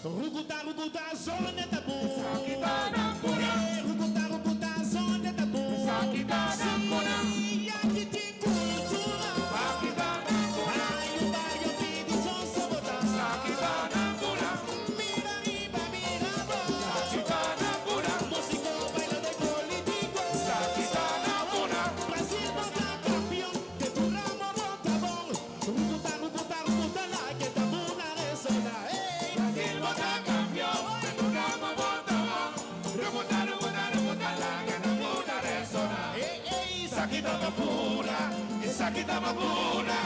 Rukuta, rukuta, zone ta bun. Sakita nan cuna. Rukuta, rukuta, zone ta bun. Sakita nan cuna. Si aki tin cultura. Sakita nan cuna. Ay un bario pidi chonso bota. Sakita nan cuna. Mira riba, mira bo. Sakita nan cuna. Musico, bailado y politico. Sakita nan cuna. Brasil bota campeon. De tu ramo bota bon. Rukuta, rukuta, rukuta, la que tabuna resona. Ey! Brasil bota campeon, de tu ramo bota bon. Rukuta, rukuta, rukuta, la que tabuna resona. Ey, ey! Esaki ta mabuna, esaki ta mabuna,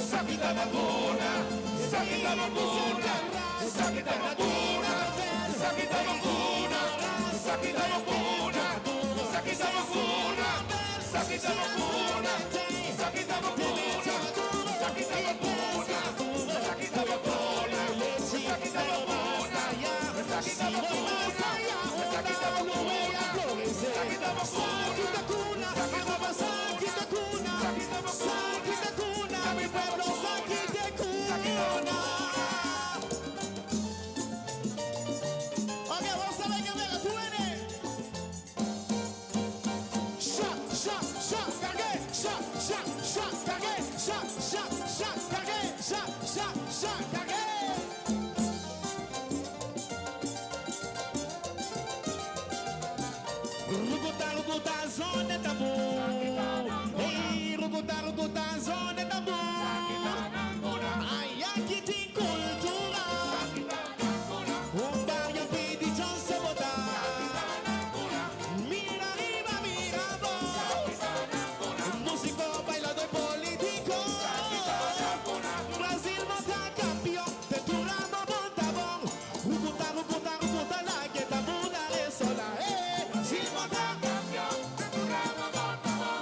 esaki ta mabuna, esaki ta mabuna, esaki ta mabuna, esaki ta mabuna, esaki ta mabuna, esaki ta mabuna, esaki ta mabuna, esaki ta mabuna, esaki ta mabuna, esaki ta mabuna, esaki ta mabuna, esaki ta mabuna, esaki ta mabuna, esaki ta mabuna, esaki ta cuna, esaki ta cuna, mi pueblo esaki ta cuna. Ok, vamos a ver que venga, tú vienes. Sha, sha, sha, cargué, sha, sha, sha, cargué, sha, sha, sha, cargué, sha, sha, sha, cargué. Rukuta, rukuta, zone tabu. Hey, rukuta, rukuta, zone tabu. Ay, aki tin cultura. Un bario pidi chance bota. Mira riba, mira bo. Musico, bailado y politico. Brasil bota campeon, de tu ramo bota bon. Rukuta, rukuta, rukuta, la que tabuna resola. Hey, si bota campeon, de tu ramo bota bon.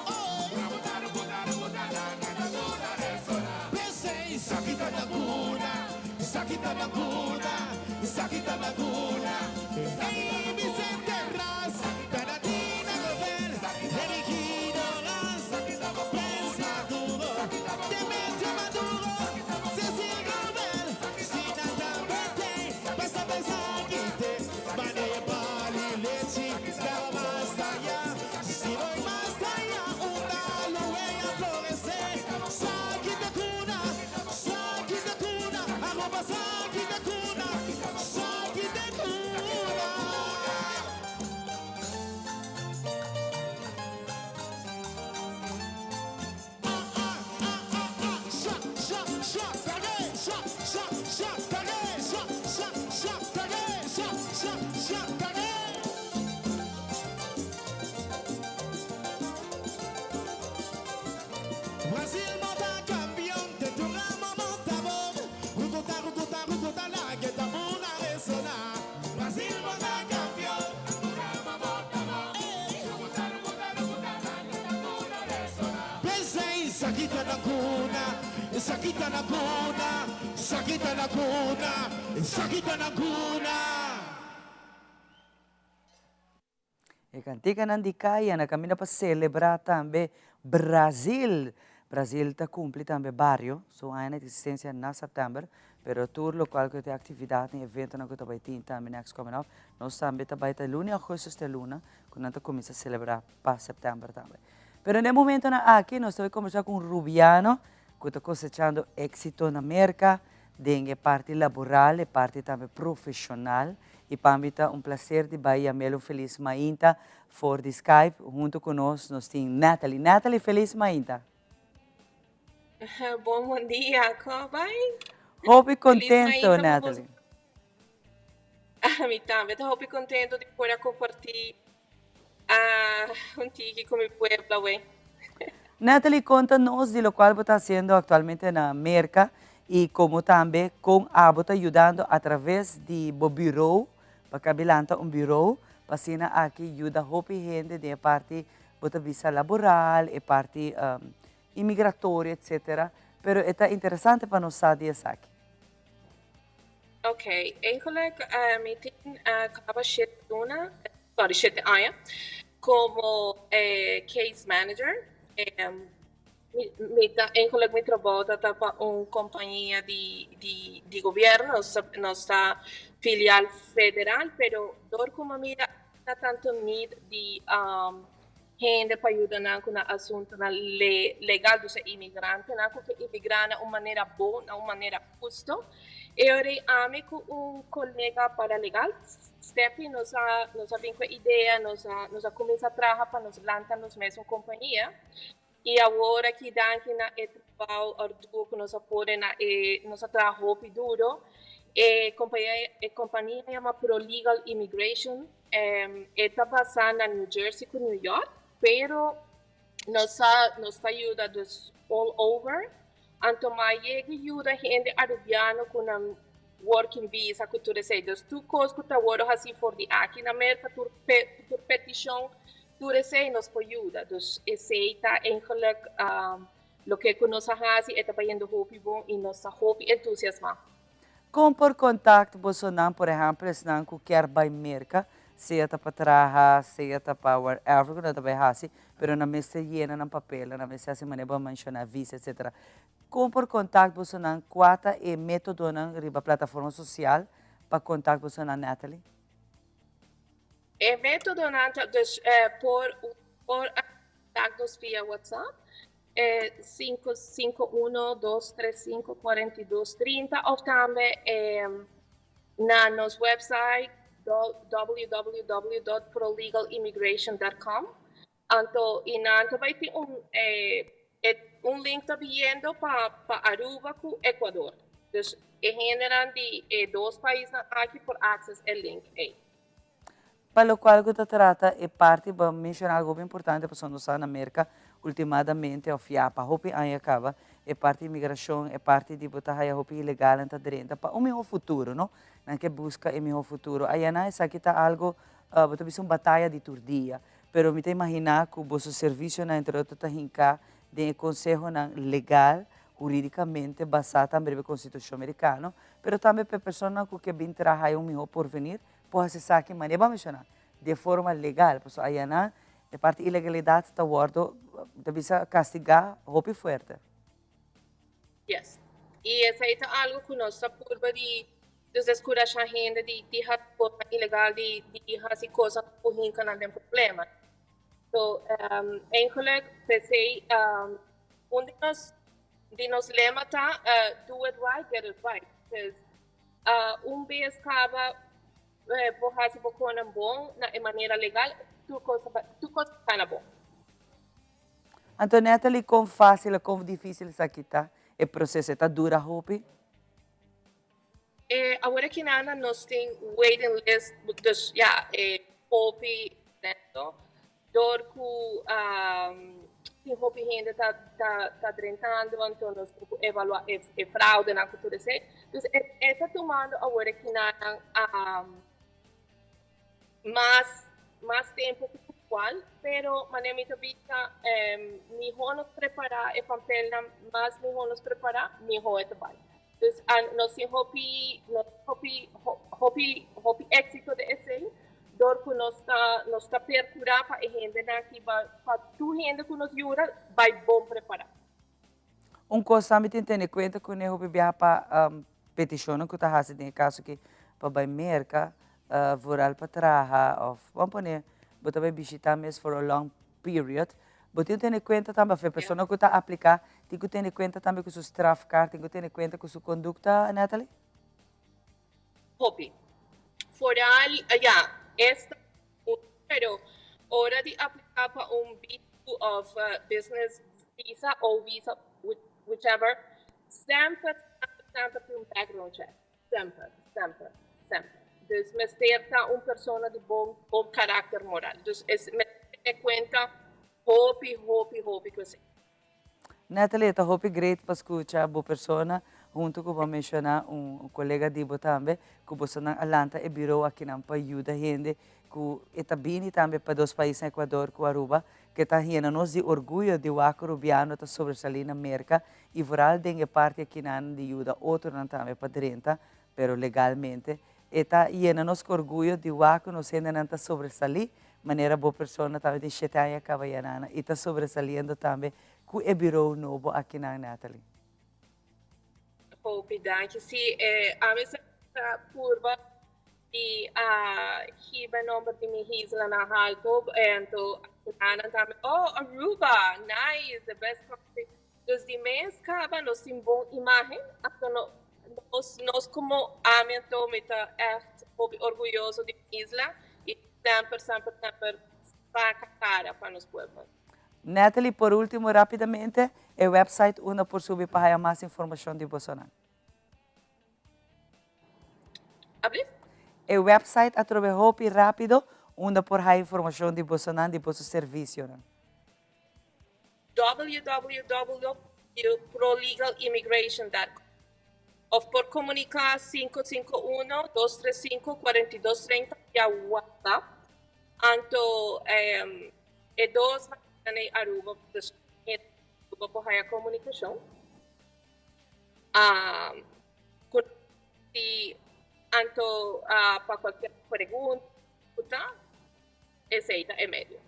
Rukuta, rukuta, rukuta, la que tabuna resola. P'esei, esaki ta na cuna, esaki ta na cuna, esaki ta na cuna. Hey, Vicente Ras, Canatina Gover, Erigido Ras, Pensa duro, Demetrio Maduro, Cecil Gover, Sinata Bete, Pesa Pesa Quite, Mane Pali Lechi, Pero basta ya, si voy más allá, una luz a florecer. Saki de cuna, saki de cuna, arroba saki de cuna, saki de cuna. Sha, sha, sha, cargué, sha, sha, sha, cargué, sha, sha, sha, cargué, sha, sha, sha, cargué. Brasil bota campeon, de tu ramo bota bon. Rukuta, rukuta, rukuta, la que tabuna resona. Brasil bota campeon, de tu ramo bota bon. Rukuta, rukuta, rukuta, la que tabuna resona. P'esei, esaki ta na cuna, esaki ta na cuna, esaki ta na cuna, esaki ta na cuna. E canticanan di caya na caminda pa celebra tambe Brasil. Brazil ta cumpli tambe bario su aña di existencia na september, pero tur locual cu ta e actividadnan y eventonan cu ta bay tin tambe next coming up, nos tambe ta bay ta luna di augustus te luna cu nan ta cuminsa celebra pa september tambe. Pero na e momentonan aki nos ta bay conversa cu un Rubiano cu ta cosechando exito na Merca den e parti laboral, e parti tambe profesional y pa mi ta un placer di bay yamel un feliz mainta for di Skype hunto cu nos nos tin Natalie. Natalie feliz mainta. Bon bon dia, con bay? Hopi contento Natalie. Mi tambe ta hopi contento di por a comparti un tiki cu mi pueblo awe. Natalie, conta nos di locual bo ta haciendo actualmente na Merca y como tambe con abo ta yudando a traves di bo bureau, pa cabi lanta un bureau pa asina aki yuda hopi hende den e parti bo ta bisa laboral, e parti inmigratorio etcetera, pero e ta interesante pa nos sa di esaki. Ok, eigenlijk mi tin caba shete luna, sorry shete aña como case manager. Mi ta eigenlijk mi trabou ta ta pa un compañia di di di gobierno, nos nos ta filial federal, pero dor cu mi mira ta tanto need di hende pa yuda nan ku nan asuntunan legal, dus e imigrantenan ku ke imigrá na un manera bon, na un manera husto. E ora ei ami ku un kolega paralegal, Steffi, nos a nos a bin ku e idea, nos a nos a kuminsá traha pa nos lanta nos mes un kompania. I awor aki danki na e trabou arduo ku nos a pone na e nos a traha hopi duro, e kompania e kompania yama Prolegal Immigration. E ta basá na New Jersey ku New York, pero nos a nos ta yuda dus all over. Anto m'a yega yuda hende arubiano ku nan working visa ku tur esei. Dus tur kos ku ta wòrdu hasí for di aki na Merka, tur tur petishon, tur esei nos por yuda. Dus esei ta eigenlijk loke ku nos a hasi, e ta bayendo hopi bon i nos ta hopi entusiasmá. Kon por kontakt bosonan, por ehèmpel esnan ku kier bai Merka, sea ta pa traha, sea ta pa wherever ku nan ta bai hasi, pero nan mester yena nan papelnan, nan mester hasi manera bo a menshoná, visa etcetera. Kon por kontakt bosonan, kua ta e metodonan riba plataforma sosial pa kontakt bosonan, Natalie? E metodonan ta dus por por kontakt nos via WhatsApp. E 551 235 42 30 of tambe na nos website www.prolegalimmigration.com anto y nan ta bay tin un un link ta biyendo pa pa Aruba cu Ecuador dus e hendenan di e dos paisnan aki por access e link ey. Pa locual cu ta trata e parti bo a menciona algo hopi importante pasobra nos sa na Merca ultimadamente of ya pa hopi aña caba e parti inmigracion e parti di bo ta haya hopi ilegalnan ta drenta pa un miho futuro no nan ke busca e miho futuro ayana esaki ta algo bo ta bisa un bataya di tur dia pero mi ta imagina cu boso servicionan entre otro ta hinca den e consehonan legal huridicamente basa tambe riba e constitucion mericano pero tambe pa e personanan cu ke bin traha haya un miho porvenir Por hasi esaki manera bo a menshoná, di e forma legal, pasobra ayanan e parti ilegalidat ta wòrdu, ta bisa, kastigá hopi fuerte. Yes. I esei ta algu ku nos ta purba di dus deskurashá hende di di hasi kosnan ilegal, di di hasi kosnan ku por hinka nan den problema. So, eigenlijk p'esei un di nos di nos lema ta do it right, get it right. Because Un bes kaba bo hasi bo konan bon na e manera legal, tur kos tur kos ta na bon. Anto Natalie kon fácil o kon difícil esaki ta e proceso? E ta dura hopi? E awor aki nana nos tin waiting list dus ya e hopi lento. Dor ku tin hopi hende ta ta drentando anto nos tin ku evaluá e fraudenan ku tur esei. Dus e ta tumando awor akinanan mas mas tempu ku usual, pero manera mi ta bisa mihó nos prepará e papelnan mas mihó nos prepará mihó e ta bai. Dus nos tin hopi nos hopi hopi hopi éxito den esei dor ku nos ta nos ta perkurá pa e hendenan aki pa tur hende ku nos yuda bai bon prepará. Un kos tambe tin tene kuenta kuné hopi biaha pa petishonnan ku ta hasi den e kaso ki pa bai Merka, vooral pa traha òf ban pone bo ta bai bishita mes for a long period, bo tin tene kuenta tambe òf e persona ku ta apliká tin ku tene kuenta tambe ku su strafkaart, tin ku tene kuenta ku su kondukta, Natalie? Hopi. Vooral, ya, esta un, pero ora di aplica pa un B2 of business visa o visa, whichever, semper, semper, semper tin un background check. Semper, semper, semper. Dus mester ta un persona di bon, bon karakter moral. Dus es mester tene cuenta hopi, hopi, hopi cu esey. Natalie, e ta hopi great pa scucha bo persona hunto cu bo a menciona un colega di bo tambe cu bosonan a lanta e bureau akinan pa yuda hende cu e ta bini tambe pa dos paisnan Ecuador cu Aruba cu ta yena nos di orguyo di wak Rubiano ta sobresali na Merca y vooral den e parti akinan di yuda otronan tambe pa drenta pero legalmente e ta yena nos cu orguyo di wak cu nos hendenan ta sobresali manera bo persona tambe tin shete aña caba yanana y ta sobresaliendo tambe cu e bureau nobo akinan Natalie. Hopi danki. Si, ami sa ta purba di a hiba e nomber di mi isla na halto anto akinan tambe oh Aruba nice the best country. Dus di mes caba nos tin bon imagen anto nos nos como ami anto mi ta echt hopi orguyoso di mi isla y semper semper semper saca cara pa nos pueblo. Natalie, por ultimo rapidamente, e website unda por subi pa haya mas informacion di bosonan. Ablief? E website atrobe hopi rapido unda por haya informacion di bosonan, di boso servicionan. www.prolegalimmigration.com of por comunica 551 235 4230 via WhatsApp. Anto e dos maneranan ei Aruba dus hende Aruba por haya comunicacion. Cu si anto pa cualkier pregunta. Esey ta e medio.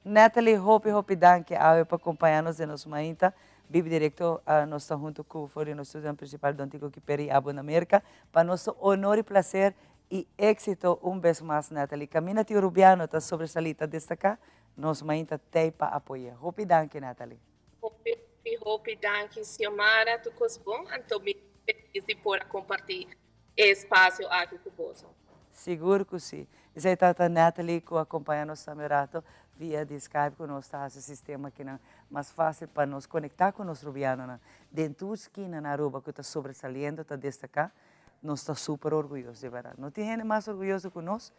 Natalie hopi hopi danki awe pa compaña nos den nos mainta. Bibi Directo nos ta hunto cu for di nos studio principal Don Tico Kiperi abo na Merca. Pa nos ta honor y placer y exito un bes mas Natalie. Caminda tin Rubiano ta sobresali ta destaca, nos mainta tey pa apoye. Hopi danki Natalie. Hopi hopi hopi danki Xiomara tu cos bon anto mi feliz di por a comparti e espacio aki cu boso. Sigur cu si. Esey ta Natalie cu a compaña nos tambe rato via di Skype cu nos ta haci sistema akinan mas facil pa nos conecta cu nos Rubianonan den tur skina na Aruba cu ta sobresaliendo, ta destaca. Nos ta super orguyoso di berdad. No tin hende mas orguyoso cu nos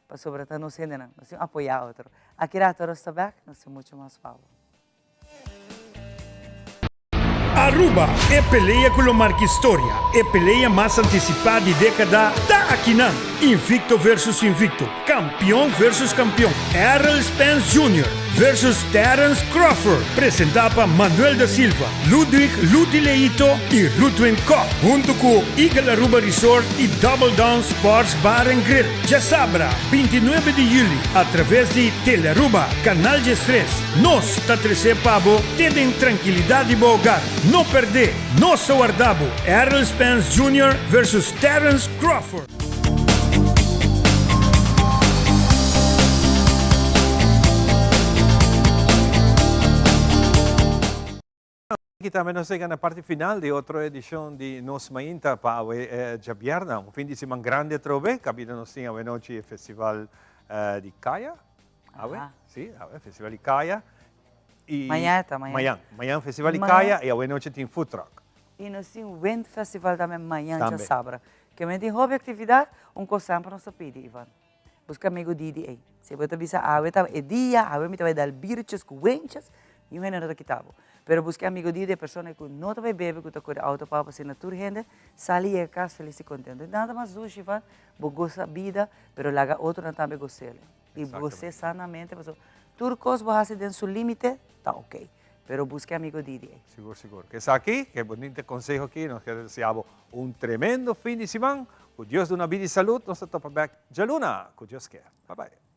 pasobra ta nos hendenan. Nos tin apoya otro. Aki rato nos ta bek, nos tin mucho mas pa bo. Aruba, e pelea cu lo marca historia, e pelea mas anticipa di decada ta akinan! Invicto versus invicto, campeon versus campeon, Errol Spence Junior versus Terence Crawford, presenta pa Manuel da Silva, Ludwig Luti Leito y Rudwin Kock, hunto cu Eagle Aruba Resort y Double Down Sports Bar and Grill. Djasabra, 29 di juli, a traves di Telearuba, Canal 13. Nos ta trece pa bo te den trankilidad di bo hogar. No perde! Nos ta warda bo! Errol Spence Junior versus Terence Crawford. Aki tambe nos yega na parti final di otro edicion di Nos Mainta pa awe djabièrnè. Un fin di siman grandi atrobe. Kabida nos tin awenochi e festival di Kaya. Awe? Si, awe festival di Kaya. Y Mañan ta, mañan. Mañan, mañan festival di Kaya y awenochi tin food truck. Y nos tin Wind Festival tambe mañan djasabra. Ke men tin hopi actividad, un cos semper nos ta pidi, Ivan. Busca amigo Didi ey. Si bo ta bisa awe ta e dia, awe mi ta bay dal biertjes cu wentjes, niun hende no ta kita bo. Pero busca amigo Didi, e persona cu no ta bay bebe, cu ta core auto pa bo, asina tur hende sali yega cas felis y contento. Nada mas dushi, Ivan, bo gosa bida, pero laga otronan tambe gos'el. Y gos'e sanamente, pasobra tur cos bo haci den su limite, ta ok. Pero busca amigo Didi ey. Sigur, sigur. Cu esaki, cu e bonita conseho aki, nos kier desea bo un tremendo fin di siman. Cu Dios duna bida y salud, nos ta topa bek djaluna, cu Dios kier. Bye bye.